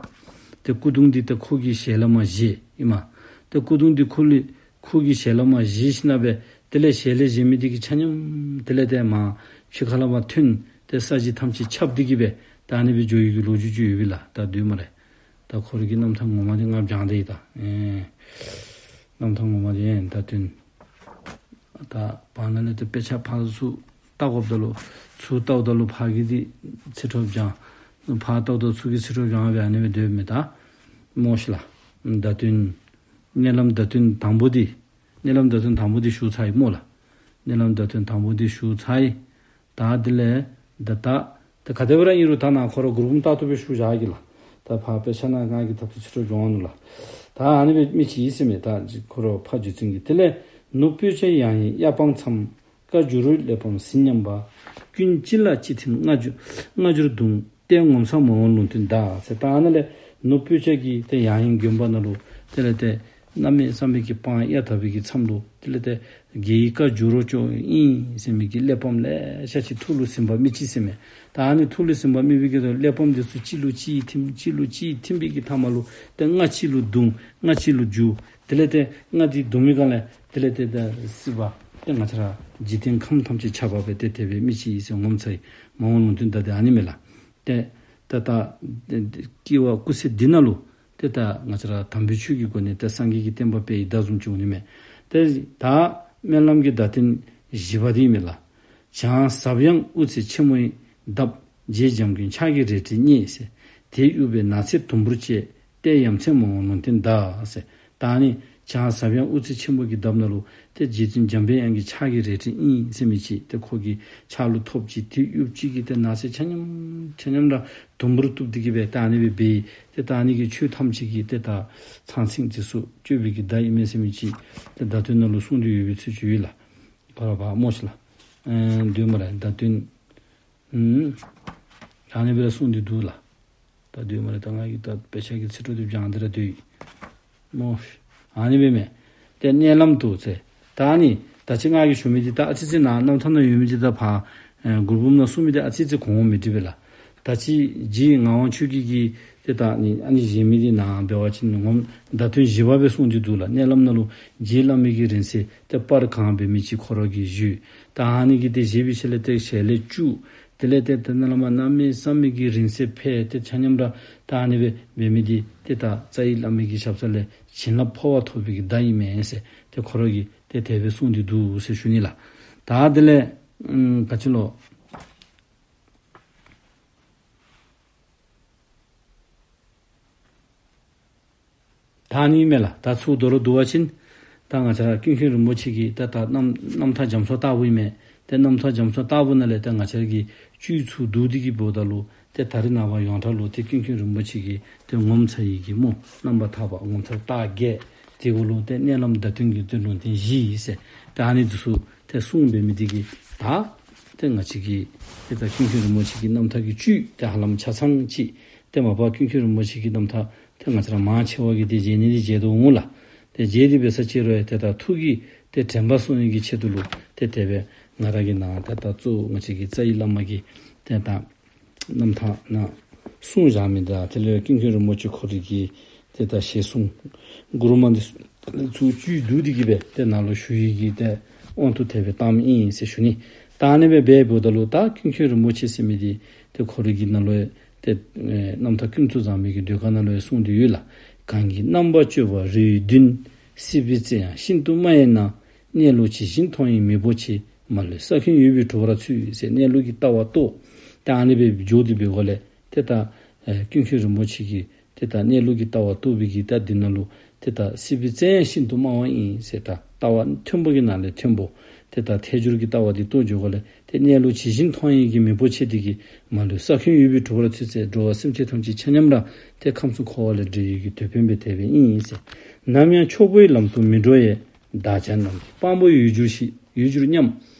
ཏེ་སྐུ་གདུང་འདི་ཏེ་ཁོ་གི་ཞལ་ལུ་མར་བཞེས་ཨིན་མས། ཏེ་སྐུ་གདུང་འདི་ཁོ་ལུ་ཁོ་གི་ཞལ་ལུ་མར་བཞེས་ཞིནམ་ལས་དེ་ལས་ཞལ་ལས་བཞེས་མི་འདི་གི་ཆ་མཉམ་དེ་ལས་ཏེ་མར་ཕྱི་ཁ་ལས་མར་ཐོན། ཏེ་ས་གཞི་ཐམས་ཅད་ཁྱབ་སྟེ་གི་སྦེ་ད་ཨ་ནི་སྦེ་འགྱོ་ཡི་གི་ལོ་རྒྱུས་ཅིག་ཡོད་པས་ལགས། ད་འདུག་སྨ་རེ། ད་ཁོ་རའི་གི་རྣམ་ཐར་ངོ་མ་འདི་ང་སྦྱང་སྟེ་ཡི་ད། ཨེ་རྣམ་ཐར་ངོ་མ་འདི་ཨེ་ད་དོན། ད་བར་ན་ལས་ཏེ་དཔེ་ཆ་ཕར་ཚུར་བལྟ་དགོཔ་ད་ལུ་ཚུར་བལྟཝ་ད་ལུ་ཕར་གི་འདི་ཚིག་འཕྲོ་སྦྱང་། ཕར་བལྟཝ་ད་ཚུར་གི་ཚིག་འཕྲོ་སྦྱང་སྦེ་ཨ་ནི་སྦེ་སྡོདཔ་མས་ད། སྨོ་ཤེས་ལགས། བརྡ་དོན་མནལ་ལམ་བརྡ་དོན་དང་པོ་འདི་མནལ་ལམ་བརྡ་དོན་དང་པོ་འདི་ཞུ་ཚར་ཡི་སྨོ་ལགས། མནལ་ལམ་བརྡ་དོན་དང་པོ་འདི་ཞུ་ཚར་ཡི། ད་དེ་ལས་ད་ད་ད་ག་དེ་སྦེ་ར་ཨིན་རུང་ད་ནཱ་ཁོ་ར་མགུར་འབུམ་ལྟར་དུ་སྦེ་ཞུ་བཞག་གེ་ལགས། ད་ཕར་དཔེ་ཆ་ནང་ང་གིས་ད་ལྟོ་ཚིག་འཕྲོ་སྦྱོང་ནུག་ལགས། ད་ཨ་ནི་སྦེ་མི་ཅིག་ཨིན་ཟེར་མས། ད་ཁོ་ར་ཕ་རྗེ་བཙུན་གྱི་དེ་ལས་ནུབ་སྤོས་སྐྱ་ཡང་ཡིན་གཡའ་སྤང་མཚམས། བཀའ་འགྱུར་རོའི་གླེགས་བམ་ཟིན་སྙམ་པ། ཀུན་གཅིག་ལ་གཅིག་ཐིམ་སྔ་འགྱུར་སྔ་འགྱུར་གདུང་། ལྟས་ངོ་མཚར་མ་འོངས་ལུང་བསྟན་གདའ་ཟེར། ད་ཨ་ནཱ་ལས་ནུབ་སྤོས་སྐྱ་གི་ཏེ་ཡང་ཡིན་དགོན་པ་ནང་ལུ་དེ་ལས་ཏེ་ གནམ་མེད་ས་མེད་ཀྱི་སྤང་གཡའ་དག་པའི་གི་མཚམས་ལུ་དེ་ལས་ཏེ་རྒྱལ་བའི་བཀའ་འགྱུར་རོ་ཅོག་ཨིན་ཟེར་མི་གི་གླེགས་བམ་ལེ་ཤ་ཅིག་ཐུགས་ལུ་ཟིན་པ་རྨིས་ཅི་ཟེར་མས། ད་ཨ་ནི་ཐུགས་ལུ་ཟིན་པ་རྨིས་པའི་གི་གླེགས་བམ་འདི་ཚུ་གཅིག་ལུ་གཅིག་ཐིམ་གཅིག་ལུ་གཅིག་ཐིམ་པའི་གི་མཐའ་མ་ལུ་ཏེ་རྔ་གཅིག་ལུ་བརྡུང་རྔ་གཅིག་ལུ་འགྱུར། དེ་ལས་ཏེ་རྔ་འདི་བརྡུང་མི་སྒང་ལས་དེ་ལས་ཏེ་ད་སྲིད་པ་ཏེ་ང་བཅས་ར་འཇིག་རྟེན་ཁམས་ཐམས་ཅད་ཁྱབ་པ་སྦེ་ཏེ་དེ་སྦེ་རྨིས་ཅི་ཟེར་ངོ་མཚར་ཡི་མ་འོངས་ལུང་བསྟན་ད་ཏེ་ཨ་ནི་མས་ལགས། ཏེ་ད་ད་སྐྱེ་བ་སྐུ་ཚེ་འདི་ནང་ལུ་ཏེ་ད་ང་བཅས་ར་དམ་པའི་ཆོས་ཀྱི་སྒོ་ནས་ཏེ་སངས་རྒྱས་ཀྱི་བསྟན་པ་སྤེལ་ཡི་བདག་བཟུམ་ཅིག་འོང་ནི་མས། ཏེ་ད་སྨོན་ལམ་གྱི་བརྡ་དོན་བཞི་པ་འདི་མས་ལགས། བྱང་ཟབ་ཡངས་དབུ་རྩེ་ཆེན་མོའི་འདབས། རྗེ་འཇམ་མགོན་ཕྱག་གི་རལ་གྲི་རྙེད་ཟེར། དེ་གཡུག་པས་ནགས་ཚལ་དུམ་བུར་བཅད། ཏེ་ཡ་མཚན་མ་འོངས་ལུང་བསྟན་གདའ་ཟེར། ད་ཨ་ནི་བྱང་ཟབ་ཡངས་དབུ་རྩེ་ཆེན་མོ་གི་འདབས་ནང་ལུ་ཏེ་རྗེ་བཙུན་འཇམ་པའི་དབྱངས་ཀྱི་ཕྱག་གི་རལ་གྲི་ཨིན་ཟེར་མི་ཅིག་ཏེ་ཁོ་གི་ཕྱག་ལུ་ཐོབ་ཅི། དེ་གཡུག་ཅིག་གིས་ཏེ་ནགས་ཚལ་ཆ་མཉམ་ཆ་མཉམ་ར་དུམ་བུར་གཏུབ་སྟེ་གི་སྦེ་ད་ཨ་ནི་སྦེ་འབད་ཡི། ཏེ་ད་ཨ་ནི་གི་ཆོས་ཐམས་ཅད་ཀྱི་ཏེ་ད་ཚང་ཚིང་འདི་ཚུ་གཅོད་པའི་གི་བརྡ་ཨིན་མས་ཟེར་མི་ཅིག་ཏེ་བརྡ་དོན་ནང་ལུ་གསུངས་ཏེ་ཡོད་པའི་ཚུལ་ཅིག་ཡོད་ལགས། ཁོ་ར་བ་མོ་ཤིག་ལགས། ཨེ་འདུག་སྨ་རེ། བརྡ་དོན་ཨུམ་ཨ་ནི་སྦེ་ར་གསུངས་ཏེ་འདུག་ལགས། ད་འདུག་སྨ་རེ། ད་ང་གིས་ད་དཔེ་ཆ་གི་ཚིག་འཕྲོ་འདི་སྦྱང་སྟེ་ར་སྡོད་ཡི། མོ་ཤིག་ཨ་ནི་སྦེ་མས། ཏེ་མནལ་ལམ་དུ་ཟེར། ད་ཨ་ནི་ད་ཅི་ང་གིས་ཞུ་མི་འདི་ད་ཨ་ཙི་ཙི་ནཱ་རྣམ་ཐར་ནང་ཡོད་མི་འདི་ད་ཕར་ཨེ་མགུར་འབུམ་ནང་གསུངས་མི་འདི་ཨ་ཙི་ཙི་གོང་འོག་མི་འགྲིག་པས་ལགས། ད་ཅི་རྗེ་ངག་དབང་ཆོས་རྒྱལ་གྱིས་ཏེ་ད་ཨ་ནི་ཨ་ནི་བཞེངས་མི་འདི་ནཱ་འབད་བ་ཅིན་ངོ་མ་བརྡ་དོན་བཞི་པ་སྦེ་གསུངས་ཏེ་འདུག་ལགས། མནལ་ལམ་ནང་ལུ་རྗེ་བླ་མའི་གི་རིང་བསྲེལ་ཏེ་པར་གང་འབད་མི་ཅིག་ཁོ་ར་གིས་བཞེས། ད་ཨ་ནི་གིས་ཏེ་བཞེས་པའི་ཤུལ་ལས་ཏེ་ཞལ་ལས་བཅུག། དེ་ལས་ཏེ་ད་མནལ་ལམ་གནམ་མེད་ས་མེད་ཀྱི་རིང་བསྲེལ་འཕེལ་ཏེ་ཆ་མཉམ་ར་ད་ཨ་ནི་སྦེ་འབད་མི་འདི་ཏེ་ད་རྩ་བའི་བླ་མའི་གི་ཞབས་ས་ལས་བྱིན་རླབས་འཕོ་བ་ཐོབ་པའི་གི་བརྡ་ཨིན་མས་ཟེར་ཏེ་ཁོ་ར་གིས་ཏེ་དེ་སྦེ་གསུངས་ཏེ་འདུག་ཟེར་ཞུ་ནི་ལགས། ད་དེ་ལས་ཨམ་ག་ཅི་ལོ། ད་ཨ་ནི་མས་ལགས། ད་ཚུར་མདོར་བསྡུ་བ་ཅིན་ད་ང་བཅས་ར་ཀུན་མཁྱེན་རིན་པོ་ཆེ་གི་ད་ད་རྣམ་རྣམ་ཐར་རྒྱ་མཚོ་ལྟ་བུ་ཨིན་མས། ཏེ་རྣམ་ཐར་རྒྱ་མཚོ་ལྟ་བུ་ནང་ལས་ད་ང་བཅས་ར་གིས་བཅུད་ཚུར་བསྡུ་སྟེ་གི་འབདཝ་ད་ལུ་ཏེ་ད་རེས་ནངས་པ་ཡོངས་གྲགས་ལུ་ཏེ་ཀུན་མཁྱེན་རིན་པོ་ཆེ་གི་ཏེ་ངོ་མཚར་ཡི་གི་སྨོ་རྣམ་པར་ཐར་པ་ངོ་མཚར་རྟགས་བརྒྱད། དེ་གུ་ལུ་ཏེ་མནལ་ལམ་བརྡ་དོན་གྱི་ཏེ་ལུང་བསྟན་བཞི་ཟེར་ད་ཨ་ནི་འདི་ཚུ་ཏེ་གསུངས་འབད་མི་འདི་གིས་ད་ཏེ་ང་བཅས་ཀྱི་ཏེ་ད་ཀུན་མཁྱེན་རིན་པོ་ཆེ་གི་རྣམ་ཐར་གྱི་བཅུད་ཏེ་ཧ་ལམ་ཆ་ཚང་ཅིག་ཏེ་མ་པ་ཀུན་མཁྱེན་རིན་པོ་ཆེ་གི་རྣམ་ཐར་ཏེ་ང་བཅས་ར་མང་ཆེ་བ་གིས་ཏེ་མཇལ་ནི་འདི་མཇལ་དོ་འོང་ལགས། ཏེ་མཇལ་ཏེ་འབད་ས་ཅིག་རུང་ཡང་ཏེ་ད་ཐུགས་ཀྱི་ཏེ་དྲན་པ་གསོ་ནི་གི་ཆེད་དུ་ལུ་ཏེ་དེ་སྦེ་ང་ར་གིས་ནཱ་ཏེ་ད་གཙོ་བོ་ང་བཅས་ཀྱི་རྩ་བའི་བླ་མ་གི་ཏེ་ད་རྣམ་ཐར་ནང་གསུངས་བཞག་མི་དང་དེ་ལས་ཀུན་མཁྱེན་རིན་པོ་ཆེ་ཁོ་རའི་གི་ཏེ་ད་ཞལ་གསུང་མགུར་མ་འདི་ཚུ་བཅུད་བསྡུ་སྟེ་གི་སྦེ་ཏེ་ནཱ་ལུ་ཞུ་ཡི་གི་ཏེ་དབང་དུ་དེ་སྦེ་བཏངམ་ཨིན་ཟེར་ཞུ་ནི། ད་ཨ་ནི་སྦེ་འབདཝ་ད་ལུ་ད་ཀུན་མཁྱེན་རིན་པོ་ཆེ་ཟེར་མི་འདི་ཏེ་ཁོ་རའི་གི་ནང་ལུ་ཡང་ཏེ་ཨེ་རྣམ་ཐར་ཀུན་ཏུ་བཟང་པོའི་གི་ཟློས་གར་ནང་ལུ་ཡང་གསུངས་ཏེ་ཡོད་ལགས། གང་གི་རྣམ་པར་དཔྱོད་པ་རེ་བདུན། སྲིད་པའི་རྩེ་ཡང་ཤིན་ཏུ་དམའ་བའི་ནང་། གནས་ལུགས་ཇི་བཞིན་མཐོང་བའི་མི་བོ་ཆེ། མ་ལུས་ས་ཁྱོན་ཡོད་པའི་གྲུ་བར་ཚུད་ཟེར་གནས་ལུགས་ཀྱི་ལྟ་བ་རྟོགས། ཏེ་ཨ་ནི་སྦེ་འགྱོ་སྟེ་འབདཝ་ལས་ཏེ་ད་ཨེ་ཀུན་མཁྱེན་རིན་པོ་ཆེ་གིས་ཏེ་ད་གནས་ལུགས་ཀྱི་ལྟ་བ་རྟོགས་པའི་གི་ད་འདི་ནང་ལུ་ཏེ་ད་སྲིད་པའི་རྩེ་ཡང་ཤིན་ཏུ་དམའ་བ་ཨིན་ཟེར་ད་ལྟ་བ་མཐོན་པོ་གི་ནང་ལས་མཐོན་པོ། ཏེ་ད་ཐལ་འགྱུར་གྱི་ལྟ་བ་འདི་རྟོགས་འགྱོཝ་ལས་ཏེ་གནས་ལུགས་ཇི་བཞིན་མཐོང་བའི་གི་མི་བོ་ཆེ་འདི་གིས་མ་ལུས་ས་ཁྱོན་ཡོད་པའི་གྲུ་བར་ཚུད་ཟེར་འགྲོ་བ་སེམས་ཅན་ཐམས་ཅད་ཆ་མཉམ་ར་ཏེ་ཁམས་གསུམ་འཁོར་བ་ལས་སྒྲོལ་བའི་གི་དེད་དཔོན་སྦེ་དེ་སྦེ་ཨིན་ཟེར། ནམ་ཡང་ཕྱོགས་པའི་ལམ་དུ་མི་འགྲོ་བའི། བདག་ཅག་རྣམས་ཀྱི་དཔང་པོ་ཡོད་གྱུར་ཞིག་ཡོད་གྱུར་སྙམ།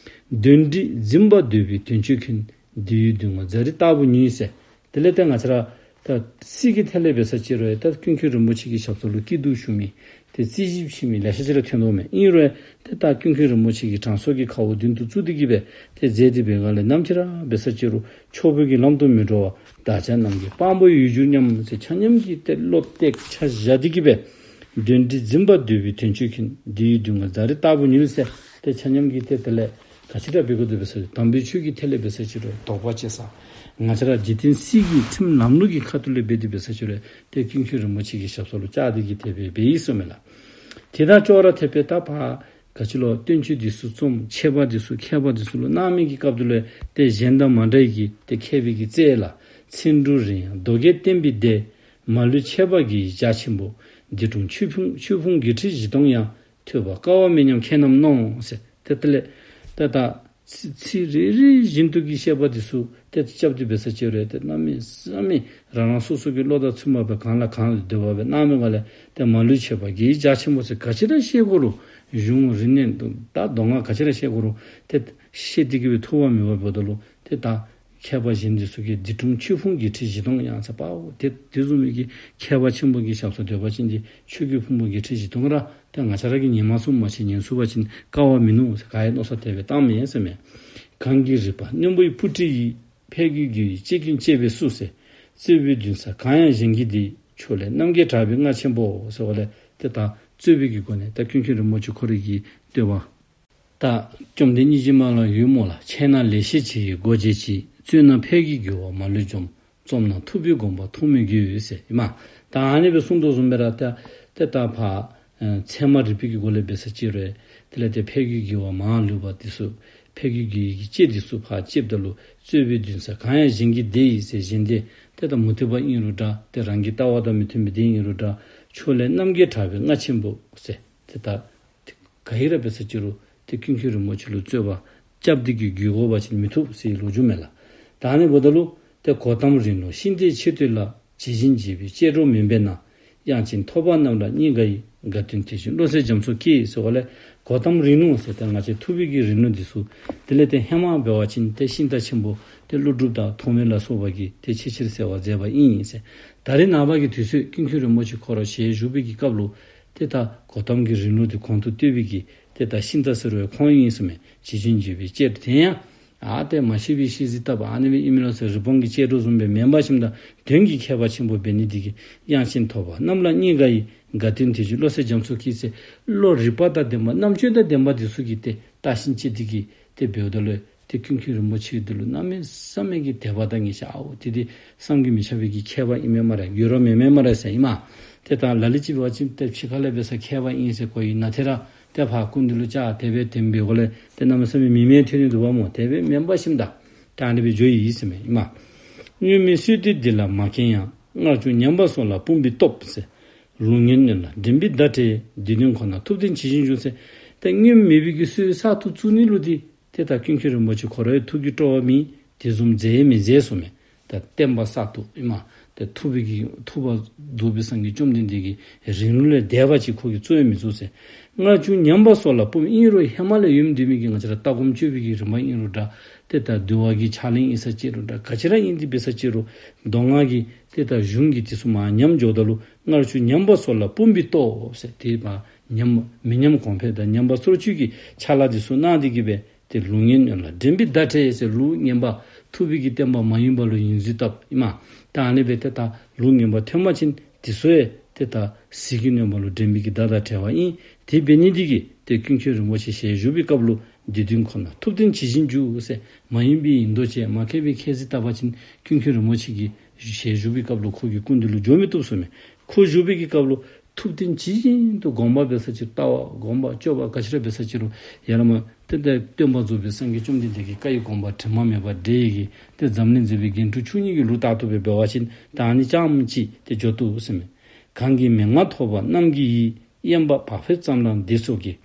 གདོན་འདྲེས་འཛིན་པ་འདོད་པའི་དོན་སྤྱོད་མཁན། འདི་ཡི་མདུན་ངོ་རྫ་རི་ལྟ་བུ་ཉིལ་ཟེར། དེ་ལས་ཏེ་ང་བཅས་ར་ད་སྲིད་ཀྱི་ཐད་ལས་འབད་ས་ཅིག་རུང་ཡང་ད་ཀུན་མཁྱེན་རིན་པོ་ཆེ་གི་ཞབས་ས་ལུ་སྐྱིད་སྡུག་ཞུ་མི་ཏེ་རྩོད་གཞི་ཕྱེ་མི་ལེ་ཤ་ཅིག་ར་ཐོན་དོ་མས། ཨིན་རུང་ཡང་ཏེ་ད་ཀུན་མཁྱེན་རིན་པོ་ཆེ་གི་དྲང་སྲོང་གི་ཁ་འོག་མདུན་དུ་བཙུགས་ཏེ་གི་སྦེ་ཏེ་མཛད་དེ་འབད་སྒང་ལས་ནམ་ཅིག་ར་འབད་ས་ཅིག་རུང་ཕྱོགས་པའི་གི་ལམ་དུ་མི་འགྲོ་བ། བདག་ཅག་རྣམས་ཀྱི་དཔང་པོ་ཡོད་གྱུར་སྙམ་ཟེར་ཆ་མཉམ་གྱིས་ཏེ་བློ་གཏད་ཆ་བཞག་སྟེ་གི་སྦེ་གདོན་འདྲེས་འཛིན་པ་འདོད་པའི་དོན་སྤྱོད་མཁན། འདི་ཡི་མདུན་ངོ་རྫ་རི་ལྟ་བུ་ཉིལ་ཟེར་ཏེ་ཆ་མཉམ་གྱིས་ཏེ་དེ་ལས་ག་ཅི་ར་འབད་དགོ་དོ་འབད་ས་དམ་པའི་ཆོས་ཀྱི་ཐད་ལས་འབད་ས་ཅིག་རུང་དོགས་པ་བཅད་ས། ང་བཅས་ར་འཇིག་རྟེན་སྲིད་ཀྱི་ཁྲིམས་ལམ་ལུགས་ཀྱི་ཁ་ཐུག་ལས་འབད་དེ་འབད་ས་ཅིག་རུང་ཏེ་ཀུན་མཁྱེན་རིན་པོ་ཆེ་གི་ཞབས་ས་ལུ་བཅར་ཏེ་གི་དེ་སྦེ་འབད་ཡི་ཟེར་མས་ལགས། དེ་དང་ཅོག་ར་འཐདཔ་སྦེ་ད་ཕར་ག་ཅི་ལོ་བསྟན་བཅོས་འདི་ཚུ་རྩོམ་མཁས་པ་འདི་ཚུ་མཁས་པ་འདི་ཚུ་ལུ་གནང་མི་གི་སྐབས་དེ་ལུ་ཏེ་གཞན་དང་མ་འདྲ་བའི་གི་ཏེ་མཁས་པའི་གི་རྩལ་ལ། ཚིག་འབྲུ་རིང་ཡང་མདོ་རྒྱས་བསྟན་པའི་སྡེ། མ་ལུས་འཆད་པ་དགེ་བའི་རྒྱ་ཆེན་པོ། འདི་དྲུང་ཆོས་ཕུང་ཆོས་ཕུང་བརྒྱད་ཁྲི་བཞི་སྟོང་ཡང་། ཐོས་པ་དཀའ་བ་མེད་སྙམ་མཁས་རྣམས་མནོ་ཟེར། ཏེ་དེ་ལས་ཏེ་ད་ཚིག་ཚིག་རེ་རེ་བཞིན་དུ་གི་བཤད་པ་འདི་ཚུ་ཏེ་རྐྱབ་སྟེ་འབད་ས་ཅིག་རུང་ཏེ་གནམ་མེད་ས་མེད་རང་རང་སོ་སོ་གི་བློ་དང་མཐུན་པ་སྦེ་གང་ལ་གང་ལ་འདོད་པ་སྦེ་གནང་མི་སྒང་ལས་ཏེ་མ་ལུས་འཆད་པ་དགེ་བའི་རྒྱ་ཆེན་པོ་ཟེར་ག་ཅི་ར་བཤད་དགོ་རུང་གཞུང་རིག་གནས་ད་མདོ་སྔགས་ག་ཅི་ར་བཤད་དགོ་རུང་ཏེ་བཤད་དེ་གི་སྦེ་ཐོགས་པ་མེད་པ་འབདཝ་ད་ལུ་ཏེ་ད་ མཁས་པ་གཞན་འདི་ཚུ་གིས་སྡིག་ལྟུང་ཆོས་ཕུང་བརྒྱད་ཁྲི་བཞི་སྟོང་ཡང་ཟེར་པའོ། ཏེ་དེ་བཟུམ་མའི་གི་མཁས་པ་ཆེན་པོ་གི་ཞབས་སར་སྡོད་པ་ཅིན་ཏེ་ཆོས་ཀྱི་ཕུང་པོ་བརྒྱད་ཁྲི་བཞི་སྟོང་ར་ཏེ་ང་བཅས་ར་གིས་ཉན་མ་ཚུགསཔ་མ་ཤེས། ཉན་ཚུགས་པ་ཅིན་དཀའ་བ་མིན་ནུག་ཟེར་ག་ཡང་མནོ་བསམ་དེ་སྦེ་བཏངམ་མས་ཟེར་མས། གང་གི་རིག་པ་རྣོན་པོའི་སྤུ་གྲི་ཡིས། ཕས་རྒོལ་རྒོལ་བའི་ལྕེ་ཀུན་བཅད་པས་སུ་ཟེར། རྩོད་པའི་མདུན་སར་གང་ཡང་གཞན་གྱིས་བདེ། ཕྱོགས་ལས་རྣམ་རྒྱལ་གྲགས་པའི་རྔ་ཆེན་པོ་ཟེར་བ་ལས་ཏེ་ད་རྩོད་པའི་གི་སྒོ་ནས་ད་ཀུན་མཁྱེན་རིན་པོ་ཆེ་ཁོ་རའི་གི་བསྟོད་པ། ད་བཅོམ་ལྡན་སྙིང་རྗེ་མ་ལ་ཡོད་མོ་ལ། འཆད་ན་ལེགས་བཤད་ཆེ་ཡི་སྒོ་འབྱེད་ཅིང་། རྩོད་ན་ཕས་ཀྱི་རྒོལ་བ་མ་ལུས་འཇོམས། རྩོམ་ན་ཐུབ་པའི་དགོངས་པ་ཐོགས་མེད་རྒྱུད་ཟེར་ཨིན་མས། ད་ཨ་ནི་སྦེ་གསུངས་དོ་བཟུམ་སྦེ་ར་ད་ཏེ་ད་ཕར་ཨེ་ཚད་མ་རིག་པའི་གི་སྒོ་ལས་འབད་ས་ཅིག་རུང་དེ་ལས་ཏེ་ཕས་ཀྱི་རྒོལ་བ་མ་ལུས་པ་འདི་ཚུ་ཕས་ཀྱི་རྒོལ་བའི་གི་ལྕེ་འདི་ཚུ་ཕར་བཅདཔ་ད་ལུ་རྩོད་པའི་མདུན་སར་གང་ཡང་གཞན་གྱིས་བདེ་ཡི་ཟེར། གཞན་དེ་ཏེ་ད་མུ་སྟེགས་པ་ཨིན་རུང་འདྲ་ཏེ་རང་གི་ལྟ་བ་དང་མི་མཐུན་པའི་དེ་ཨིན་རུང་འདྲ། ཕྱོགས་ལས་རྣམ་རྒྱལ་གྲགས་པའི་རྔ་ཆེན་པོ་ཟེར་ཏེ་ད་ག་ཡི་ར་འབད་ས་ཅིག་རུང་ཏེ་ཀུན་མཁྱེན་རིན་པོ་ཆེ་ལུ་རྩོད་པ་རྐྱབ་སྟེ་གི་རྒོལ་དགོ་པ་ཅིན་མི་ཐུབ་ཟེར་ལོ་རྒྱུས་མས་ལགས། ད་ཨ་ནི་འབདཝ་ད་ལུ་ཏེ་གོ་ཏམ་རིང་ལུགས་ཤིང་རྟའི་ཆེ་བསྟོད་ལ། ཇི་བཞིན་བྱེད་པའི་ལྕེ་སྒྲོ་མིན་པས་ན། དབྱངས་ཅན་ཐོབ་པ་རྣམས་ལ་སྙིང་དགའ་ཡི། དགའ་སྟོན་དེ་བཞིན་བློ་གསལ་རྒྱ་མཚོ་སྐྱེས་ཟེར་བ་ལས་གོ་ཏམ་རིང་ལུགས་ཟེར་ཏེ་ང་བཅས་ཐུབ་པའི་གི་རིང་ལུགས་འདི་ཚུ་དེ་ལས་ཏེ་ཧེ་མ་འབད་བ་ཅིན་ཏེ་ཤིང་རྟ་ཆེན་པོ་ཏེ་ཀླུ་སྒྲུབ་དང་ཐོགས་མེད་ལ་སོགས་པ་གིས་ཏེ་ཆེས་ཆེར་གསལ་བར་མཛད་པ་ཨིན་ཟེར། ད་རེས་ནངས་པ་གི་དུས་ཚོད་ཀུན་མཁྱེན་རིན་པོ་ཆེ་ཁོ་ར་ཞལ་བཞུགས་པའི་གི་སྐབས་ལུ་ཏེ་ད་གོ་ཏམ་གྱི་རིང་ལུགས་འདི་གོང་དུ་བསྟོད་པའི་གི་ཏེ་ད་ཤིང་རྟ་ཟེར་བའི་ཁོང་ཨིན་ཟེར་མས། ཇི་བཞིན་བྱེད་པའི་ལྕེ་སྒྲོ་དེ་ཡང་ཨ་ཏེ་མ་ཤེས་པའི་ཤེས་གཟིགས་བཏབ་ཨ་ནི་སྦེ་ཨིན་མས་ལོ་ཟེར་རི་བོང་གི་ལྕེ་སྒྲོ་བཟུམ་སྦེ་མེན་པར་ཞིནམ་ད་དོན་གྱི་མཁས་པ་ཆེན་པོ་འབད་ནི་འདི་གིས་དབྱངས་ཅན་ཐོབ་པ་རྣམས་ལ་སྙིང་དགའ་ཡི། དགའ་སྟོན་དེ་བཞིན་བློ་གསལ་རྒྱ་མཚོ་སྐྱེས་ཟེར་བློ་རིག་པ་དང་ལྡན་པ་རྣམ་དཔྱོད་དང་ལྡན་པ་འདི་ཚུ་གིས་ཏེ་བལྟ་ཞིནམ་ཅིག་འདི་གིས་ཏེ་འབདཝ་ད་ལུ་ཏེ་ཀུན་མཁྱེན་རིན་པོ་ཆེ་འདི་ལུ་གནམ་མེད་ས་མེད་ཀྱི་དད་པ་དང་ངེས་ཤེས་ཨའོ་ཏེ་འདི་བསམ་གྱིས་མི་ཁྱབ་པའི་གི་མཁས་པ་ཨིན་མས་སྨ་རེ། རྒྱུད་རོ་མེན་མས་སྨ་རེ་ཟེར་ཨིན་མས། ཏེ་ད་ལ་ལུ་ཅིག་འབད་བ་ཅིན་ཏེ་ཕྱི་ཁ་ལས་འབད་ས་མཁས་པ་ཨིན་ཟེར་གོ་ཡི། ནང་ཐད་ར་ཏེ་ཕར་སྐུ་མདུན་ལུ་བཅར་དེ་སྦེ་དེ་སྦེ་འབདཝ་ལས་ཏེ་གནམ་མེད་ས་མེད་མི་མེད་ཐོན་ནི་འདུག་པ་སྨོ། དེ་སྦེ་མེན་པར་ཞིནམ་ད་ད་ཨ་ནི་སྦེ་འགྱོ་ཡི་ཟེར་མས་ཨིན་མས། སྔོན་མེད་བསོད་བདེ་འདི་ལ་མ་མཁས་ཡང་། སྔར་བྱུང་ཉམས་པ་སོགས་ལ་དཔུང་པའི་སྟོབས་ཟེར། ལུགས་ངན་གནོན་ལ་འགྲན་པའི་ཟླ་བྲལ། སྡིག་ལྟུང་ཁོ་ན་ཐུབ་བསྟན་ཇི་བཞིན་འབྱུང་ཟེར། ཏེ་སྔོན་མེད་པའི་གི་བསོད་བདེ་གསར་དུ་བཙུགས་ནི་ལུ་འདི་ཏེ་ད་ཀུན་མཁྱེན་རིན་པོ་ཆེ་ཁོ་རའི་ཐུགས་ཀྱི་སྤྲོ་བ་མེད། དེ་བཟུམ་མཛད་མི་མཛད་ཟེར་མས། ད་བསྟན་པ་གསར་དུ་ཨིན་མས། ཏེ་ཐུབ་པའི་གི་ཐུབ་པ་རྫོགས་པའི་སངས་རྒྱས་བཅོམ་ལྡན་འདས་ཀྱི་རིང་ལུགས་ལས་འདས་པ་ཅིག་ཁོ་གིས་བཙུགས་ཡང་མི་བཙུགས་ཟེར། སྔར་བྱུང་ཉམས་པ་སོགས་ལ་དཔུང་ཨིན་རུང་ཧེ་མ་ལས་ཡོད་མི་འདི་མི་གི་ང་བཅས་ར་ལྟ་སྒོམ་སྤྱོད་པའི་གི་རིམ་པ་ཨིན་རུང་འདྲ། ཏེ་ད་འདུལ་བ་གི་ཕྱག་ལེན་ཨིན་ས་ཅིག་རུང་འདྲ། ག་ཅི་ར་ཨིན་ཏེ་འབད་ས་ཅིག་རུང་མདོ་སྔགས་ཀྱི་ཏེ་ད་གཞུང་གི་དེ་ཚུ་མར་ཉམས་འགྱོཝ་ད་ལུ་སྔར་བྱུང་ཉམས་པ་སོགས་ལ་དཔུང་པའི་སྟོབས་ཟེར་ཏེ་མར་ཉམས་མི་ཉམས་གོང་འཕེལ་དང་ཉམས་པ་སོར་ཆུད་ཀྱི་ཕྱག་ལཱ་དེ་ཚུ་གནང་སྟེ་གི་སྦེ་ཏེ་ལུགས་ངན་གནོན་ལ་འགྲན་པའི་ཟླ་བྲལ་ཟེར་ལུགས་ངན་པ་ཐུབ་པའི་གི་བསྟན་པ་མ་ཡིན་པ་ལུ་ཡིད་འཛིན་བཏབ་ཨིན་མས། ད་ཨ་ནི་སྦེ་ཏེ་ད་ལུགས་ངན་པ་ཐོན་པ་ཅིན་དེ་ཚུ་ཡང་ཏེ་ད་ཟིལ་གྱིས་གནོན་པ་ལུ་འགྲན་པའི་གི་ཟླ་དང་བྲལ་བ་ཨིན། དེ་འབད་ནི་འདི་གིས་ཏེ་ཀུན་མཁྱེན་རིན་པོ་ཆེ་ཞལ་བཞུགས་པའི་སྐབས་ལུ་སྡིག་ལྟུང་ཁོ་ན་ཐུབ་བསྟན་ཇི་བཞིན་འབྱུང་ཟེར་མ་ཡིན་པའི་ཡིན་མདོག་བྱས་མ་མཁས་པའི་ཁྱད་གཟིགས་བཏབ་པ་ཅིན་ཀུན་མཁྱེན་རིན་པོ་ཆེ་གི་ཞལ་བཞུགས་པའི་སྐབས་ལུ་ཁོ་གི་སྐུ་མདུན་ལུ་འགྱོ་མི་བཏུབ་ཟེར་མས། ཁོ་བཞུགས་པའི་གི་སྐབས་ལུ་ཐུབ་བསྟན་ཇི་བཞིན་དུ་སྒོམ་པ་འབད་ས་ཅིག་ལྟ་བ་སྒོམ་པ་སྤྱོད་པ་ག་ཅི་ར་འབད་ས་ཅིག་རུང་ཡར་ལས་མར་ཏེ་ད་སྟོན་པ་རྫོགས་པའི་སངས་རྒྱས་བཅོམ་ལྡན་འདས་ཀྱི་བཀའ་ཡི་དགོངས་པ་དྲི་མ་མེད་པར་འགྲེལ་ཡི་གི་ཏེ་འཛམ་གླིང་མཛེས་པའི་རྒྱན་དྲུག་མཆོག་གཉིས་ཀྱི་ལུགས་ལྟར་དུ་སྦེ་འབད་བ་ཅིན་ད་ཨ་ནི་རྐྱངམ་ཅིག་ཏེ་འགྱོ་བཏུབ་ཟེར་མས། གང་གིས་མན་ངག་ཐོབ་པ་རྣམས་ཀྱི་ཡིད། དབེན་པ་བག་ཕེབས་ཙམ་ལ་འདི་སོགས་ཀྱིས།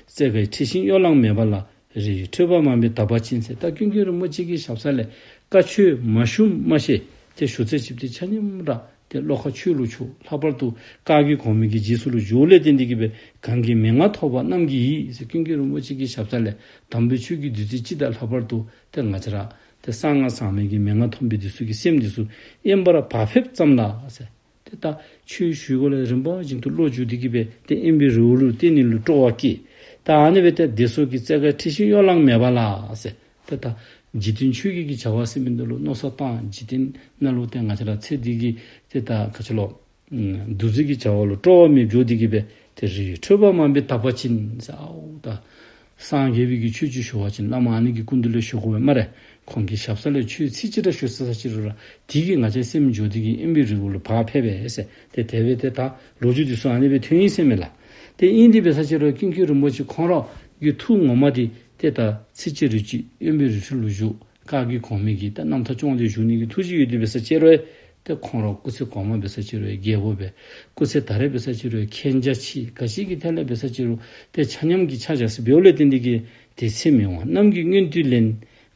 རྩེ་དགའི་འཁྲི་ཤིང་གཡོ་ལང་མེད་པ་ལ། རི་ཡི་ཁྲོད་པ་མང་པོའི་དག་པ་ཅན་ཟེར། ད་ཀུན་མཁྱེན་རིན་པོ་ཆེ་གི་ཞབས་ས་ལས་བཀའ་ཆོས་མ་ཞུ་མ་ཤེས་ཏེ་ཞུ་ཚད་ཅིག་ཏེ་ཆ་མཉམ་ར་ཏེ་བློ་ཁ་ཆོས་ལུ་ཆོས། ལྷག་པར་དུ་བཀའ་བརྒྱུད་གོང་མའི་གི་རྗེས་སུ་ལུ་འཇུག་ལས་བརྟེན་ཏེ་གི་སྦེ་གང་གིས་མན་ངག་ཐོབ་པ་རྣམས་ཀྱི་ཡིད་ཟེར་ཀུན་མཁྱེན་རིན་པོ་ཆེ་གི་ཞབས་ས་ལས་དམ་པའི་ཆོས་ཀྱི་བདུད་རྩི་ཅིག་དང་ལྷག་པར་དུ་ཏེ་ང་བཅས་ར་ཏེ་གསང་སྔགས་ཟབ་མོའི་གི་མན་ངག་ཐོབ་པའི་འདི་ཚུ་གི་སེམས་འདི་ཚུ་དབེན་པར་བག་ཕེབས་ཙམ་ལ་ཟེར། ཏེ་ད་ཆོས་ཞུ་དགོ་ལས་རིམ་པ་བཞིན་དུ་བློ་འཇུག་སྟེ་གི་སྦེ་ཏེ་དབེན་པའི་རི་བོ་ལུ་བརྟེན་ནི་ལུ་སྤྲོ་བ་སྐྱེས། ད་ཨ་ནི་སྦེ་ཏེ་འདི་སོགས་ཀྱིས་རྩེ་དགའི་འཁྲི་ཤིང་གཡོ་ལང་མེད་པ་ལ་ཟེར། ཏེ་ད་འཇིག་རྟེན་ཆོས་བརྒྱད་ཀྱི་བྱ་བ་ཟེར་མི་འདི་ལུ་མནོ་བསམ་བཏང་འཇིག་རྟེན་ནང་ལུ་ཏེ་ང་བཅས་ར་ཚེ་འདི་གི་ཏེ་ད་ག་ཅི་ལོ་འདུ་འཛི་གི་བྱ་བ་ལུ་སྤྲོ་བ་མེདཔ་འགྱོ་སྟེ་གི་སྦེ་ཏེ་རི་ཡི་ཁྲོད་པ་མང་པོའི་དག་པ་ཅན་ཟེར་ཨའོ་ད་སངས་རྒྱས་པའི་གི་ཆོས་ཅིག་ཞུ་བ་ཅིན་བླ་མ་ཨ་ནི་གི་སྐུ་མདུན་ལུ་ཞུ་དགོ་པས་སྨ་རེ། ཁོང་གི་ཞབས་ས་ལས་ཆོས་ཚིག་གཅིག་ར་ཞུ་ས་ས་ཅིག་རུང་ར་དེ་གིས་ང་བཅས་སེམས་འགྱོ་སྟེ་གི་དབེན་པའི་རི་བོ་ལུ་བག་ཕེབས་པས་ཟེར། ཏེ་དེ་སྦེ་ཏེ་ད་ལོ་རྒྱུས་འདི་ཚུ་ཨ་ནི་སྦེ་ཐོན་ཡི་ཟེར་མས་ལགས། ཏེ་ཨིན་ཏེ་འབད་ས་ཅིག་རུང་ཀུན་མཁྱེན་རིན་པོ་ཆེ་ཁོང་ར་གི་ཐུགས་ངོ་མ་འདི་ཏེ་ད་ཚེ་གཅིག་རེ་གཅིག་དབེན་པའི་རི་ཁྲོད་ལུ་བཞུགས། བཀའ་བརྒྱུད་གོང་མའི་གི་ད་རྣམ་ཐར་སྐྱོང་སྟེ་བཞུགས་ནི་གི་ཐུགས་བཞེད་ཡོད་དེ་འབད་ས་ཅིག་རུང་ཏེ་ཁོང་ར་སྐུ་ཚེ་གོང་མ་འབད་ས་ཅིག་རུང་རྒྱལ་པོ་སྦེ། སྐུ་ཚེ་ད་རེས་འབད་ས་ཅིག་རུང་མཁན་ཆེན་ཅིག་ག་ཅི་གི་ཐད་ལས་འབད་ས་ཅིག་རུང་ཏེ་ཆ་མཉམ་གྱིས་ཕྱག་བཞག་ཟེར་འབདཝ་ལས་བརྟེན་ཏེ་གི་དེ་ཚེ་མི་དབང་རྣམས་ཀྱིས་མངོན་དུ་ལེན།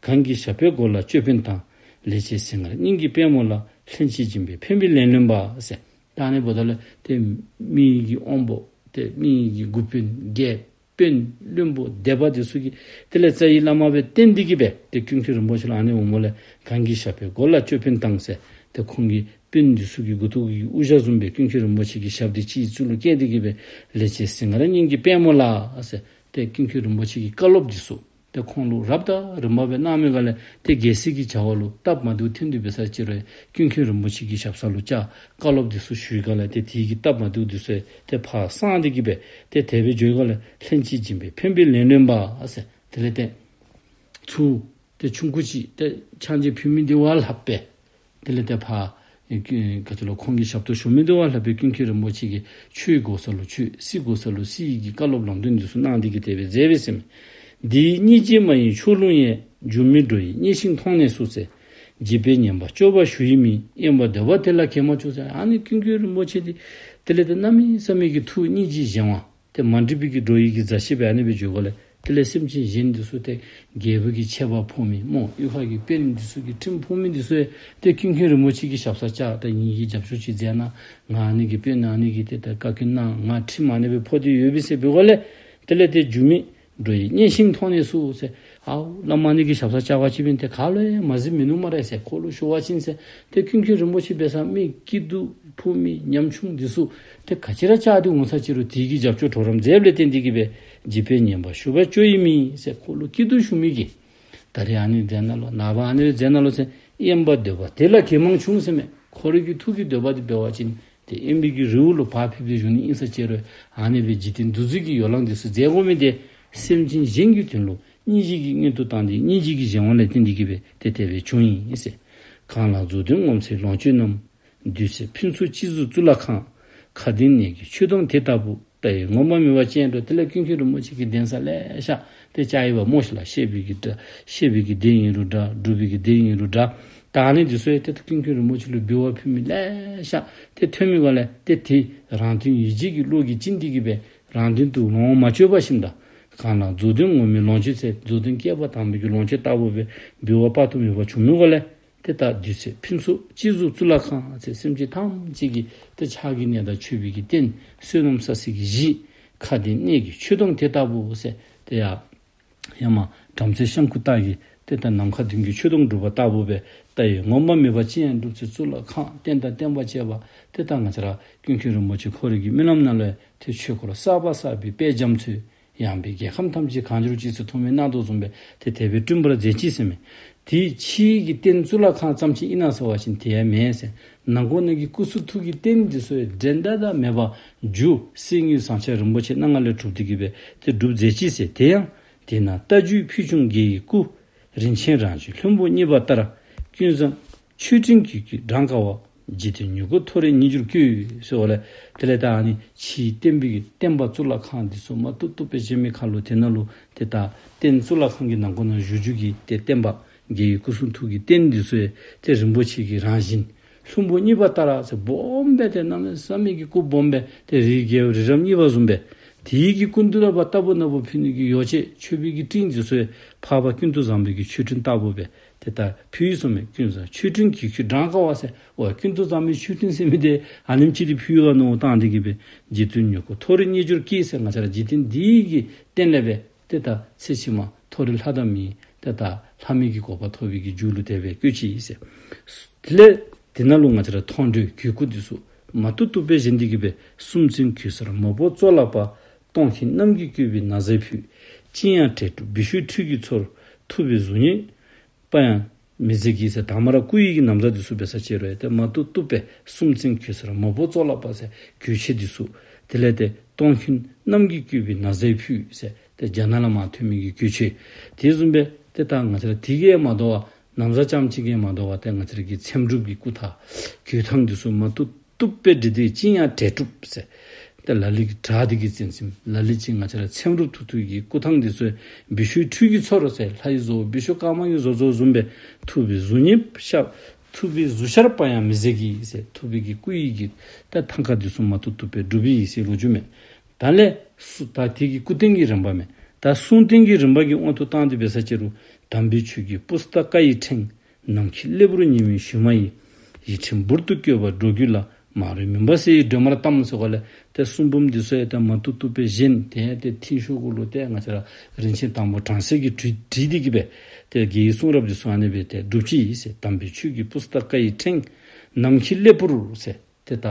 གང་གི་ཞབས་པད་མགོ་ལ་ཅོད་པན་དང་། ལེགས་བྱས་ཟིལ་མངར་སྙིང་གི་པད་མོ་ལ། ལྷན་ཅིག་སྦྱིན་པའི་ཕན་པའི་ལན་ལོན་པ་ཟེར། ད་ཨ་ནི་འབདཝ་ད་ལུ་ཏེ་མི་གི་དབང་པོ་ཏེ་མི་གི་མགུ་དཔོན་རྒྱལཔོ་ དཔོན་བློན་པོ་སྡེ་པ་འདི་ཚུ་གིས་དེ་ལས་རྩ་བའི་བླ་མ་སྦེ་བསྟེན་ཏེ་གི་སྦེ་ཏེ་ཀུན་མཁྱེན་རིན་པོ་ཆེ་ལུ་ཨ་ནི་འོངམ་ལས་གང་གི་ཞབས་པད་སྒོ་ལ་ཅོད་པན་བཏང་ཟེར། ཏེ་ཁོང་གི་དཔོན་འདི་ཚུ་གི་མགུ་ཏོ་གི་དབུ་ཞྭ་བཟུམ་སྦེ་ཀུན་མཁྱེན་རིན་པོ་ཆེ་གི་ཞབས་འདི་གཅིག་གཙུག་ལུ་བཀལ་ཏེ་གི་སྦེ་ལེགས་བྱས་སིང་སྔར་སྙིང་གི་པདྨོ་ལ་ཟེར། ཏེ་ཀུན་མཁྱེན་རིན་པོ་ཆེ་གི་བཀའ་སློབ་འདི་ཚུ་ཏེ་ཁོང་ལུ་རབ་དང་རིམ་པ་སྦེ་གནང་མི་ག་ལས་ཏེ་རྒྱལ་སྲིད་ཀྱི་བྱ་བ་ལུ་སྟབས་མ་བདེཝ་ཐོན་ཏེ་འབད་ས་ཅིག་རུང་ཀུན་མཁྱེན་རིན་པོ་ཆེ་གི་ཞབས་ས་ལུ་བཅར་བཀའ་སློབ་འདི་ཚུ་ཞུ་ག་ལས་ཏེ་དེ་གི་སྟབས་མ་བདེཝ་འདི་ཚུ་ཏེ་ཕར་སངས་ཏེ་གི་སྦེ་ཏེ་དེ་སྦེ་འགྱོ་ག་ལས་ལྷན་ཅིག་སྦྱིན་པས་ཕན་པའི་ལན་ལོན་པ་ཟེར། དེ་ལས་ཏེ་ཚུར་ཏེ་ཆུང་ཀུ་ཅིག་ཏེ་ཕྱག་མཇལ་ཕུལ་མི་འདི་བ་ལྷག་པའི་དེ་ལས་ཏེ་ཕར་ཨེ་ག་ཅི་ལོ་ཁོང་གི་ཞབས་ཏོག་ཞུ་མི་འདི་བ་ལྷག་པའི་ཀུན་མཁྱེན་རིན་པོ་ཆེ་གིས་ཆོས་གོ་ས་ལུ་ཆོས་སྲིད་གོ་ས་ལུ་སྲིད་ཀྱི་བཀའ་སློབ་ལམ་སྟོན་འདི་ཚུ་གནང་སྟེ་གི་དེ་སྦེ་མཛད་པས་ཟེར་མས། འདི་ཡིས་སྙིང་རྗེ་མ་ཡིན་ཕྱོགས་ལྷུང་ཡང་། འགྱུར་མེད་འགྲོ་ཡི་མཉེས་གཤིན་མཐོང་ནས་སུ་ཟེར། འཇིགས་པས་ཉེན་པ་སྐྱོབ་པར་ཞུ་ཡི་མིན། གཡེངས་པར་འདོད་པ་དེ་ལ་གད་མོ་ཆུང་ཟེར། ཨ་ནི་ཀུན་མཁྱེན་རིན་པོ་ཆེ་འདི་དེ་ལས་ཏེ་གནམ་མེད་ས་མེད་ཀྱི་ཐུགས་སྙིང་རྗེ་གཞན་དབང་ཏེ་མ་འདྲིས་པའི་གི་འགྲོ་ཡི་གི་མཛའ་བཤེས་སྦེ་ཨ་ནི་སྦེ་འགྱོ་ག་ལས་དེ་ལས་སེམས་ཅན་གཞན་འདི་ཚུ་ཏེ་རྒྱལ་པོ་གི་ཆད་པ་ཕོག་མི་སྨོ། གཡུས་ཁ་གི་དཔོན་འདི་ཚུ་གི་ཁྲིམས་ཕོག་མི་འདི་ཚུ་ཡང་ཏེ་ཀུན་མཁྱེན་རིན་པོ་ཆེ་གི་ཞབས་སར་བཅར། ད་ངེ་གི་རྒྱབ་སྐྱོར་ཅིག་མཛད་གནང་། ང་ཨ་ནི་གི་དཔོན་ཨ་ནི་གིས་ཏེ་ད་བཀའ་བཀྱོན་གནང་། ང་ཁྲིམས་ཨ་ནི་སྦེ་ཕོག་སྟེ་ཡོད་པས་ཟེར་འབད་ག་ལས་དེ་ལས་ཏེ་འགྱུར་མེད་འགྲོ་ཡི་མཉེས་གཤིན་མཐོང་ནས་སུ་ཟེར། ཨའུ་བླ་མ་ཨ་ནི་གི་ཞབས་སར་བཅར་བ་ཅིན་ཏེ་ག་ལུ་ཡང་མ་གཟིགས་མི་ནུག་སྨ་རེ་ཟེར་ཁོ་ལུ་ཞུ་བ་ཅིན་ཟེར། ཏེ་ཀུན་མཁྱེན་རིན་པོ་ཆེ་འབད་ས་མི་སྐྱིད་སྡུག་ཕོག་མི་ཉམ་ཆུང་འདི་ཚུ་ཏེ་ག་ཅི་ར་བཅར་ཏེ་འོང་ས་ཅིག་རུང་དེ་གི་རྒྱབ་སྐྱོར་གྲོགས་རམ་མཛདཔ་ལས་བརྟེན་ཏེ་གི་སྦེ་འཇིགས་པས་ཉེན་པ་ཞུ་བར་སྐྱོ་ཡི་མིན་ཟེར། ཁོ་ལུ་སྐྱིད་སྡུག་ཞུ་མི་གིས་ད་རེས་ཨ་ནི་མཛད་གནང་ལོ་ནངས་པ་ཨ་ནི་སྦེ་མཛད་གནང་ལོ་ཟེར། གཡེངས་པར་འདོད་པ་དེ་ལ་གད་མོ་ཆུང་ཟེར་མས། ཁོ་རའི་གི་ཐུགས་ཀྱི་འདོད་པ་འདི་འབད་བ་ཅིན་ཏེ་གཡེངས་པའི་གི་རི་བོ་ལུ་བག་ཕེབས་ཏེ་བཞུགས་ནི་ཨིན་ས་ཅིག་རུང་ཨ་ནི་སྦེ་འཇིག་རྟེན་འདུ་འཛི་གི་ཡོ་ལང་འདི་ཚུ་མཛད་དགོ་མི་འདི་སེམས་ཅན་གཞན་གྱི་དོན་ལུ་སྙིང་རྗེ་གི་མངོན་དུ་བཏང་སྟེ་སྙིང་རྗེ་གི་གཞན་དབང་ལས་བརྟེན་ཏེ་གི་སྦེ་ཏེ་དེ་སྦེ་བྱུང་ཡི་ཟེར། གང་ལ་རྫོགས་ལྡན་ངོ་མཚར་ལོངས་སྤྱོད་རྣམས། བདུད་རྩི་ཕུན་ཚོགས་སྤྱི་གཟུགས་གཙུག་ལག་ཁང་། མཁའ་ལྡིང་གནས་ཀྱི་མཆོད་སྡོང་དེ་ལྟ་བུ། ལྟ་བའི་ངོ་མ་མེད་པ་ཅི་ཡང་འགྲུབ། དེ་ལས་ཀུན་མཁྱེན་རིན་པོ་ཆེ་གི་གདན་ས་ལེ་ཤ་ཏེ་བཅར་ཡི་པ་སྨོ་ཤིག་ལགས། བཤད་པའི་གི་སྒྲ་བཤད་པའི་གི་སྡེ་ཨིན་རུང་འདྲ། སྒྲུབ་པའི་གི་སྡེ་ཨིན་རུང་འདྲ། ད་ཨ་ནི་འདི་ཚུ་ཡང་ཏེ་ཀུན་མཁྱེན་རིན་པོ་ཆེ་ལུ་འབུལ་བ་ཕུལ་མི་ལེ་ཤ་ཏེ་ཐོན་མི་ག་ལས་ཏེ་དེ་རང་དོན་ཡིད་བྱེད་ཀྱི་བློ་གིས་བཅིངས་ཏེ་གི་སྦེ་རང་དོན་དུ་ལོངས་མ་སྤྱོད་པ་བཞིན་དང་། གང་ལ་རྫོགས་ལྡན་ངོ་མའི་ལོངས་སྤྱོད་ཟེར། རྫོགས་ལྡན་བསྐལ་པ་དང་པོའི་གི་ལོངས་སྤྱོད་ལྟ་བུ་སྦེ་འབུལ་བ་དཔག་ཏུ་མེད་པ་བྱུང་མི་ག་ལས་ཏེ་ད་བདུད་རྩི་ཕུན་ཚོགས་སྤྱི་གཟུགས་གཙུག་ལག་ཁང་ཟེར། སེམས་ཅན་ཐམས་ཅད་ཀྱི་ཏེ་ཕྱག་གི་གནས་དང་མཆོད་པའི་གི་རྟེན་བསོད་ནམས་བསགས་སའི་གི་གཞི། མཁའ་ལྡིང་གནས་ཀྱི་མཆོད་སྡོང་དེ་ལྟ་བུ་ཟེར། ཏེ་ཡ་ཧེ་མ་བྲམ་ཟེ་ཤང་ཀུ་ཏ་གིས་ཏེ་ད་ནམ་མཁའ་ལྡིང་གི་མཆོད་སྡོང་བསྒྲུབས་པ་ལྟ་བུ་སྦེ་ལྟ་བའི་ངོ་མ་མེད་པ་ཅི་ཡང་འགྲུབ་ཟེར། གཙུག་ལག་ཁང་རྟེན་དང་བརྟེན་པ་བཅས་པ་ཏེ་ད་ང་བཅས་ར་ཀུན་མཁྱེན་རིན་པོ་ཆེ་ཁོ་རའི་གི་རྨི་ལམ་ནང་ལུ་ཏེ་ཆོས་འཁོར་གསར་པ་གསར་པའི་དཔལ་རྒྱ་མཚོའི་ཡངས་པའི་རྒྱལ་ཁམས་ཐམས་ཅད་གང་བྱུང་ཅིག་ཟེར་ཐུགས་སྨོན་གནང་དོ་བཟུམ་སྦེ་ཏེ་དེ་སྦེ་བསྐྲུན་པར་མཛད་ཅི་ཟེར་མས། དེའི་ཕྱིའི་གི་རྟེན་གཙུག་ལག་ཁང་ཙམ་ཅིག་ཨིན་ན་ཟེར་བ་ཅིན་དེ་ཡང་མེན་ཟེར། ནང་ཁོག་ནང་གི་སྐུ་གསུང་ཐུགས་ཀྱི་རྟེན་འདི་ཚུ་ཡང་འགྲན་ཟླ་དང་མེད་པ་རྒྱུ་གསེར་དངུལ་ཟངས་ལྕགས་རིན་པོ་ཆེ་སྣ་ལྔ་ལས་གྲུབ་སྟེ་གི་སྦེ་ཏེ་སྒྲུབ་མཛད་ཅི་ཟེར། དེ་ཡང་དེ་ན་རྟ་རྒྱུག་ཕུལ་བྱུང་རྒྱལ་བའི་སྐུ། རིན་ཆེན་རང་བཞིན་ལྷུན་པོ་གཉིས་པ་ལྟར། ཀུན་བཟང་མཆོད་སྤྲིན་གྱི་རྒྱུད་བགྲང་དཀའ་བ། འཇིག་རྟེན་མྱུ་གུ་མཐོ་རིས་སྙིགས་འགྱུར་བཀོད་ཟེར་བ་ལས། དེ་ལས་ད་ཨ་ནི་ཕྱིའི་བསྟན་པའི་གི་བསྟན་པ་གཙུག་ལག་ཁང་འདི་ཚུ་མ་བཏུབ་བཏུབ་སྦེ་བཞེངས་མི་ཁར་ལུ་དེ་ནང་ལུ་ཏེ་ད་རྟེན་གཙུག་ལག་ཁང་གི་ནང་ཁོག་ནང་བཞུགས་བཞུགས་ཀྱི་ཏེ་བསྟན་པ་རྒྱལ་བའི་སྐུ་གསུང་ཐུགས་ཀྱི་རྟེན་འདི་ཚུ་ཡང་ཏེ་རིན་པོ་ཆེ་གི་རང་བཞིན་ལྷུན་པོ་གཉིས་པ་ལྟར་ཟེར་སྦོམ་སྦེ་ཏེ་གནམ་མེད་ས་མེད་ཀྱི་སྐུ་སྦོམ་སྦེ་ཏེ་རིའི་རྒྱལ་པོ་རི་རབ་གཉིས་པ་བཟུམ་སྦེ་དེའི་གི་སྐུ་མདུན་ལུ་འབག་རྟ་ཕོ་ནག་པོ་ཕུལ་ནི་གི་ཡོ་བྱད་མཆོད་པའི་གི་སྤྲིན་འདི་ཚུ་ཡང་འཕགས་པ་ཀུན་ཏུ་བཟང་པོའི་གི་མཆོད་སྤྲིན་ལྟ་བུ་སྦེ་ཏེ་ད་ཕུལ་ཡི་ཟེར་མས། ཀུན་བཟང་མཆོད་སྤྲིན་གྱི་རྒྱུད་བགྲང་དཀའ་བ་ཟེར། འོ་ཀུན་ཏུ་བཟང་པོའི་མཆོད་སྤྲིན་ཟེར་མི་འདི་ཨ་ནེམ་ཅིག་འདི་ཕུལ་བ་མནོ་བཏང་སྟེ་གི་སྦེ་འཇིག་རྟེན་མྱུ་གུ་མཐོ་རིས་སྙིགས་འགྱུར་བཀོད་ཟེར། ང་བཅས་ར་འཇིག་རྟེན་འདི་གི་རྟེན་ལས་སྦེ་ཏེ་ད་ཚེ་ཕྱི་མ་མཐོ་རིས་ལྷ་དང་མི་ཏེ་ད་ལྷ་མི་གི་གོ་འཕང་ཐོབ་པའི་གི་རྒྱུ་ལུ་དེ་སྦེ་བཀོད་ཅི་ཟེར། དེ་ལས་དེ་ནང་ལུ་ང་བཅས་ར་མཐོང་གྲོལ་གོས་སྐུ་འདི་ཚུ་མ་བཏུབ་བཏུབ་སྦེ་བཞེངས་ཏེ་གི་སྦེ་སུམ་རྩེན་གོས་གསར་མོག་པོ་ཙོག་ལ་པ། སྟོང་མཁྱེན་རྣམས་ཀྱིས་བཀོད་པའི་ན་བཟའི་ཕུད། ཅི་ཡང་བྲལ་གྲུབ་བི་ཤྭའི་ཁྲུས་ཀྱིས་ཚོར། ཐུབ་པའི་གཟུགས་བརྙན་པ་ཡང་མི་ཟད་ཀྱི་ཟེར། དང་པ་ར་སྐུ་ཡི་གི་ན་བཟའ་འདི་ཚུ་འབད་ས་ཅིག་རུང་ཡང་ཏེ་མ་བཏུབ་བཏུབ་སྦེ་སུམ་རྩེན་གོས་གསར་མོག་པོ་ཙོག་ལ་པ་ཟེར་གོས་ཆས་འདི་ཚུ། དེ་ལས་ཏེ་སྟོང་མཁྱེན་རྣམས་ཀྱིས་བཀོད་པའི་ན་བཟའི་ཕུད་ཟེར་ཏེ་རྒྱ་ནག་ལས་མར་ཐོན་མི་གི་གོས་ཆས། དེ་བཟུམ་སྦེ་ཏེ་ད་ང་བཅས་ར་དེ་གིས་མ་དོ་བར་ན་བཟའ་རྐྱངམ་ཅིག་གིས་མ་དོ་བར་ཏེ་ང་བཅས་ར་གི་ཚེམ་དྲུབ་ཀྱི་སྐུ་ཐང་གོས་ཐང་འདི་ཚུ་མ་བཏུབ་བཏུབ་སྦེ་བྲིས་ཏེ་ཅི་ཡང་བྲལ་གྲུབ་ཟེར། ཏེ་ལ་ལུ་གིས་བྲག་འདི་གི་བཙན་ཚིམ་ལ་ལུ་ཅིག་ང་བཅས་ར་ཚེམ་དྲུབ་ཐུག་ཐུག་གི་སྐུ་ཐང་འདི་ཚུ་བི་ཤྭའི་ཁྲུས་ཀྱིས་ཚོར་ཟེར། ལྷ་ཡི་བཟོ་བོ་བི་ཤྭ་དཀར་དམར་གྱི་བཟོ་བཟོཝ་བཟུམ་སྦེ། ཐུབ་པའི་གཟུགས་བརྙན་ཤར་ཐུབ་པའི་གཟུགས་ཤར་པ་ཡང་མི་ཟད་ཀྱི་ཟེར། ཐུབ་པའི་གི་སྐུ་ཡི་གི་ད་ཐང་ཀ་འདི་ཚུ་མ་བཏུབ་བཏུབ་སྦེ་གྲུབ་པའི་ཟེར་ལོ་རྒྱུས་མས། ད་ལས་སུ་ད་དེ་གི་སྐུ་རྟེན་གྱི་རིམ་པ་མས། ད་གསུང་རྟེན་གྱི་རིམ་པ་གི་དབང་དུ་བཏང་སྟེ་འབད་ས་ཅིག་རུང་དམ་པའི་ཆོས་ཀྱི་པུས་ཏ་ཀ་ཡི་ཕྲེང་། ནམ་མཁའི་གླེགས་བུར་ཉི་མའི་ཞུན་མ་ཡིས། ཡིད་ཕྲེང་འབུར་དུ་བཀོད་པ་འགྲོ་རྒྱུད་ལ། མ་རིག་མུན་པ་སེལ་བའི་སྒྲོན་མར་གཏམས་ཟེར་གོ་ལས། ཏེ་གསུང་འབུམ་འདི་ཚུ་ཡང་ཏེ་མ་བཏུབ་བཏུབ་སྦེ་བཞེངས། ཏེ་ཏེ་མཐིང་ཤོག་གུ་ལུ་ཏེ་ང་བཅས་ར་རིན་ཆེན་དང་པོ་གྲངས་གསལ་གྱིས་བྲིས་བྲིས་ཏེ་གི་སྦེ་ཏེ་རྒྱལ་བའི་གསུང་རབ་འདི་ཚུ་ཨ་ནི་སྦེ་ཏེ་སྒྲུབ་ཅི་ཟེར། དམ་པའི་ཆོས་ཀྱི་པུས་ཏ་ཀ་ཡི་ཕྲེང་ནམ་མཁའི་གླེགས་བུར་ཟེར། ཏེ་ད་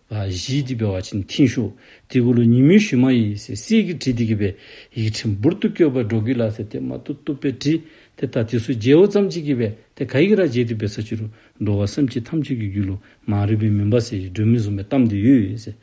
བཞེས་ཏེ་འབད་བ་ཅིན་མཐིང་ཤོག་དེ་གུ་ལུ་ཉི་མའི་ཞུན་མ་ཡིས་ཟེར་གསེར་གྱིས་བྲིས་ཏེ་གི་སྦེ་ཡིག་ཕྲེང་འབུར་དུ་བཀོད་པ་སྒྲོག་གི་ལ་ཟེར། ཏེ་མ་བཏུབ་བཏུབ་སྦེ་བྲིས། ཏེ་ད་དེ་ཚུ་མཇལཝ་ཙམ་ཅིག་གིས་སྦེ་ཏེ་ག་གིས་ར་མཇལ་ཏེ་འབད་ས་ཅི་རུང་འགྲོ་བ་སེམས་ཅན་ཐམས་ཅད་ཀྱི་རྒྱུད་ལུ་མ་རིག་པའི་མུན་པ་སེལ་བའི་སྒྲོན་མེ་བཟུམ་སྦེ་གཏམས་ཏེ་ཡོད་ཟེར།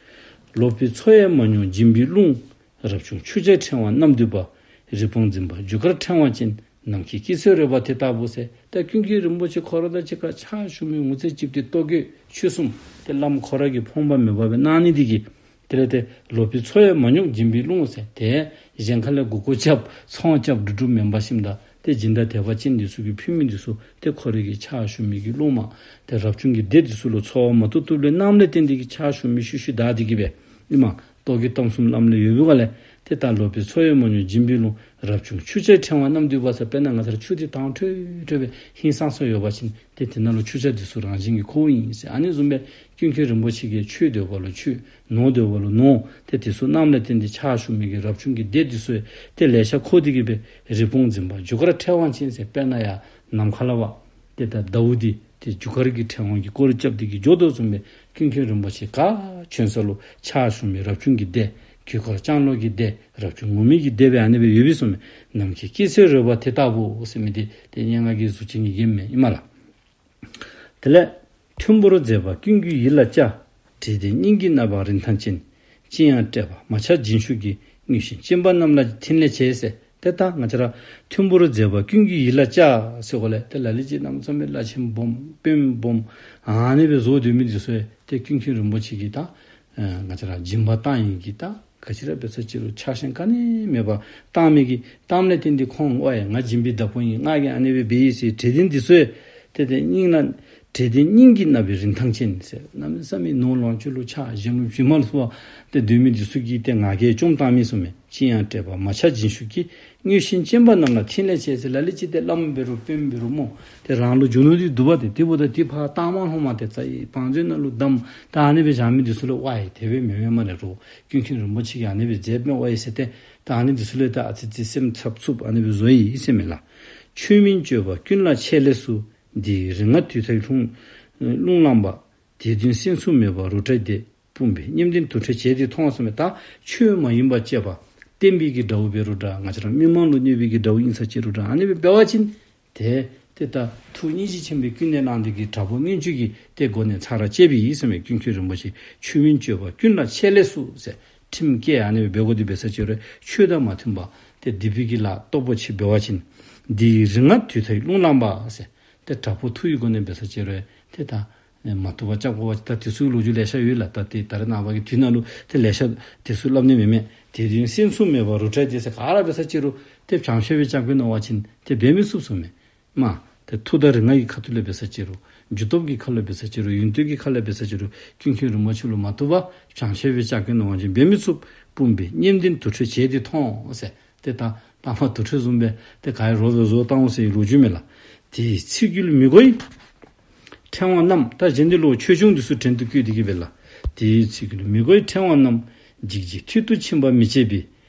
ལོག་པའི་ཚོགས་ཡང་མ་མྱོང་སྦྱིན་པའི་རླུང་། རབ་བྱུང་ཆུ་བྱའི་ཕྲེང་བ་བསྣམས་འདུས་པ། རི་བོང་འཛིན་པ་རྒྱུ་སྐར་ཕྲེང་བ་ཅན། ནམ་མཁའི་སྐྱེད་ཚལ་རོལ་པ་དེ་ལྟ་བུ་ཟེར། ཏེ་ཀུན་མཁྱེན་རིན་པོ་ཆེ་ཁོ་ར་དང་གཅིག་ཁར་ཕྱག་ཞུ་མི་ངོ་ཚ་ཅིག་ཏེ་ལྟོ་གོས་ཆོས་གསུམ་ཏེ་བླམ་ཁོ་ར་གིས་ཕོངས་པ་མེད་པ་སྦེ་གནང་ནི་དེ་གིས། དེ་ལས་ཏེ་ལོག་པའི་ཚོགས་ཡང་མ་མྱོང་སྦྱིན་པའི་རླུང་ཟེར། ཏེ་གཞན་ཁ་ལས་མགུ་སྐོར་རྐྱབ་ཚོང་རྐྱབ་འགྲོ་འགྲོ་མེན་པར་ཞིནམ་ད་ཏེ་སྦྱིན་བདག་དད་པ་ཅན་འདི་ཚུ་གིས་ཕུལ་མི་འདི་ཚུ་ཏེ་ཁོ་རའི་གི་ཕྱག་ཞུ་མི་གི་སློབ་མ་ཏེ་རབ་བྱུང་གི་སྡེ་འདི་ཚུ་ལུ་འཚོ་བ་མ་བཏུབ་བཏུབ་ལས་གནངམ་ལས་བརྟེན་ཏེ་གི་ཕྱག་ཞུ་མི་ཤུལ་ཤུལ་བདའ་སྟེ་གི་སྦེ་ཨིན་མས། རྟོག་གེ་གཏམ་གསུམ་བླམ་ལས་ཡོད་པའི་སྒང་ལས། ཏེ་ད་ལོག་པའི་ཚོགས་ཡང་མ་མྱོང་སྦྱིན་པའི་རླུང་། རབ་བྱུང་ཆུ་བྱའི་ཕྲེང་བ་བསྣམས་འདུས་པ་ཟེར། དཔེར་ན་ང་བཅས་ར་ཆུ་འདི་དྭངས་འཕྲོས་འཕྲོས་སྦེ་ཧིང་སངས་ས་ཡོད་པ་ཅིན་ཏེ་དེ་ནང་ལུ་ཆུ་བྱ་འདི་ཚུ་རང་བཞིན་གྱིས་འཁོརཝ་ཨིན་ཟེར། ཨ་ནི་བཟུམ་སྦེ་ཀུན་མཁྱེན་རིན་པོ་ཆེ་གིས་ཆོས་འདོད་པ་ལུ་ཆོས། ནོར་འདོད་པ་ལུ་ནོར། ཏེ་དེ་ཚུ་གནངམ་ལས་བརྟེན་ཏེ་ཕྱག་ཞུ་མི་གི་རབ་བྱུང་གི་སྡེ་འདི་ཚུ་ཏེ་ལེ་ཤ་འཁོར་ཏེ་གི་སྦེ་རི་བོང་འཛིན་པ་རྒྱུ་སྐར་ཕྲེང་བ་ཅན་ཟེར། དཔེར་ན་ཡར་ནམ་མཁའ་ལས་ཕར་ཏེ་ད་ཟླཝ་འདི་ཏེ་རྒྱུ་སྐར་གྱི་ཕྲེང་བ་གིས་སྐོར་ར་རྐྱབ་སྟེ་གི་འགྱོ་དོ་བཟུམ་སྦེ་ཀུན་མཁྱེན་རིན་པོ་ཆེ་ག་བྱོན་ས་ལུ་ཕྱག་ཞུ་མི་རབ་བྱུང་གི་སྡེ། རྒྱུ་སྐར་ལྕང་ལོ་གི་སྡེ། རབ་བྱུང་ངུར་སྨྲིག་གི་སྡེ་སྦེ་ཨ་ནི་སྦེ་ཡོད་པའི་བཟུམ་སྦེ། ནམ་མཁའི་སྐྱེད་ཚལ་རོལ་པ་དེ་ལྟ་བུ་ཟེར་མི་འདི་ཏེ་སྙན་ངག་གི་གཟུགས་ཅན་གྱི་རྒྱན་མས་ཨིན་མས་ལགས། དེ་ལས་མཐོན་པོར་མཛེས་པ་ཀུན་གྱི་ཡིད་ལ་གཅགས། དྲེགས་ལྡན་སྙིང་གི་རྣམ་པར་རིན་ཐང་ཅན། ཅི་ཡང་སྤྲས་པ་མ་ཆགས་རྒྱན་ཤུགས་ཀྱིས། དངོས་བཞིན་སྤྱན་པ་རྣམས་ལ་ཕྲིན་ལས་བྱེད་ཟེར། ཏེ་ད་ང་བཅས་ར་མཐོན་པོར་མཛེས་པ་ཀུན་གྱི་ཡིད་ལ་གཅགས་ཟེར་གོ་ལས། ཏེ་ལ་ལུ་ཅིག་གནམ་མེད་ས་མེད་བླ་ཆེན་སྦོམ་དཔོན་སྦོམ་ཨ་ནི་སྦེ་བཟོ་སྡོད་མི་འདི་ཚུ་ཡང་ཏེ་ཀུན་མཁྱེན་རིན་པོ་ཆེ་གིས་ད་ཨ་ང་བཅས་ར་སྦྱིན་པ་བཏང་ཡི་གི་ད་ག་ཅི་ར་འབད་ས་ཅི་རུང་ཆགས་ཞེན་ག་ནི་མེད་པར་བཏང་མི་གི་བཏངམ་ལས་བརྟེན་ཏེ་ཁོང་ཨོ་ཡ་ང་སྦྱིན་པའི་བདག་པོ་ཨིན། ང་གིས་ཨ་ནི་སྦེ་འབད་ཡི་ཟེར། དྲེགས་ལྡན་འདི་ཚུ་ཡང་ཏེ་ཏེ་སྙིང་ལ་དྲེགས་ལྡན་སྙིང་གི་རྣམ་པའི་རིན་ཐང་ཅན་ཟེར། གནམ་མེད་ས་མེད་ནོར་ལོངས་སྤྱོད་ལུ་ཆགས་ཞེན་ལུ་བྱིན་མ་ལུ་སོགས་པ་ཏེ་སྡོད་མི་འདི་ཚུ་གིས་ཏེ་ང་རྒྱལ་བཅོམ་བཏང་མི་བཟུམ་མས། ཅི་ཡང་སྤྲས་པ་མ་ཆགས་རྒྱན་ཤུགས་ཀྱིས། དངོས་བཞིན་སྤྱན་པ་རྣམས་ལ་ཕྲིན་ལས་བྱེད་ཟེར། ལ་ལུ་ཅིག་ཏེ་བླམ་འབད་རུང་དཔོན་འབད་རུང་སྨོ། ཏེ་རང་ལུ་རྒྱུ་ནོར་འདི་འདུག་པ་ཏེ་དེ་འབདཝ་ད་དེ་ཕར་བཏང་མ་ལྷོངམ་ཏེ་རྩ་བའི་བང་མཛོད་ནང་ལུ་བསྡམ། ད་ཨ་ནི་སྦེ་བཞག་མི་འདི་ཚུ་ལུ་ཝའི་དེ་སྦེ་མེན་མེན་སྨ་རེ་རོ། ཀུན་མཁྱེན་རིན་པོ་ཆེ་གིས་ཨ་ནི་སྦེ་མཛད་མས་ཝའི་ཟེར་ཏེ། ད་ཨ་ནི་འདི་ཚུ་ལུ་ད་ཨ་ཙི་ཙི་སེམས་འཚབ་འཚུབ་ཨ་ནི་སྦེ་བཟོ་ཡི་ཟེར་མས་ལགས། ཆོས་མིན་སྤྱོད་པ་ཀུན་ལ་ཆད་ལས་སུ། འདི་ཡི་རིག་སྔགས་དུས་མཐའི་རླུང་རླུང་ལངས་པ། དེ་དོན་སེམས་སུ་མེད་པར་རུ་ཏྲའི་སྡེ། དཔུང་པའི་གཉེན་བསྟེན་དུར་ཁྲོད་བྱས་ཏེ་མཐོང་ཟེར་མས། ད་ཆོས་མ་ཡིན་པ་སྤྱོད་པ་བསྟན་པའི་གི་དགྲ་བོ་འབད་རུང་འདྲ། ང་བཅས་ར་མི་མང་ལུ་གནོད་པའི་གི་དགྲ་བོ་ཨིན་ས་ཅི་རུང་འདྲ། ཨ་ནི་སྦེ་འབད་བ་ཅིན་ཏེ་ཏེ་ད་ཐུགས་སྙིང་རྗེ་ཆེན་པོས་ཀུན་ནས་བསླངས་ཏེ་གི་དྲག་པོ་མངོན་སྤྱོད་ཀྱི་ཏེ་སྒོ་ནས་ཚར་ར་བཅད་པའི་ཨིན་ཟེར་མས། ཀུན་མཁྱེན་རིན་པོ་ཆེ་ཆོས་མིན་སྤྱོད་པ་ཀུན་ལ་ཆད་ལས་སུ་ཟེར། ཁྲིམས་བཀལ་ཨ་ནི་སྦེ་འབད་དགོ་དེ་འབད་ས་ཅི་རུང་ཆོས་དང་མ་མཐུན་པ་ཏེ་སྡིག་པའི་གི་ལཱ་སྟོབས་པོ་ཆེ་འབད་བ་ཅིན། འདི་ཡི་རིག་སྔགས་དུས་མཐའི་རླུང་ལངས་པ་ཟེར། ཏེ་དྲག་པོ་མཐུ་ཡི་སྒོ་ནས་འབད་ས་ཅི་རུང་ཏེ་ད་མ་བཏུབ་པར་རྐྱབ་དགོ་པ་ཅིན་ད་དེ་ཚུ་ལོ་རྒྱུས་ལེ་ཤ་ཡོད་ལགས། ད་ཏེ་ད་རེས་ནངས་པ་གི་དུས་ནང་ལུ་ཏེ་ལེ་ཤ་དེ་ཚུ་སླབ་ནི་མེད་མས། དེ་དོན་སེམས་སུ་མེད་པར་རུ་ཏྲའི་སྡེ་ཟེར། ག་ར་འབད་ས་ཅི་རུང་ཏེ་བྱང་ཤེས་པའི་ལྕགས་ཀྱུས་མནོ་བ་ཅིན་ཏེ་འབད་མི་ཚུགས་ཟེར་མས། མ་ཏེ་མཐུ་དང་རིག་སྔགས་ཀྱི་ཁ་ཐུག་ལས་འབད་ས་ཅི་རུང་རྒྱུ་སྟོབས་ཀྱི་ཁ་ལས་འབད་ས་ཅི་རུང་ཡོན་ཏན་གྱི་ཁ་ལས་འབད་ས་ཅི་རུང་ཀུན་མཁྱེན་རིན་པོ་ཆེ་ལུ་མ་བཏུབ་པར་བྱང་ཤེས་པའི་ལྕགས་ཀྱུས་མནོ་བ་ཅིན་འབད་མི་ཚུགས། དཔུང་པའི་གཉེན་བསྟེན་དུར་ཁྲོད་བྱས་ཏེ་མཐོང་ཟེར། ཏེ་ད་ལྷག་མ་དུར་ཁྲོད་བཟུམ་སྦེ་ཏེ་ག་ཡི་རོགས་སྦེ་བཟོ་བཏང་འོང་ཟེར་ལོ་རྒྱུས་མས་ལགས། དེའི་ཚིག་རྒྱུད་མི་གོ་བའི་ཕྲེང་བ་རྣམས། ད་གཞན་འདི་ལུ་ཆོས་སྐྱོང་འདི་ཚུ་བྲན་དུ་བཀོལ་ཏེ་གི་སྦེ་ལགས། དེའི་ཚིག་རྒྱུད་མི་གོ་བའི་ཕྲེང་བ་རྣམས། འཇིགས་བྱེད་ཐོད་དུ་ཕྱིན་པ་མི་བྱེད་པའི།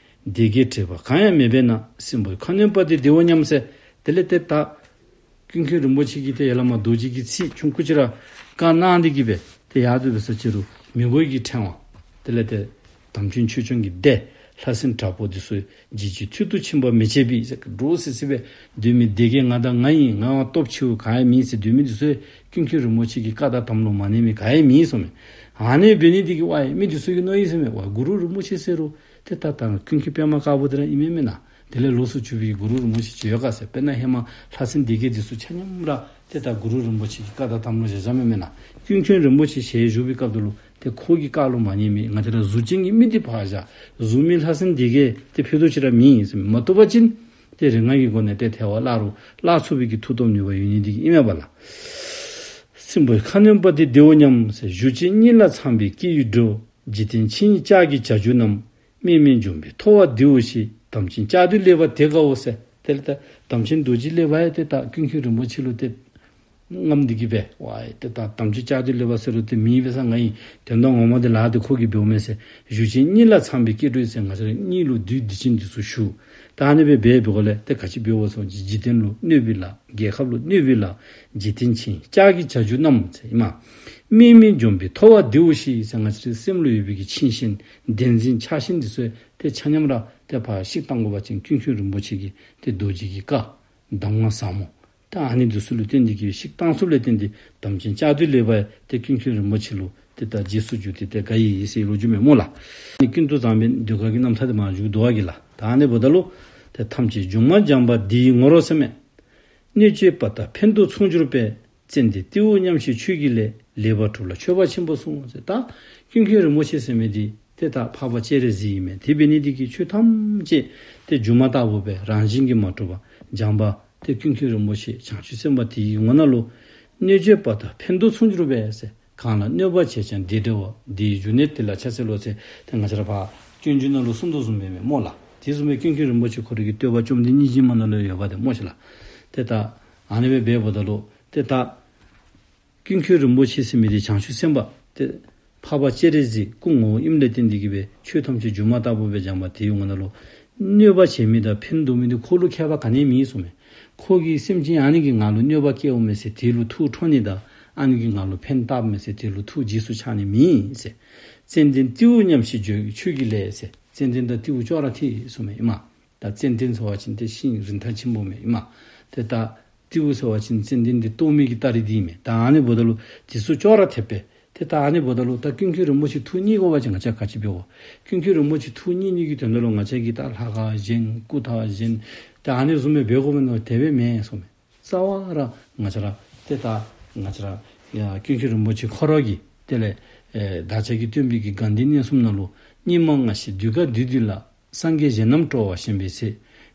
སྡེ་བརྒྱད་དྲེགས་པ་གང་ཡང་མེད་པས་ན། སྲིན་པོའི་ཁ་གནོན་པ་དེ་བདེའོ་སྙམ་ཟེར། དེ་ལས་ཏེ་ད་ཀུན་མཁྱེན་རིན་པོ་ཆེ་གིས་ཏེ་ཡར་ལས་མར་རྡོ་རྗེ་གི་ཚིག་ཆུང་ཀུ་ཅིག་ར་བཀའ་གནང་སྟེ་གི་སྦེ་ཏེ་ཡར་དུ་འབད་ས་ཅི་རུང་མི་གོ་བའི་གི་ཕྲེང་བ། དེ་ལས་ཏེ་དམ་ཅན་ཆོས་སྐྱོང་གི་སྡེ་ལྷ་སྲིན་དྲག་པོ་འདི་ཚུ་འཇིགས་བྱེད་ཐོད་དུ་ཕྱིན་པ་མི་བྱེད་པའི་ཟེར། འདྲོག་སི་སི་སྦེ་སྡོད་མི་སྡེ་བརྒྱད་ང་དང་ང་ཨིན། ང་བ་སྟོབས་ཆེཝ་ག་ཡང་མེད་ཟེར་སྡོད་མི་འདི་ཚུ་ཀུན་མཁྱེན་རིན་པོ་ཆེ་གི་བཀའ་དང་དམ་ལུ་མ་གནས་མི་ག་ཡང་མེད་ཟེར་མས། ཨ་ནི་འབད་ནི་འདི་གིས་ཝའི་མི་འདི་ཚུ་གིས་མནོ་ཡི་ཟེར་མས། ཝའི་གུ་རུ་རིན་པོ་ཆེ་ཟེར་རུང་ཏེ་ད་ད་ཀུན་མཁྱེན་པདྨ་དཀར་པོ་དེ་ར་ཨིན་མས་མེན་ན། དེ་ལས་ལོགས་སུ་གྱུར་པའི་གུ་རུ་རིན་པོ་ཆེ་ཅིག་ཡོད་ག་ཟེར། དཔེར་ན་ཧེ་མ་ལྷ་སྲིན་སྡེ་བརྒྱད་འདི་ཚུ་ཆ་མཉམ་ར་ཏེ་ད་གུ་རུ་རིན་པོ་ཆེ་གི་བཀའ་དང་དམ་ལུ་བཞག་བཞགཔ་མས་མེན་ན། ཀུན་མཁྱེན་རིན་པོ་ཆེ་ཞལ་བཞུགས་པའི་སྐབས་དུ་ལུ་ཏེ་ཁོ་གི་བཀའ་ལུ་མ་ཉན་མི་ང་བཅས་ར་གཟུགས་ཅན་གྱི་མི་འདི་ཕར་བཞག། གཟུགས་མེད་ལྷ་སྲིན་སྡེ་བརྒྱད་ཏེ་ཕུད་རྡོག་ཅིག་ར་མེད་ཟེར་མས། མ་བཏུབ་པ་ཅིན་ཏེ་རིག་སྔགས་ཀྱི་སྒོ་ནས་ཏེ་ཐལ་བར་བརླག་རུང་བརླག་ཚུགས་པའི་གི་མཐུ་སྟོབས་ནུས་པ་ཡོད་ནི་འདི་གིས་ཨིན་མས་པ་ལགས། སྲིན་པོའི་ཁ་གནོན་པ་དེ་བདེའོ་སྙམ་ཟེར། གཞུ་ཅན་གཉིས་ལ་ཚངས་པའི་སྐྱེ་བོའི་འགྲོ། འཇིག་རྟེན་ཆིངས་ཡིག་ལྕགས་ཀྱི་བྱ་རྒྱུད་རྣམས། དམིགས་མེད་འཇོམས་པའི་ཐོ་བ་བདེའོ་ཞེས། དམ་ཅན་ལྕགས་མདུད་ལེགས་པ་དེ་དགའོ་ཟེར། དེ་ལས་ད་དམ་ཅན་རྡོ་རྗེ་ལེགས་པ་ཡང་ཏེ་ད་ཀུན་མཁྱེན་རིན་པོ་ཆེ་ལུ་ཏེ་ རྔམ་འདི་གིས་སྦེ་ཝའི་ཏེ་ད་དམ་ཆོས་བཅའ་སྡོད་ལེགས་པ་ཟེར་རུང་ཏེ་མི་འབད་ས་ང་ཨིན། དོན་དག་ངོ་མ་འདི་ལཱ་འདི་ཁོ་གིས་འབདཝ་མས་ཟེར་ཞུ་ཅིང་གཉིད་ལ་ཚངས་པའི་སྐྱེ་འགྲོ་ཟེར་ང་བཅས་ར་གཉིད་ལུ་བདུད་སྡིག་ཅན་འདི་ཚུ་ཞུགས། ད་ཨ་ནི་སྦེ་འབད་འབདཝ་ལས་ཏེ་ག་ཅི་འབདཝ་སྨོ་ཟེར་བ་ཅིན་འཇིག་རྟེན་ལུ་གནོད་པའི་ལཱ་རྒྱལ་ཁབ་ལུ་གནོད་པའི་ལཱ་འཇིག་རྟེན་ཆེན་ལྕགས་ཀྱི་བྱ་རྒྱུད་རྣམས་ཟེར་ཨིན་མས། དམིགས་མེད་འཇོམས་པའི་ཐོ་བ་འདི་བོ་ཞེས་ཟེར་ང་བཅས་རའི་སེམས་ལུ་ཡོད་པའི་གི་ཆིངས་ཞེན་བདེན་འཛིན་ཆགས་ཞེན་འདི་ཚུ་ཏེ་ཆ་མཉམ་ར་ཏེ་ཕར་བཤིག་བཏང་དགོ་པ་ཅིན་ཀུན་མཁྱེན་རིན་པོ་ཆེ་གི་ཏེ་རྡོ་རྗེ་གི་བཀའ་གདམས་ངག་ཟབ་མོ་ད་ཨ་ནི་འདི་ཚུ་ལུ་བརྟེན་ཏེ་གིས་བཤིག་བཏང་ཚུལ་ལས་བརྟེན་ཏེ་དམ་ཅན་བཅའ་སྡོད་ལེགས་པ་ཏེ་ཀུན་མཁྱེན་རིན་པོ་ཆེ་ལུ་ཏེ་ད་རྗེས་སུ་འཇུག་སྟེ་ཏེ་དགའ་ཡི་ཟེར་ལོ་རྒྱུས་མས་སྨོ་ལགས། ཨ་ནི་ཀུན་ཏུ་བཟང་པོའི་ཟློས་གར་གྱི་རྣམ་ཐར་འདི་མར་མཇུག་བསྡུ་བ་གི་ལགས། ད་ཨ་ནི་འབདཝ་ད་ལུ་ཏེ་ཐམས་ཅད་སྒྱུ་མ་སྦྱངས་པ་འདི་ཡི་ངོར་ཟེར་མས། གནོད་བྱེད་པ་དག་ཕན་དུ་མཚུངས་གྱུར་པས། ཙན་དན་ཏེའུ་མཉམ་བཞེས་ཆོས་ཀྱི་ལས། ལེགས་པར་གྲུབ་ལ་མཆོད་པ་ཆེན་པོ་གསུངས་ཟེར། ད་ཀུན་མཁྱེན་རིན་པོ་ཆེ་ཟེར་མི་འདི་ཏེ་ད་འཕགས་པ་སྤྱན་རས་གཟིགས་ཨིན་མས། དེ་འབད་ནི་འདི་གིས་ཆོས་ཐམས་ཅད་ཏེ་སྒྱུ་མ་ལྟ་བུ་སྦེ་རང་བཞིན་གྱིས་མ་གྲུབ་པ་སྦྱངས་པ་ཏེ་ཀུན་མཁྱེན་རིན་པོ་ཆེ་བྱང་ཆུབ་སེམས་དཔའ་དེའི་ངོ་ན་ལུ་གནོད་བྱེད་པ་དག་ཕན་དུ་མཚུངས་གྱུར་པས་ཟེར། གང་ལ་གནོད་པ་བྱས་ཀྱང་བདེ་འབྲེལ་བ། དེའི་འབྱུང་གནས་དེ་ལ་ཕྱག་འཚལ་ལོ་ཟེར་ཏེ་ང་བཅས་ར་ཕར་སྤྱོད་འཇུག་ནང་ལུ་གསུངས་དོ་བཟུམ་སྦེ་མས་སྨོ་ལགས། དེ་བཟུམ་སྦེ་ཀུན་མཁྱེན་རིན་པོ་ཆེ་ཁོ་རའི་གི་བསྟོད་པ་བཅོམ་ལྡན་སྙིང་རྗེ་མ་ནང་ལུ་ཡོདཔ་འདི་སྨོ་ཤིག་ལགས། ཏེ་ད་ཨ་ནི་སྦེ་འབདཝ་ད་ལུ་ཏེ་ད་ཀུན་མཁྱེན་རིན་པོ་ཆེ་ཟེར་མི་འདི་བྱང་ཆུབ་སེམས་དཔའ་ཏེ་འཕགས་པ་སྤྱན་རས་གཟིགས་སྐུ་ངོ་བོ་ཨིནམ་ལས་བརྟེན་ཏེ་གིས་སྦེ་ཆོས་ཐམས་ཅད་སྒྱུ་མ་ལྟ་བུ་སྦེ་སྦྱངས་པ་དེའི་ངོ་ན་ལུ་གནོད་པ་བྱེད་མི་དང་ཕན་འདོགས་མི་འདི་ཁོ་ལུ་ཁྱད་པར་ག་ནི་མེད་གསུངས་མས། ཁོ་གིས་སེམས་ཅན་ཨ་ནི་གིས་ང་ལུ་གནོད་པ་བསྐྱལཝ་མས་ཟེར་དེ་ལུ་ཐུགས་ཁྲོ་ནི་དང་ཨ་ནི་གིས་ང་ལུ་ཕན་བཏགསཔ་མས་ཟེར་དེ་ལུ་ཐུགས་རྗེས་སུ་ཆགས་ནི་མེད་ཟེར། ཙན་དན་ཏེའུ་མཉམ་བཞེས་ཆོས་ཀྱི་ལས་ཟེར། ཙན་དན་དང་ཏེའུ་ཅོག་ར་འཐད་གསུངས་མས་ཨིན་མས། ད་ཙན་དན་ཟེར་བ་ཅིན་ཏེ་ཤིང་རིན་ཐང་ཆེན་པོ་མས་ཨིན་མས། ཏེ་ད་ཏེའུ་ཟེར་བ་ཅིན་ཙན་དན་འདི་བཏོག་མི་གི་སྟ་རེ་འདི་མས། ད་ཨ་ནི་འབདཝ་ད་ལུ་དེ་ཚུ་ཅོག་ར་འཐདཔ་སྦེ་ཏེ་ད་ཨ་ནི་འབདཝ་ད་ལུ་ད་ཀུན་མཁྱེན་རིན་པོ་ཆེ་ཐུགས་མཉེས་དགོ་པ་ཅིན་ང་བཅས་ག་ཅི་འབད་དགོ། ཀུན་མཁྱེན་རིན་པོ་ཆེ་ཐུགས་མཉེས་ནི་གི་དོན་དག་ལུ་ང་བཅས་ཀྱིས་ད་ལྷ་ཁང་བཞེངས་སྐུ་ཐང་བཞེངས་ད་ཨ་ནི་བཟུམ་སྦེ་འབད་དགོ་མི་ནང་དེ་སྦེ་མེན་གསུངས་མས། རྩ་བ་ར་ང་བཅས་ར་ཏེ་ད་ང་བཅས་ར་ཡ་ཀུན་མཁྱེན་རིན་པོ་ཆེ་ཁོ་ར་གིས་དེ་ལས་ཨེ་བདག་ཅག་གི་སྟོན་པའི་གི་དགའ་ལྡན་གནས་གསུམ་ནང་ལུ་སྙིགས་མ་ལྔ་བཞི་གདུལ་དཀའ་བདུད་འདུལ་ལ། སངས་རྒྱས་གཞན་རྣམས་སྤྲོ་བ་བཞིན་པའི་ཚེ།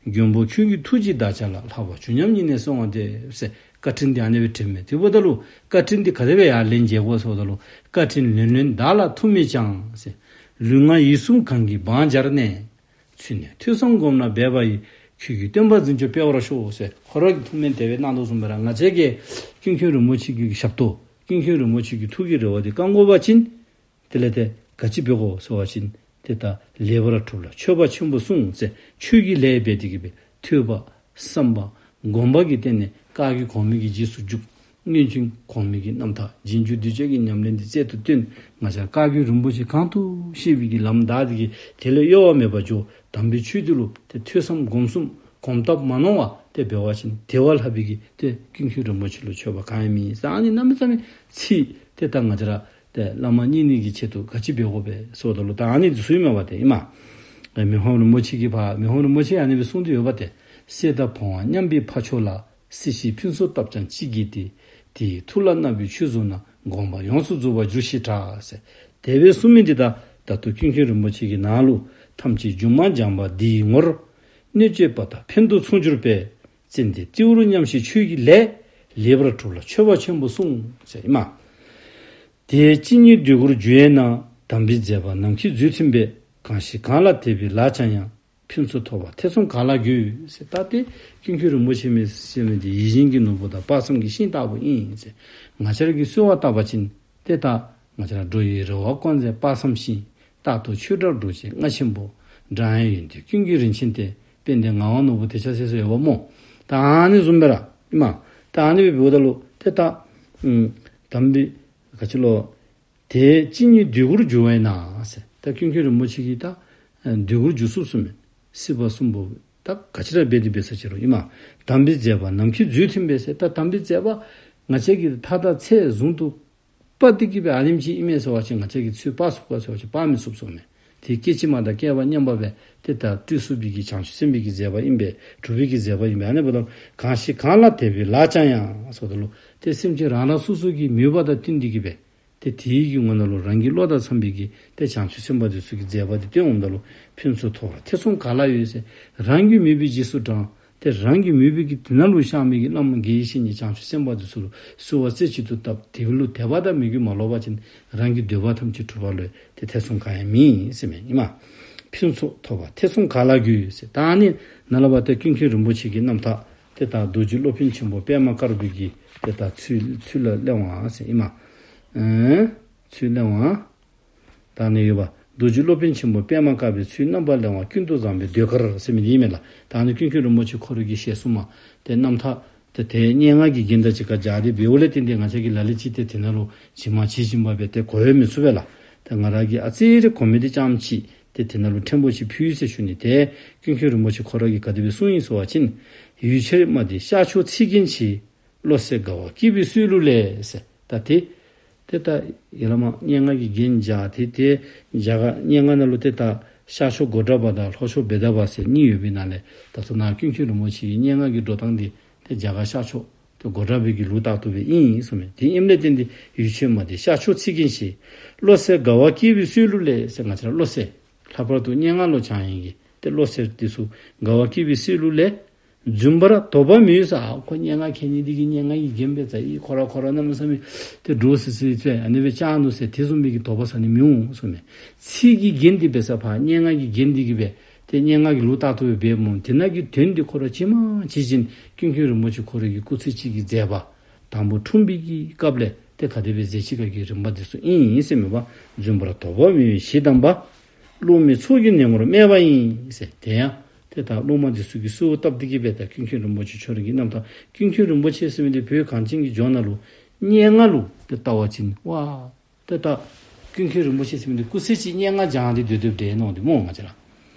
མགོན་པོ་ཁྱོད་ཀྱི་ཐུགས་རྗེས་བདག་ཅག་ལ། ལྷག་པར་བྱུང་སྙམ་ཉིད་ནས་གསོལ་བ་འདེབས་ཟེར་བཀའ་དྲིན་འདི་ཨ་ནི་སྦེ་དྲནམ་མས། དེ་འབདཝ་ད་ལུ་བཀའ་དྲིན་འདི་ག་དེ་སྦེ་ཡར་ལན་འཇལ་དགོ་ཟེརཝ་ད་ལུ། བཀའ་དྲིན་ལོན་ལོན་བདག་ལ་ཐུགས་མི་བྱང་ཟེར། ལུས་ངག་ཡིད་གསུམ་གང་གིས་བང་སྦྱར་ནས། ཚུལ་གནས་ཐོས་བསམ་སྒོམ་ལ་འབད་པ་ཡིས། ཁྱོད་ཀྱི་སྟོན་པ་འཛིན་སྐྱོང་སྤེལ་བར་ཤོག་ཟེར་ཁོ་ར་གིས་ཐུགས་སྨོན་དེ་སྦེ་གནང་དོ་བཟུམ་སྦེ་ར་ང་བཅས་ཀྱིས་ཀུན་མཁྱེན་རིན་པོ་ཆེ་གི་ཞབས་ཏོག་ཀུན་མཁྱེན་རིན་པོ་ཆེ་གི་ཐུགས་ཀྱི་རེ་བ་འདི་བསྐང་དགོ་པ་ཅིན་དེ་ལས་ཏེ་ག་ཅི་འབད་དགོ་ཟེར་བ་ཅིན་ཏེ་ད་ལེགས་པར་གྲུབ་ལ་མཆོད་པ་ཆེན་པོ་གསུངས་ཟེར་ཆོས་ཀྱི་ལས་འབད་དེ་གིས་སྦེ་ཐོས་པ་བསམ་པ་སྒོམ་པ་གི་སྟེང་ནས་བཀའ་བརྒྱུད་གོང་མའི་གི་རྗེས་སུ་འཇུག། སྔོན་བྱོན་གོང་མའི་གི་རྣམ་ཐར་རྗེས་འཇུག་གདུལ་བྱ་གི་ཉམས་ལེན་འདི་རྩལ་དུ་བཏོན། ང་བཅས་བཀའ་བརྒྱུད་རིན་པོ་ཆེ་གང་དུ་བཤད་པའི་གི་ལམ་བདའ་སྟེ་གིས་དེ་ལས་གཡོ་བ་མེད་པར་འགྱོ། དམ་པའི་ཆོས་འདི་ལུ་ཏེ་ཐོས་བསམ་སྒོམ་གསུམ་གོམ་སྟབས་མ་ནོར་བ་ཏེ་འབད་བ་ཅིན་དེ་བ་ལྷག་པའི་གི་ཏེ་ཀུན་མཁྱེན་རིན་པོ་ཆེ་ལུ་མཆོད་པ་གང་ཡང་མེད་ཟེར། ཨ་ནི་གནམ་མེད་ས་མེད་ཚིག་ཏེ་ད་ང་བཅས་ར་ཏེ་བླ་མ་མཉེས་ནི་གི་ཆེད་དུ་ག་ཅི་འབད་དགོ་པས་ཟེརཝ་ད་ལུ་ད་ཨ་ནི་ཚུ་ཨིན་མས་པ་ཏེ་ཨིན་མས། མི་ཕམ་རིན་པོ་ཆེ་གིས་ཕར་མི་ཕམ་རིན་པོ་ཆེ་ཨ་ནི་སྦེ་གསུངས་ཏེ་ཡོདཔ་ཏེ། སྲེད་དང་ཕོ་བ་མཉམ་པའི་འཕགས་མཆོག་ལ། སྲིད་ཞིའི་ཕུན་ཚོགས་བཏབ་ཀྱང་ཅི་བགྱིས་ཏེ། དེ་ཡི་ཐུགས་ལ་མནར་བའི་ཆོས་བཟུང་ན། དགོངས་པ་ཡོངས་སུ་རྫོགས་པར་འགྱུར་ཞེས་གྲགས་ཟེར། དེ་སྦེ་གསུངས་མི་འདི་ད་ད་ལྟོ་ཀུན་མཁྱེན་རིན་པོ་ཆེ་གི་ནང་ལུ་ཐམས་ཅད་སྒྱུ་མ་སྦྱངས་པ་འདི་ཡི་ངོར། གནོད་བྱེད་པ་དག་ཕན་དུ་མཚུངས་གྱུར་པས། ཙན་དན་ཏེའུ་རུ་མཉམ་བཞེས་ཆོས་ཀྱི་ལས། ལེགས་པར་གྲུབ་ལ་མཆོད་པ་ཆེན་པོ་གསུངས་ཟེར་ཨིན་མས། དེ་ཅི་ཉིད་འདོད་དགུར་འགྱུར་བས་ན། དམ་པའི་མཛད་པ་ནམ་མཁའི་མཛོད་ཐིམ་པས། གང་ཞིག་གང་ལ་དད་པས་ལག་བཅངས་ཡང་། ཕུན་ཚོགས་ཐོབ་པར་ཐེ་ཚོམ་ག་ལ་དགོས་ཟེར། ད་ཏེ་ཀུན་མཁྱེན་རིན་པོ་ཆེ་མི་ཟེར་མི་འདི་ཡིད་བཞིན་གྱི་ནོར་བུ་དང་དཔག་བསམ་གྱི་ཤིང་ལྟ་བུ་ཨིན་ཟེར། ང་བཅས་ར་གིས་གསོལ་བ་བཏབ་པ་ཅིན་ཏེ་ད་ང་བཅས་ར་འགྲོ་བའི་རེ་བ་སྐོང་མཛད་དཔག་བསམ་ཤིང་། རྟག་ཏུ་ཆོས་སྒྲ་སྒྲོག་བྱེད་རྔ་ཆེན་པོ། སྒྲ་དབྱངས་ཡོན་ཏན་ཀུན་གྱི་རིན་ཆེན་གཏེར། དཔལ་ལྡན་ངག་དབང་ནོར་བུ་དེ་ཆ་ཟེར་ཟེར་ཡོདཔ་སྨོ། ད་ཨ་ནི་བཟུམ་སྦེ་ར་ཨིན་མས། ད་ཨ་ནི་སྦེ་འབདཝ་ད་ལུ་ཏེ་ད་ཨམ་དམ་པའི་ག་ཅི་ལོ། དེ་ཅི་ཉིད་འདོད་དགུར་འགྱུར་བས་ན་ཟེར། ད་ཀུན་མཁྱེན་རིན་པོ་ཆེ་གིས་ད་ཨ་འདོད་དགུར་འགྱུར་ཚུགས་གསུངས་མས། སྲིད་པ་གསུམ་པོ་ད་ག་ཅི་ར་འབད་དེ་འབད་ས་ཅི་རུང་ཨིན་མས། དམ་པའི་མཛད་པ་ནམ་མཁའི་མཛོད་ཐིམ་པས་ཟེར། ད་དམ་པའི་མཛད་པ་ང་བཅས་ཀྱིས་མཐའ་དང་ཚད་བཟུང་དུ་དཔག་སྟེ་གིས་སྦེ་ཨ་ནེམ་ཅིག་ཨིན་མས་ཟེར་བ་ཅིན་ང་བཅས་ཀྱིས་ཚུར་དཔག་ཚུགས་ག་ཟེར་བ་ཅིན་དཔག་མི་ཚུགས་གསུངས་མས། དེ་སྐད་ཅིག་མ་དང་བསྐལ་པ་མཉམ་པ་སྦེ་ཏེ་ད་སྤྲུལ་ཚུགས་པའི་གི་བྱང་ཆུབ་སེམས་དཔའི་གི་མཛད་པ་ཨིན་པས། གྲུབ་པའི་གི་མཛད་པ་ཨིན་པས། ཨ་ནི་འབདཝ་ད་གང་ཞིག་གང་ལ་དད་པས་ལག་བཅངས་ཡང་ཟེརཝ་ད་ལུ་ཏེ་སེམས་ཅན་རང་རང་སོ་སོ་གི་མོས་པ་དང་བསྟུན་ཏེ་གིས་སྦེ་ཏེ་དེའི་གི་ངོ་ན་ལུ་རང་གི་བློ་དང་འཚམས་པའི་གི་ཏེ་བྱང་ཆུབ་སེམས་དཔའ་དེ་ཚུ་གི་མཛད་པ་དེ་སྟོན་འོངམ་ད་ལུ་ཕུན་ཚོགས་ཐོབ་པར་ཐེ་ཚོམ་ག་ལ་ཡོད་ཟེར། རང་གི་མོས་པའི་རྗེས་སུ་འབྲང་། ཏེ་རང་གི་མོས་པའི་གི་དེ་ནང་ལུ་ཤར་མི་གི་བླ་མ་དགེ་བའི་བཤེས་གཉེན་བྱང་ཆུབ་སེམས་དཔའ་དེ་ཚུ་ལུ་གསོལ་བ་རྩེ་གཅིག་ཏུ་བཏབ། དེ་ལུ་དད་པ་དང་མོས་གུས་མ་ལོག་པ་ཅིན་རང་གི་འདོད་པ་ཐམས་ཅད་གྲུབ་པ་ལུ་ཏེ་ཐེ་ཚོམ་གང་ཡང་མེད་ཟེར་མས་ཨིན་མས། ཕུན་ཚོགས་ཐོབ་པར་ཐེ་ཚོམ་ག་ལ་དགོས་ཟེར། ད་ཨ་ནི་ནཱ་ལས་འབད་ཏེ་ཀུན་མཁྱེན་རིན་པོ་ཆེ་གི་རྣམ་ཐར་ ཏེ་ད་རྡོ་རྗེ་སློབ་དཔོན་ཆེན་པོ་པདྨ་དཀར་པོའི་གི་ཏེ་ད་ཚུལ་ཚུལ་ལ་གླེང་བ་ཟེར་ཨིན་མས། ཨེ་ཚུལ་གླེང་བ། ད་ཨ་ནི་ཡོདཔ། རྡོ་རྗེ་སློབ་དཔོན་ཆེན་པོ་པདྨ་དཀར་པོའི་ཚུལ་རྣམ་པ་གླེང་བ་ཀུན་ཏུ་བཟང་པོའི་ཟློས་གར་ཟེར་མི་འདི་ཨིན་མས་ལགས། ད་ཨ་ནི་ཀུན་མཁྱེན་རིན་པོ་ཆེ་ཁོ་རའི་གི་ཞལ་གསུངམ་ཏེ་རྣམ་ཐར་ཏེ་ཏེ་སྙན་ངག་གི་རྒྱན་དང་གཅིག་ཁར་སྦྱར་ཏེ་འབདཝ་ལས་བརྟེན་ཏེ་ང་བཅས་ཀྱིས་ལ་ལུ་ཅིག་ཏེ་དེ་ནང་ལུ་ཇི་མ་ཇི་བཞིན་པ་སྦེ་ཏེ་གོ་ཡང་མི་ཚུགས་པས་ལགས། ཏེ་ང་ར་གིས་ཨ་ཙི་རེ་གོ་མི་འདི་ཙམ་ཅིག་ཏེ་དེ་ནང་ལུ་ཕྲན་བུ་ཅིག་ཕུལ་ཡི་ཟེར་ཞུ་ནི། ཏེ་ཀུན་མཁྱེན་རིན་པོ་ཆེ་ཁོ་ར་གིས་ག་དེ་སྦེ་གསུངས་ཡི་ཟེར་བ་ཅིན། ཡུལ་ཕྱིར་མ་འདི་ཤར་ཕྱོགས་ཚིག་རྒྱན་ཆེ། བློ་གསལ་དགའ་བ་སྐྱེས་པའི་སྲོལ་ལུ་ལས་ཟེར། ད་ཏེ་ཏེ་ད་ཡར་ལས་མར་སྙན་ངག་གི་རྒྱན་སྦྱར་ཏེ་ཏེ་རྒྱ་གར་སྙན་ངག་ནང་ལུ་ཏེ་ད་ཤར་ཕྱོགས་གཽ་ཌ་བ་དང་ལྷོ་ཕྱོགས་བེ་དྷ་བ་ཟེར་གཉིས་ཡོད་པའི་ནང་ལས་ད་ལྟོ་ནཱ་ཀུན་མཁྱེན་རིན་པོ་ཆེ་གི་སྙན་ངག་གི་འགྲོ་སྟངས་འདི་ཏེ་རྒྱ་གར་ཤར་ཕྱོགས་ཏེ་གཽ་ཌ་བའི་གི་ལུགས་ལྟར་དུ་སྦེ་ཨིན་ཟེར་མས། དེ་ཨིནམ་ལས་བརྟེན་ཏེ་ཡུལ་ཕྱིར་མ་འདི་ཤར་ཕྱོགས་ཚིག་རྒྱན་ཆེ། བློ་གསལ་དགའ་བ་སྐྱེས་པའི་སྲོལ་ལུ་ལས་ཟེར། ང་བཅས་ར་བློ་གསལ་ལྷག་པར་དུ་སྙན་ངག་ལུ་སྦྱང་ནི་གི་ཏེ་བློ་གསལ་འདི་ཚུ་དགའ་བ་སྐྱེས་པའི་སྲོལ་ལུ་ལས། རྫུན་པར་དོགས་པ་མི་ཡོང་ཟེར། ཨ་ཁོ་སྙན་ངག་མཁས་ནི་འདི་གིས་སྙན་ངག་གི་རྒྱན་འབད་ཚར་ཡི། ཁོ་ར་ཁོ་ར་གནམ་མེད་ས་མེད་ཏེ་འདྲོག་སི་སི་ཅིག་ཨ་ནི་སྦེ་བཅར་ནུག་ཟེར་དེ་བཟུམ་མའི་གི་དོགས་པ་ཟ་ནི་མི་འོང་ཟེར་མས། ཚིག་གི་རྒྱན་འདི་འབད་ས་ཕར་སྙན་ངག་གི་རྒྱན་འདི་གིས་འབད་ཏེ་སྙན་ངག་གི་ལུགས་ལྟར་དུ་སྦེ་འབདཝ་མས། དེ་ནང་གི་དོན་འདི་ཁོ་ར་ཇི་མ་ཇི་བཞིན་ཀུན་མཁྱེན་རིན་པོ་ཆེ་ཁོ་རའི་གི་སྐུ་ཚེ་གཅིག་གི་མཛད་པ་དང་པོ་འཁྲུངས་པའི་གི་སྐབས་ལས་ཏེ་ག་དེ་སྦེ་མཛད་ཅི་ག་གི་རིམ་པ་འདི་ཚུ་ཨིན་ཟེར་མས་པ། རྫུན་པར་དོགས་པ་མི་ཡོང་ཞེས་གདམས་པ། སློབ་མའི་ཚོགས་ཀྱིས་ནད་ངོར་སྨྲས་པ་ཡིན་ཟེར། དེ་ཡང་ཏེ་ད་སློབ་མ་འདི་ཚུ་གིས་གསོལཝ་བཏབ་སྟེ་གི་སྦེ་ད་ཀུན་མཁྱེན་རིན་པོ་ཆེ་ཁྱོད་རའི་གི་རྣམ་ཐར། ཀུན་མཁྱེན་རིན་པོ་ཆེ་ཟེར་མི་འདི་བོད་གངས་ཅན་གྱི་ལྗོངས་ནང་ལུ་སྙན་ངག་ལུ་ཏེ་བལྟ་བ་ཅིན་ཝ་ཏེ་ད་ཀུན་མཁྱེན་རིན་པོ་ཆེ་ཟེར་མི་འདི་སྐུ་ཚེ་གཅིག་སྙན་ངག་སྦྱང་སྟེ་སྡོད་སྡོདཔ་འདྲས་མནོ་འདི་སྨོ་ང་བཅས་ར།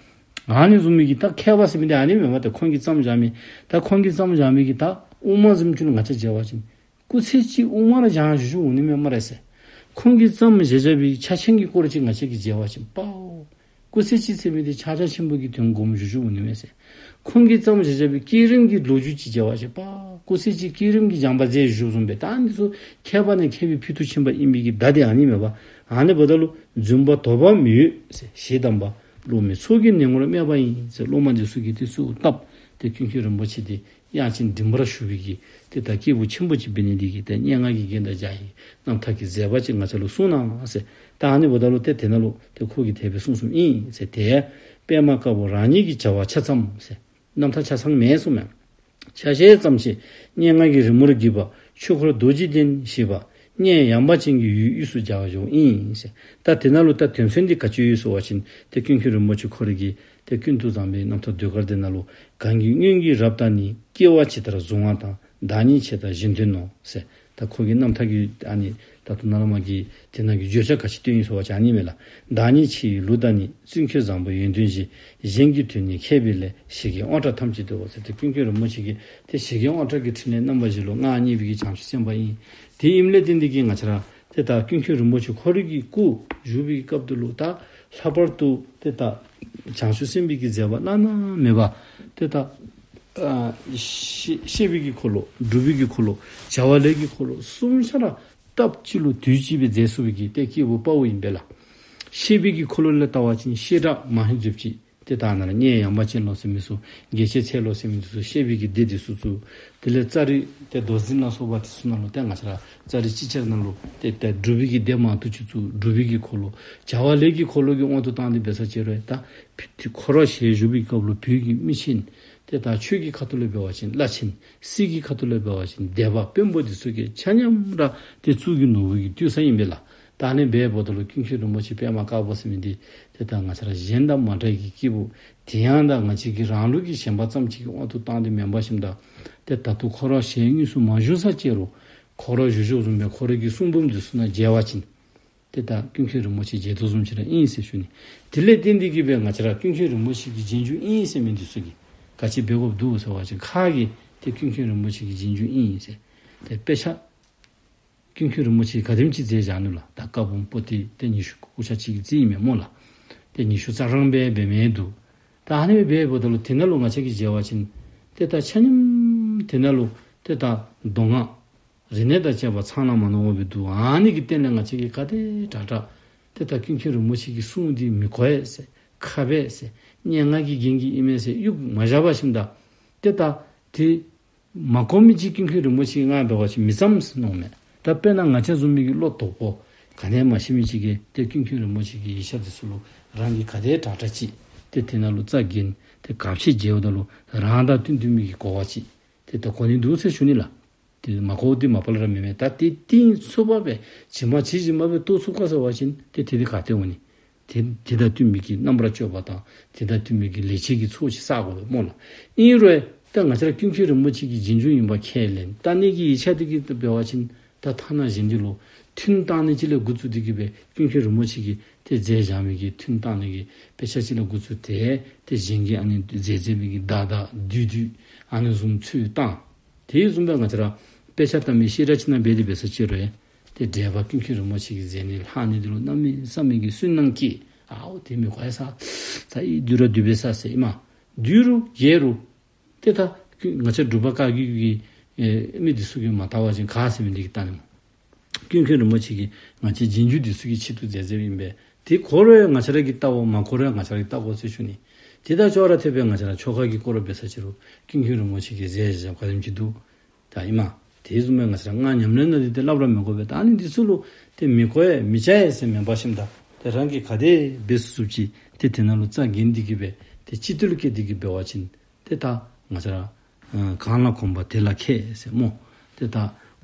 ཨ་ནི་བཟུམ་མའི་གི་ད་མཁས་པ་ཟེར་མི་འདི་ཨ་ནི་མེན་པ། ད་ཁོང་གིས་བརྩམས་བཞག་མི་ད་ཁོང་གིས་བརྩམས་བཞག་མི་གི་ད་དབུ་མ་བཟུམ་ཅིག་ལུ་ང་བཅས་མཇལ་བ་ཅིན་སྐུ་ཚེ་གཅིག་དབུ་མ་ར་སྦྱང་བཞུགས་བཞུགསཔ་འོང་ནི་མས་སྨ་རེ་ཟེར། ཁོང་གིས་བརྩམས་བཞག་བཞག་པའི་ཕྱག་ཆེན་གྱི་སྐོར་ཅིག་ང་བཅས་ཀྱིས་མཇལ་བ་ཅིན་པའོ། སྐུ་ཚེ་གཅིག་ཟེར་མི་འདི་ཕྱག་རྒྱ་ཆེན་པོ་གི་དོན་སྒོམ་བཞུགས་བཞུགསཔ་འོང་ནི་མས་ཟེར། ཁོང་གིས་བརྩམས་བཞག་བཞག་པའི་བསྐྱེད་རིམ་གྱི་ལོ་རྒྱུས་ཅིག་མཇལ་བ་ཅིན་པའོ། སྐུ་ཚེ་གཅིག་བསྐྱེད་རིམ་གྱི་སྦྱངས་པ་མཛད་བཞུགས་བཞུགསཔ་འབད། ད་ཨ་ནི་ཚུ་མཁས་པ་ནས་མཁས་པའི་ཕུལ་དུ་ཕྱིན་པ་ཨིན་པའི་གི་བརྡ་འདི་ཨ་ནི་མས་པ། ཨ་ནི་འབདཝ་ད་ལུ་རྫུན་པར་དོགས་པ་མི་ཡོང་ཟེར་ཞེས་གདམས་པ། སློབ་མའི་ཚོགས་ཀྱིས་ནད་ངོར་སྨྲས་པ་ཡིན་ཟེར། སློབ་མ་འདི་ཚུ་གིས་ཏེ་གསོལཝ་བཏབ་སྟེ་ཀུན་མཁྱེན་རིན་པོ་ཆེ་འདི་དབྱངས་ཅན་མགྲིན་པར་ཞུ་བའི་གི་ཏེ་ད་སྐྱེས་བུ་ཆེན་པོ་ཅིག་འབད་ནི་འདི་གིས་ཏེ་སྙན་ངག་གི་རྒྱན་དང་སྦྱར་ཡི། རྣམ་ཐར་གྱི་མཛད་པ་ཅིག་ང་བཅས་ལུ་གསུངས་གནང་ཟེར། ད་ཨ་ནི་འབདཝ་ད་ལུ་ཏེ་དེ་ནང་ལུ་ཏེ་ཁོ་གིས་དེ་སྦེ་གསུངས་གསུངསམ་ཨིན་ཟེར། ཏེ་པདྨ་དཀར་པོ་རང་ཉིད་ཀྱི་བྱ་བ་ཆ་ཙམ་ཟེར། རྣམ་ཐར་ཆ་ཚང་མེན་གསུངམ་མས། ཆ་ཤས་ཙམ་ཅིག་སྙན་ངག་གི་རི་མོར་བགྱིས་པ། ཆོས་འཁོར་རྡོ་རྗེ་གདན་ཞེས་པ། གནས་ཡངས་པ་ཅན་གྱི་ཡུལ་དབུས་སུ་སྦྱར་བར་བྱའོ་ཨིན་ཟེར། ད་དེ་ནང་ལུ་ད་དོན་ཚན་འདི་ག་ཅི་ཡོད་ཟེར་བ་ཅིན་ཏེ་ཀུན་མཁྱེན་རིན་པོ་ཆེ་ཁོ་རའི་གི་ཏེ་ཀུན་ཏུ་བཟང་པོའི་རྣམ་ཐར་ཟློས་གར་འདི་ནང་ལུ། གང་གི་སྔོན་གྱི་རབ་དང་ནི། སྐྱེ་བ་ཇི་ལྟར་བཟུང་བ་དང་། བདག་ཉིད་ཆེ་དང་གཞན་དོན་ནོ་ཟེར། ད་ཁོ་གི་རྣམ་ཐར་གྱི་ཨ་ནི་ད་ལྟོ་ནཱ་ལས་མར་གྱི་དེ་ནང་གི་བརྗོད་བྱ་ག་ཅི་སྟོན་ཡི་ཟེར་བ་ཅིན་ཨ་ནི་མས་ལགས། བདག་ཉིད་ཆེ་ཡི་ལུགས་དང་ནི། བཙུན་ཁྱོད་བཟང་པོ་ཡོན་ཏན་གཞི། གཞན་གྱི་དོན་ནི་མཁས་པའི་ལས། ཞེས་དགེ་དབང་དྲག་ཐམས་ཅད་འདུལ་བ་ཟེར། ཏེ་ཀུན་མཁྱེན་རིན་པོ་ཆེ་གིས་ཏེ་ཞེ་དགེ་དབང་དྲག་གི་ཕྲིན་ལས་རྣམ་པ་བཞི་ལུ་མངའ་བརྙེས་པའི་གི་བྱང་ཆུབ་སེམས་དཔའ་ཨིན། དེ་ཨིནམ་ལས་བརྟེན་ཏེ་གི་ང་བཅས་ར་ཏེ་ད་ཀུན་མཁྱེན་རིན་པོ་ཆེ་ཁོ་རའི་གི་སྐུ་བཞུགས་པའི་སྐབས་དེ་ལུ་ད་ལྷག་པར་དུ་ཏེ་ད་བྱང་ཆུབ་སེམས་དཔའི་གི་མཛད་པ་བླ་ན་མེད་པ། ཏེ་ད་ཨ་ཤེས་ཤེས་པའི་གི་འཁོར་ལོ། སྒྲུབ་པའི་གི་འཁོར་ལོ། བྱ་བ་ལས་ཀྱི་འཁོར་ལོ་གསུམ་ཆ་ར་སྟབས་གཅིག་ལུ་དུས་གཅིག་སྦེ་མཛད་ཚུགས་པའི་གི་ཏེ་སྐྱེས་བུ་དཔའ་བོ་ཨིན་པས་ལགས། ཤེས་པའི་གི་འཁོར་ལོ་ལས་བལྟ་བ་ཅིན་བཤད་གྲྭ་མ་ཧེ་མཛོད་ཅིག། ཏེ་ད་ནཱ་ལས་གནས་ཡངས་པ་ཅན་ལོ་ཟེར་མི་ཚུ་རྒྱལ་བྱེད་ཚལ་ལོ་ཟེར་མི་ཚུ་བཤད་པའི་གི་སྡེ་འདི་ཚུ་བཙུགས། དེ་ལས་ཙཱ་རི་ཏེ་མདོ་འཛིན་ལ་སོགས་པ་དེ་ཚུ་ནང་ལུ་ཏེ་ང་བཅས་ར་ཙཱ་རི་ཅིག་ཅར་ནང་ལུ་ཏེ་ཏེ་སྒྲུབ་པའི་གི་སྡེ་མང་ཐུབ་ཅིག་བཙུགས། སྒྲུབ་པའི་གི་འཁོར་ལོ་བྱ་བ་ལས་ཀྱི་འཁོར་ལོ་གི་དབང་དུ་བཏང་སྟེ་འབད་ས་ཅིག་རུང་ད་ཁོ་ར་ཞལ་བཞུགས་པའི་སྐབས་ལུ་བོད་ཀྱི་མི་ཆེན་ཏེ་ད་ཆོས་ཀྱི་ཁ་ཐུག་ལས་འབད་བ་ཅིན་བླ་ཆེན། སྲིད་ཀྱི་ཁ་ཐུག་ལས་འབད་བ་ཅིན་སྡེ་པ་དཔོན་པོ་འདི་ཚུ་གིས་ཆ་མཉམ་ར་ཏེ་གཙུག་གི་ནོར་བུ་གིས་བཏུད་ས་ཨིན་པས་ལགས། ད་ཨ་ནི་འབདཝ་ད་ལུ་ཀུན་མཁྱེན་རིན་པོ་ཆེ་པདྨ་དཀར་པོ་ཟེར་མི་འདི་ཏེ་ད་ང་བཅས་ར་གཞན་དང་མ་འདྲ་བའི་གི་སྐྱེས་བུ། དེ་ཡང་ད་ང་བཅས་ཀྱི་རང་ལུགས་ཀྱི་ཞེན་པ་ཙམ་ཅིག་གི་དབང་དུ་བཏང་སྟེ་མེན་པར་ཞིནམ་ད་ཏེ་ད་ལྟོ་ཁོ་ར་ཞལ་དངོས་སུ་མ་བཞུགས་ས་ཅིག་རུང་ཁོ་ར་བཞུགས་བཞུགསཔ་བཟུམ་སྦེ་ཁོ་རའི་གི་གསུང་འབུམ་འདི་ཚུ་ནང་མཇལ་བ་ཅིན་ཏེ་ད་ཀུན་མཁྱེན་རིན་པོ་ཆེ་མཇལ་དོ་བཟུམ་ཅིག་ར་ཨིན་ཟེར་ཞུ་ནི། དེ་ལས་བརྟེན་ཏེ་གི་སྦེ་ང་བཅས་ར་ཀུན་མཁྱེན་རིན་པོ་ཆེ་གི་རྗེས་འཇུག་ཨིན་ཟེར་མི་འདི་ཚུ་གིས་ག་ཅི་འབད་དགོཔ་འདུག་ཟེར་བ་ཅིན་ཁ་གིས་ཏེ་ཀུན་མཁྱེན་རིན་པོ་ཆེ་གི་རྗེས་འཇུག་ཨིན་ཟེར། ཏེ་དཔེ་ཆ་ཀུན་མཁྱེན་རིན་པོ་ཆེ་ག་དེམ་ཅིག་མཛད་བཞག་ནུག་ལགས། ད་བཀའ་འབུམ་པོ་ཏི་ཏེ་ཉི་ཤུ་སྐོར་ཆ་ཅིག་གི་རྩིས་ཨིན་མས་སྨོ་ལགས། ཏེ་ཉི་ཤུ་རྩ་གྲངས་སྦེ་འབད་མི་འདུག། ད་ཨ་ནི་སྦེ་འབདཝ་ད་ལུ་དེ་ནང་ལུ་ང་བཅས་ཀྱིས་མཇལ་བ་ཅིན་ཏེ་ད་ཆ་མཉམ་དེ་ནང་ལུ་ཏེ་ད་མདོ་སྔགས་རིག་གནས་དང་བཅས་པ་ཚང་ལ་མ་ནོར་བ་སྦེ་འདུག། ཨ་ནི་གི་སྟེང་ལས་ང་བཅས་ཀྱིས་ག་དེ་དྲག་དྲག་ཏེ་ད་ཀུན་མཁྱེན་རིན་པོ་ཆེ་གི་གསུང་འདི་མི་གོ་ཡ་ཟེར་ཁ་བས་ཟེར་སྙན་ངག་གི་རྒྱན་གྱིས་ཨིན་མས་ཟེར་གཡུག་མ་བཞག་པར་ཞིནམ་ད་ཏེ་ད་དེ་མ་གོ་མི་ཅིག་ཀུན་མཁྱེན་རིན་པོ་ཆེ་ང་འབད་བ་ཅིན་མི་ཙམ་ཟེར་མནོཝ་མས། ད་དཔེར་ན་ང་བཅས་བཟུམ་མའི་གི་བློ་དོག་པོ་ག་ནི་ཡང་མ་ཤེས་མི་ཅིག་གིས་ཏེ་ཀུན་མཁྱེན་རིན་པོ་ཆེ་གི་ཡིག་ཆ་འདི་ཚུ་ལུ་རང་གིས་ག་དེ་དྲག་དྲག་ཅིག་ཏེ་དེ་ནང་ལུ་རྩ་འགེངས་ཏེ་གབ་ཆེ་མཇལཝ་ད་ལུ་རང་དང་བསྟུན་བསྟུན་མི་གི་གོ་བ་ཅིག་ ཏེ་ད་གོ་ནི་འདུག་ཟེར་ཞུ་ནི་ལགས། ཏེ་མ་གོཝ་འདི་མ་པ་ལས་ར་མེན་མས། ད་ཏེ་གཏིང་ཚུགས་པ་སྦེ་ཇི་མ་ཇི་བཞིན་མ་སྦེ་རྟོགས་ཚུགས་ག་ཟེར་བ་ཅིན་ཏེ་དེ་འདི་ག་ཏེ་འོང་ནི། ཏེ་དེ་དང་བསྟུན་པའི་གི་རྣམ་པར་དཔྱོད་པ་དང་དེ་དང་བསྟུན་པའི་གི་ལེགས་བཤད་ཀྱི་ཚོགས་ཅིག་བསག་དགོ་པས་སྨོ་ལགས། ཨིན་རུང་ད་ང་བཅས་ར་ཀུན་མཁྱེན་རིན་པོ་ཆེ་གི་རྗེས་འཇུག་ཨིན་པ་ཁས་ལེན་ད་ནི་གི་ཡིག་ཆ་འདི་གིས་འབད་བ་ཅིན་ད་ཐ་ན་གཞན་འདི་ལུ་ཐུན་བཏང་ནི་ཅིག་ལས་འགོ་བཙུགས་ཏེ་གི་སྦེ་ཀུན་མཁྱེན་རིན་པོ་ཆེ་གིས་ཏེ་མཛད་བཞག་མི་གི་ཐུན་བཏང་ནི་གི་དཔེ་ཆ་ཅིག་ལས་འགོ་བཙུགས་ཏེ་ཏེ་གཞན་གྱིས་ཨ་ནི་མཛད་མཛད་མི་གི་བརྡ་བརྡ་བསྡུས་བསྡུས་ཨ་ནི་བཟུམ་ཚུལ་བཏང་། དེ་བཟུམ་སྦེ་ང་བཅས་ར་དཔེ་ཆ་ལྟ་མི་ཤེས་རབ་ཅིག་ནང་འབད་དེ་འབད་ས་ཅིག་རུང་ཏེ་འགྲེལ་པ་ཀུན་མཁྱེན་རིན་པོ་ཆེ་གིས་མཛད་ནི་ལྷག་ནི་འདི་ལུ་གནམ་མེད་ས་མེད་ཀྱི་སུན་སྣང་སྐྱེས། ཨའོ་དེ་མི་གོ་ཡ་ས་ས་ཨི་བསྡུས་ར་བསྡུས་པས་ས་ཟེར་ཨིན་མས། བསྡུས་རུང་རྒྱས་རུང་ཏེ་ད་ང་བཅས་འབྲུག་པ་བཀའ་བརྒྱུད་ཀྱི་ཨེ་མི་འདི་ཚུ་གིས་མ་བལྟ་བ་ཅིན་ག་ཟེར་མི་འདི་གིས་བལྟ་ནི་སྨོ། ཀུན་མཁྱེན་རིན་པོ་ཆེ་གིས་ང་བཅས་རྗེས་འཇུག་འདི་ཚུ་གི་ཆེད་དུ་མཛད་མཛདཔ་ཨིན་པས། དེ་གོ་རུང་ང་བཅས་ར་གིས་བལྟ་འོང་མ་གོ་རུང་ང་བཅས་ར་གིས་བལྟ་དགོ་ཟེར་ཞུ་ནི། དེ་དང་ཅོག་ར་འཐདཔ་སྦེ་ང་བཅས་ར་ཆོ་ག་གི་སྐོར་ལུ་འབད་ས་ཅིག་རུང་ཀུན་མཁྱེན་རིན་པོ་ཆེ་གིས་མཛད་བཞག་ག་དེམ་ཅིག་འདུག། ད་ཨིན་མས། དེ་བཟུམ་སྦེ་ང་བཅས་ར་སྔགས་ཉམས་ལེན་ནང་འདི་ཏེ་སླབ་ར་མི་དགོ་པས། ད་ཨ་ནི་འདི་ཚུ་ལུ་ཏེ་མི་གོ་ཡ་མི་བྱ་ཡ་ཟེར་མེན་པར་ཞིནམ་ད་ཏེ་རང་གིས་ག་དེ་འབད་ཚུགས་ཚུགས་ཅིག་ཏེ་དེ་ནང་ལུ་རྩ་འགེངས་ཏེ་གི་སྦེ་ཏེ་སྤྱི་བཏུལ་བཀལ་ཏེ་གི་འབད་བ་ཅིན་ཏེ་ད་ང་བཅས་ར་ཨ་གང་ལ་གོམས་པ་དེ་ལ་མཁས་ཟེར་སྨོ། ཏེ་ད་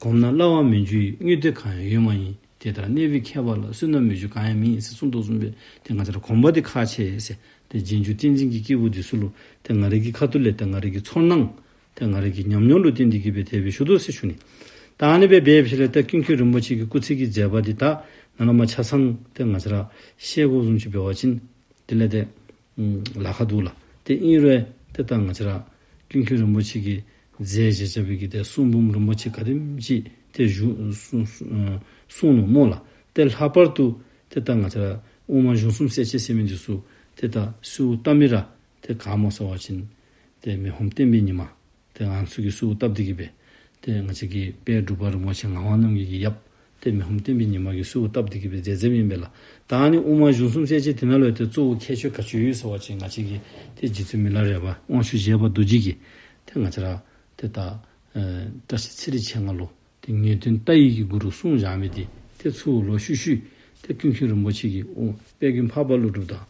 གོམས་ན་སླ་བར་མི་འགྱུར་བའི། དངོས་འདོད་གང་ཡང་ཡོད་མ་ཡིན། དེ་ལྟར་གནས་པའི་ཁྱད་པར་ལ། བསོད་ནམས་མི་འགྱུར་གང་ཡང་མེད་ཟེར་གསུངས་དོ་བཟུམ་སྦེ་ཏེ་ང་བཅས་ར་གོམས་པ་འདི་ཁག་ཆེ་ཟེར། ཏེ་རྗེས་འཇུག་བསྟན་འཛིན་གྱི་སྐྱེས་བུ་འདི་ཚུ་ལུ་ཏེ་ང་རའི་གི་ཁ་ཐུག་ལས་ཏེ་ང་རའི་གི་ཚོར་སྣང་ཏེ་ང་རའི་གི་ཉམས་མྱོང་ལུ་བརྟེན་ཏེ་གི་སྦེ་དེ་སྦེ་ཞུ་དོ་ཟེར་ཞུ་ནི། ད་ཨ་ནི་སྦེ་འབད་ཞིནམ་ལས་ཏེ་ཀུན་མཁྱེན་རིན་པོ་ཆེ་གི་སྐུ་ཚེ་གི་མཛད་པ་འདི་ད་ནཱ་ལས་མར་ཆ་ཚང་ཏེ་ང་བཅས་ར་ཤེས་དགོཔ་བཟུམ་ཅིག་འབད་བ་ཅིན་དེ་ལས་ཏེ་ཨམ་ལ་ཁག་འདུག་ལགས། ཏེ་ཨིན་རུང་ཏེ་ད་ང་བཅས་ར་ཀུན་མཁྱེན་རིན་པོ་ཆེ་གིས་མཛད་བཞག་བཞག་པའི་གི་ཏེ་གསུང་འབུམ་རིན་པོ་ཆེ་ག་དེམ་ཅིག་ཏེ་བཞུགས་གསུང་གསུང་གསུང་ནུག་སྨོ་ལགས། ཏེ་ལྷག་པར་དུ་ཏེ་ད་ང་བཅས་ར་དབུ་མ་གཞུང་གསུམ་གསལ་བྱེད་ཟེར་མི་འདི་ཚུ་ཏེ་ད་གསོལཝ་བཏབ་མི་ར་ཏེ་ག་སྨོ་ཟེར་བ་ཅིན་ཏེ་མི་ཕམ་བསྟན་པའི་ཉི་མ། ཏེ་ང་ཚུ་གིས་གསོལཝ་བཏབ་སྟེ་གི་སྦེ་ཏེ་ང་བཅས་ཀྱི་དཔལ་འབྲུག་པ་རིན་པོ་ཆེ་ངག་དབང་རྣམ་རྒྱལ་གྱི་ཡབ་ཏེ་མི་ཕམ་བསྟན་པའི་ཉི་མ་གིས་གསོལཝ་བཏབ་སྟེ་གི་སྦེ་མཛད་མཛདཔ་ཨིན་པས་ལགས། ད་ཨ་ནི་དབུ་མ་གཞུང་གསུམ་གསལ་བྱེད་དེ་ནང་ལུ་ཏེ་གཙོ་བོ་ཁྱད་ཆོས་ག་ཅི་ཡོད་ཟེར་བ་ཅིན་ང་བཅས་ཀྱི་ཏེ་རྗེ་བཙུན་མི་ལ་རས་པ་དབང་ཕྱུག་བཞད་པ་རྡོ་རྗེ་གིས་ཏེ་ང་བཅས་ར་ཏེ་ད་ཨེ་བཀྲ་ཤིས་ཚེ་རིང་མཆེད་ལྔ་ལུ་ཏེ་ངེས་དོན་ལྟ་བའི་གི་གུ་རུ་གསུངས་བཞག་མི་འདི་ཏེ་ཚུར་ལོག་ཤུལ་ཤུལ་ཏེ་ཀུན་མཁྱེན་རིན་པོ་ཆེ་གིས་དཔལ་མགོན་འཕགས་པ་ཀླུ་སྒྲུབ་དང་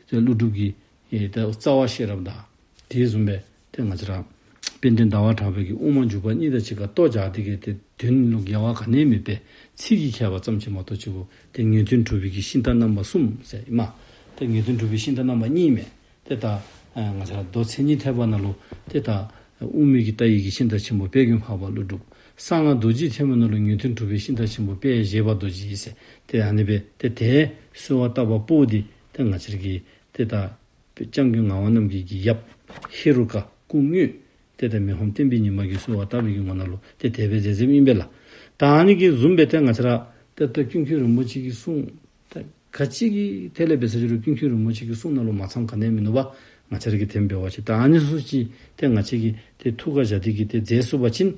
ཏེ་ཀླུ་སྒྲུབ་ཀྱི་ཨེ་ད་རྩ་བ་ཤེས་རབ་དང་དེ་བཟུམ་སྦེ་ཏེ་ང་བཅས་ར་དཔལ་ལྡན་ཟླ་བ་གྲགས་པའི་གི་དབུ་མ་འཇུག་པ་གཉིས་དང་གཅིག་ཁར་གཏོགས་བཞག་སྟེ་གི་ཏེ་དོན་ལུ་འགལ་བ་ག་ནི་ཡང་མེད་པས། ཚིག་གི་ཁྱད་པར་ཙམ་ཅིག་མ་གཏོགས་གཅིག་པོ་ཏེ་ངེས་དོན་གྲུབ་པའི་གི་ཤིང་རྟ་རྣམ་པ་གསུམ་ཟེར་ཨིན་མས། ཏེ་ངེས་དོན་གྲུབ་པའི་ཤིང་རྟ་རྣམ་པ་གཉིས་མས། ཏེ་ད་ཨ་ང་བཅས་ར་མདོ་མཚན་ཉིད་ཐེག་པ་ནང་ལུ་ཏེ་ད་དབུ་མའི་གི་ལྟ་བའི་གི་ཤིང་རྟ་ཆེན་པོ་དཔལ་མགོན་འཕགས་པ་ཀླུ་སྒྲུབ། གསང་སྔགས་རྡོ་རྗེ་ཐེག་པ་ནང་ལུ་ངེས་དོན་གྲུབ་པའི་ཤིང་རྟ་ཆེན་པོ་དཔལ་བཞད་པ་རྡོ་རྗེ་ཟེར། ཏེ་ཨ་ནི་སྦེ་ཏེ་དེ་གསོལ་བ་བཏབ་པ་པོ་འདི་ཏེ་ང་བཅས་ར་གི་ཏེ་ད་སྐྱབས་མགོན་ངག་དབང་རྣམ་རྒྱལ་གྱི་ཡབ་ཧེ་རུ་ཀ་སྐུ་དངོས་ཏེ་ད་མི་ཕམ་བསྟན་པའི་ཉི་མ་གིས་གསོལ་བ་བཏབ་པའི་གི་ངོ་ནང་ལུ་ཏེ་དེ་སྦེ་མཛད་མཛདཔ་ཨིན་པས་ལགས། ད་ཨ་ནི་གི་བཟུམ་སྦེ་ཏེ་ང་བཅས་ར་ཏེ་ད་ཀུན་མཁྱེན་རིན་པོ་ཆེ་གི་གསུང་ད་ག་ཅི་གི་ཐད་ལས་འབད་ས་ཅིག་རུང་ཀུན་མཁྱེན་རིན་པོ་ཆེ་གི་གསུང་ནང་ལུ་མ་ཚངམ་ག་ནི་ཡང་མིན་ནུག་པ། ང་བཅས་ར་གིས་དེ་སྦེ་འབད་བ་ཅིན་ད་ཨ་ནི་ཚུ་ཅིག་ཏེ་ང་བཅས་ཀྱིས་ཏེ་ཐུགས་ཁར་བཞག་སྟེ་གི་ཏེ་མཛད་ཚུགས་པ་ཅིན་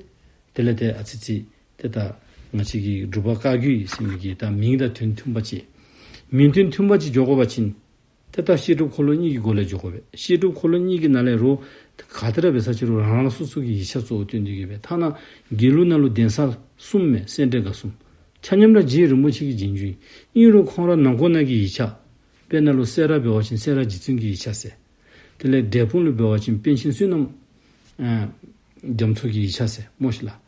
དེ་ལས་ཏེ་ཨ་ཙི་ཙི་ཏེ་ད་ང་བཅས་ཀྱི་འབྲུག་པ་བཀའ་བརྒྱུད་ཟེར་མི་གི་ད་མིང་དང་དོན་མཐུན་པ་ཅིག་མིང་དོན་མཐུན་པ་ཅིག་འགྱོ་དགོ་པ་ཅིན་ཏེ་ད་བཤད་སྒྲུབ་འཁོར་ལོ་གཉིས་ཀྱི་སྒོ་ལས་འགྱོ་དགོ་པས། བཤད་སྒྲུབ་འཁོར་ལོ་གཉིས་ཀྱི་ནང་ལས་རུང་ག་ཏེ་ར་འབད་ས་ཅིག་རུང་རང་རང་སོ་སོ་གི་ཡིག་ཆ་གཙོ་བོ་བཏོན་ཏེ་གི་སྦེ་ཐ་ན་དགེ་ལུགས་ནང་ལུ་གདན་ས་གསུམ་མས། སེ་འབྲས་དགའ་གསུམ། ཆ་མཉམ་ར་རྗེ་རིན་པོ་ཆེ་གི་རྗེས་འཇུག་ཨིན། ཨིན་རུང་ཁོང་ར་ནང་འཁོད་ནང་གི་ཡིག་ཆ་དཔེར་ན་ལུ་སེ་ར་འབད་བ་ཅིན་སེ་ར་རྗེ་བཙུན་གྱི་ཡིག་ཆ་ཟེར། དེ་ལས་འབྲས་སྤུངས་ལུ་འབད་བ་ཅིན་པཎ་ཆེན་བསོད་ནམས་ཨ་རྒྱ་མཚོ་གི་ཡིག་ཆ་ཟེར་སྨོ་ཤིག་ལགས།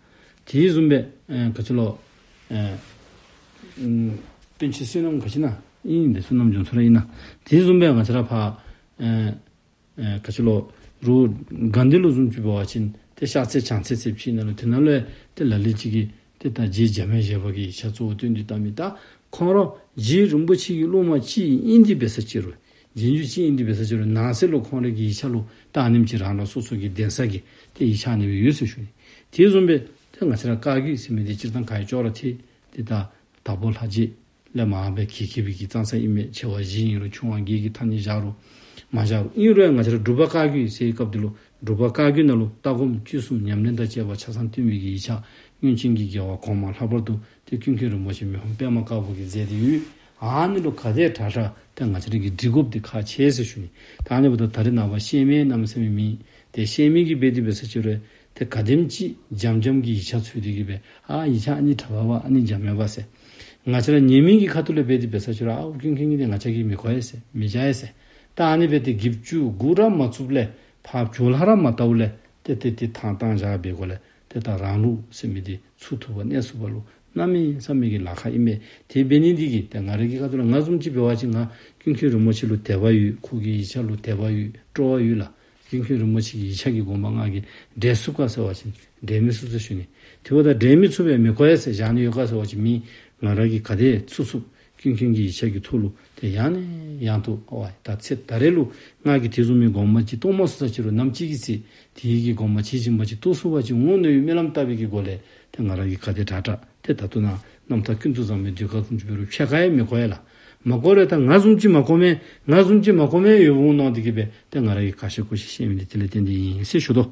དེ་བཟུམ་སྦེ་ཨ་ག་ཅི་ལོ་ཨ་ཨམ་པཎ་ཆེན་བསོད་ནམས་ག་ཅི་ཨིན་ན་ཨིན་ཏེ་བསོད་ནམས་རྒྱ་མཚོ་ར་ཨིན་ན། དེ་བཟུམ་སྦེ་ང་བཅས་ར་ཕར་ཨ་ཨ་ག་ཅི་ལོ་རུང་དགའ་ལྡན་ལུ་བཟུམ་ཅིག་འབད་བ་ཅིན་ཏེ་ཤར་ཚད་བྱང་ཚད་ཟེར་ཅིག་ནང་ལུ་དེ་ནང་ལུ་ཡང་ཏེ་ལ་ལུ་ཅིག་གིས་ཏེ་ད་རྗེ་འཇམ་དབྱངས་བཞད་པ་གི་ཡིག་ཆ་གཙོ་བོ་བཏོན་ཏེ་བཏང་མི་ད་ཁོང་ར་རྗེ་རིན་པོ་ཆེ་གི་སློབ་མ་ཅིག་ཨིན་ཏེ་འབད་ས་ཅིག་རུང་རྗེས་འཇུག་ཅིག་ཨིན་ཏེ་འབད་ས་ཅིག་རུང་ནང་གསེས་ལུ་ཁོང་ར་གི་ཡིག་ཆ་ལུ་ད་ཨ་ནེམ་ཅིག་རང་རང་སོ་སོ་གི་གདན་ས་གི་ཏེ་ཡིག་ཆ་ཨ་ནི་སྦེ་ཡོད་ཟེར་ཞུ་ནི། དེ་བཟུམ་སྦེ་ཏེ་ང་བཅས་ར་བཀའ་བརྒྱུད་ཟེར་མི་འདི་སྤྱིར་བཏང་ག་ཡི་ཅོག་ར་ཏེ་ཏེ་ད་དྭགས་པོ་ལྷ་རྗེ་ལས་མར་སྦེ་གྱེས་གྱེསཔ་གི་གཙང་ས་ཨིན་མས། ཆེ་བ་བཞི་ཨིན་རུང་ཆུང་བ་བརྒྱད་ཀྱི་ཐ་སྙད་བཞག་རུང་མ་བཞག་རུང་ཨིན་རུང་ང་བཅས་ར་འབྲུག་པ་བཀའ་བརྒྱུད་ཟེར་བའི་སྐབས་འདི་ལུ་འབྲུག་པ་བཀའ་བརྒྱུད་ནང་ལུ་ལྟ་སྒོམ་སྤྱོད་གསུམ་ཉམས་ལེན་དང་བཅས་པ་ཆ་ཚང་བསྟན་པའི་གི་ཡིག་ཆ་སྔོན་བྱོན་གྱི་རྒྱལ་བ་གོང་མ་ལྷག་པར་དུ་ཏེ་ཀུན་མཁྱེན་རིན་པོ་ཆེ་མི་ཕམ་པདྨ་དཀར་པོ་གིས་མཛད་དེ་ཡོད། ཨ་ནི་ལུ་ག་དེ་དྲག་དྲག་ཏེ་ང་བཅས་ར་གིས་འདྲི་དགོཔ་འདི་ཁག་ཆེ་ཟེར་ཞུ་ནི། ད་ཨ་ནི་འབདཝ་ད་ད་རེས་ནངས་པ་ཤེས་མེད་གནམ་མེད་ས་མེད་མེད། ཏེ་ཤེས་མི་གིས་འབད་དེ་འབད་ས་ཅིག་རུང་ཏེ་ག་དེམ་ཅིག་འཇམ་འཇམ་གྱི་ཡིག་ཆ་འཚོལ་ཏེ་གི་སྦེ་ཨ་ཡིག་ཆ་ཨ་ནི་དྲག་པས་པ་ཨ་ནི་འཇམ་ཡོད་པས་ཟེར། ང་བཅས་ར་ཉན་མི་གི་ཁ་ཐུག་ལས་འབད་དེ་འབད་ས་ཅིག་རུང་ཨའུ་ཀུན་མཁྱེན་གྱི་འདི་ང་བཅས་ཀྱིས་མི་གོ་ཡ་ཟེར་མི་བྱ་ཡ་ཟེར། ད་ཨ་ནི་སྦེ་ཏེ་བརྒྱད་ཅུ་དགུ་ར་མ་ཚུགསཔ་ལས་ཕར་བྱོག་ལྷག་ར་མ་བལྟཝ་ལས་ ཏེ་ཏེ་ཏེ་ཐང་བཏང་བཞག་པའི་སྒོ་ལས་ཏེ་ད་རང་ལུགས་ཟེར་མི་འདི་ཚུགས་ཐུབ་པ་གནས་ཚུགས་པ་ལུ་གནམ་མེད་ས་མེད་ཀྱི་ལཱ་ཁག་ཨིན་མས། དེ་འབད་ནི་འདི་གིས་ཏེ་ང་ར་གི་ཁ་ཐུག་ལས་ང་བཟུམ་ཅིག་འབད་བ་ཅིན་ང་ཀུན་མཁྱེན་རིན་པོ་ཆེ་ལུ་དད་པ་ཡོད། ཁོ་གི་ཡིག་ཆ་ལུ་དད་པ་ཡོད། སྤྲོ་བ་ཡོད་ལགས། ཀུན་མཁྱེན་རིན་པོ་ཆེ་གི་ཡིག་ཆ་གི་དགོངས་པ་ང་གིས་འགྲེལ་ཚུགས་ག་ཟེར་བ་ཅིན་འགྲེལ་མི་ཚུགས་ཟེར་ཞུ་ནི། དེ་འབདཝ་ད་འགྲེལ་མི་ཚུགས་པས་མི་གོ་ཡ་ཟེར་བཞག་ནི་ཡོད་ག་ཟེར་བ་ཅིན་མེད། ང་ར་གིས་ག་དེ་ཚུགས་ཚུགས་ཀུན་མཁྱེན་གྱི་ཡིག་ཆ་གི་ཐོག་ལུ་ཏེ་ཡང་ནས་ཡང་དུ་ཨོ་ད་ཚེ་ད་རེས་ལུ་ང་གིས་དེ་བཟུམ་མའི་དགོངས་པ་ཅིག་རྟོགས་མ་ཚུགས་ས་ཅིག་རུང་ནམ་ཅིག་གི་ཚེ་དེ་གི་དགོངས་པ་ཇི་བཞིན་པ་ཅིག་རྟོགས་ཚུགས་པ་ཅིན་འོང་མནོ་བའི་སྨོན་ལམ་བཏབ་པའི་གི་སྒོ་ལས་ཏེ་ང་ར་གིས་ག་དེ་དྲག་དྲག་ཏེ་ད་ལྟོ་ན་རྣམ་ཐར་ཀུན་ཏུ་བཟང་པོའི་ཟློས་གར་བཟུམ་ཅིག་འབད་རུང་ཕྱེད་ཀ་ཡང་མི་གོ་ཡ་ལགས། མ་གོ་རུང་ད་ང་བཟུམ་ཅིག་མ་གོ་མི་ང་བཟུམ་ཅིག་མ་གོ་མི་ཡོདཔ་འོང་མནོ་སྟེ་གིས་སྦེ་ཏེ་ང་ར་གིས་ཁ་བཤད་ཁོ་བཤད་བཤད་མི་འདི་དེ་ལས་བརྟེན་ཏེ་ཨིན་ཟེར་ཞུ་དོ།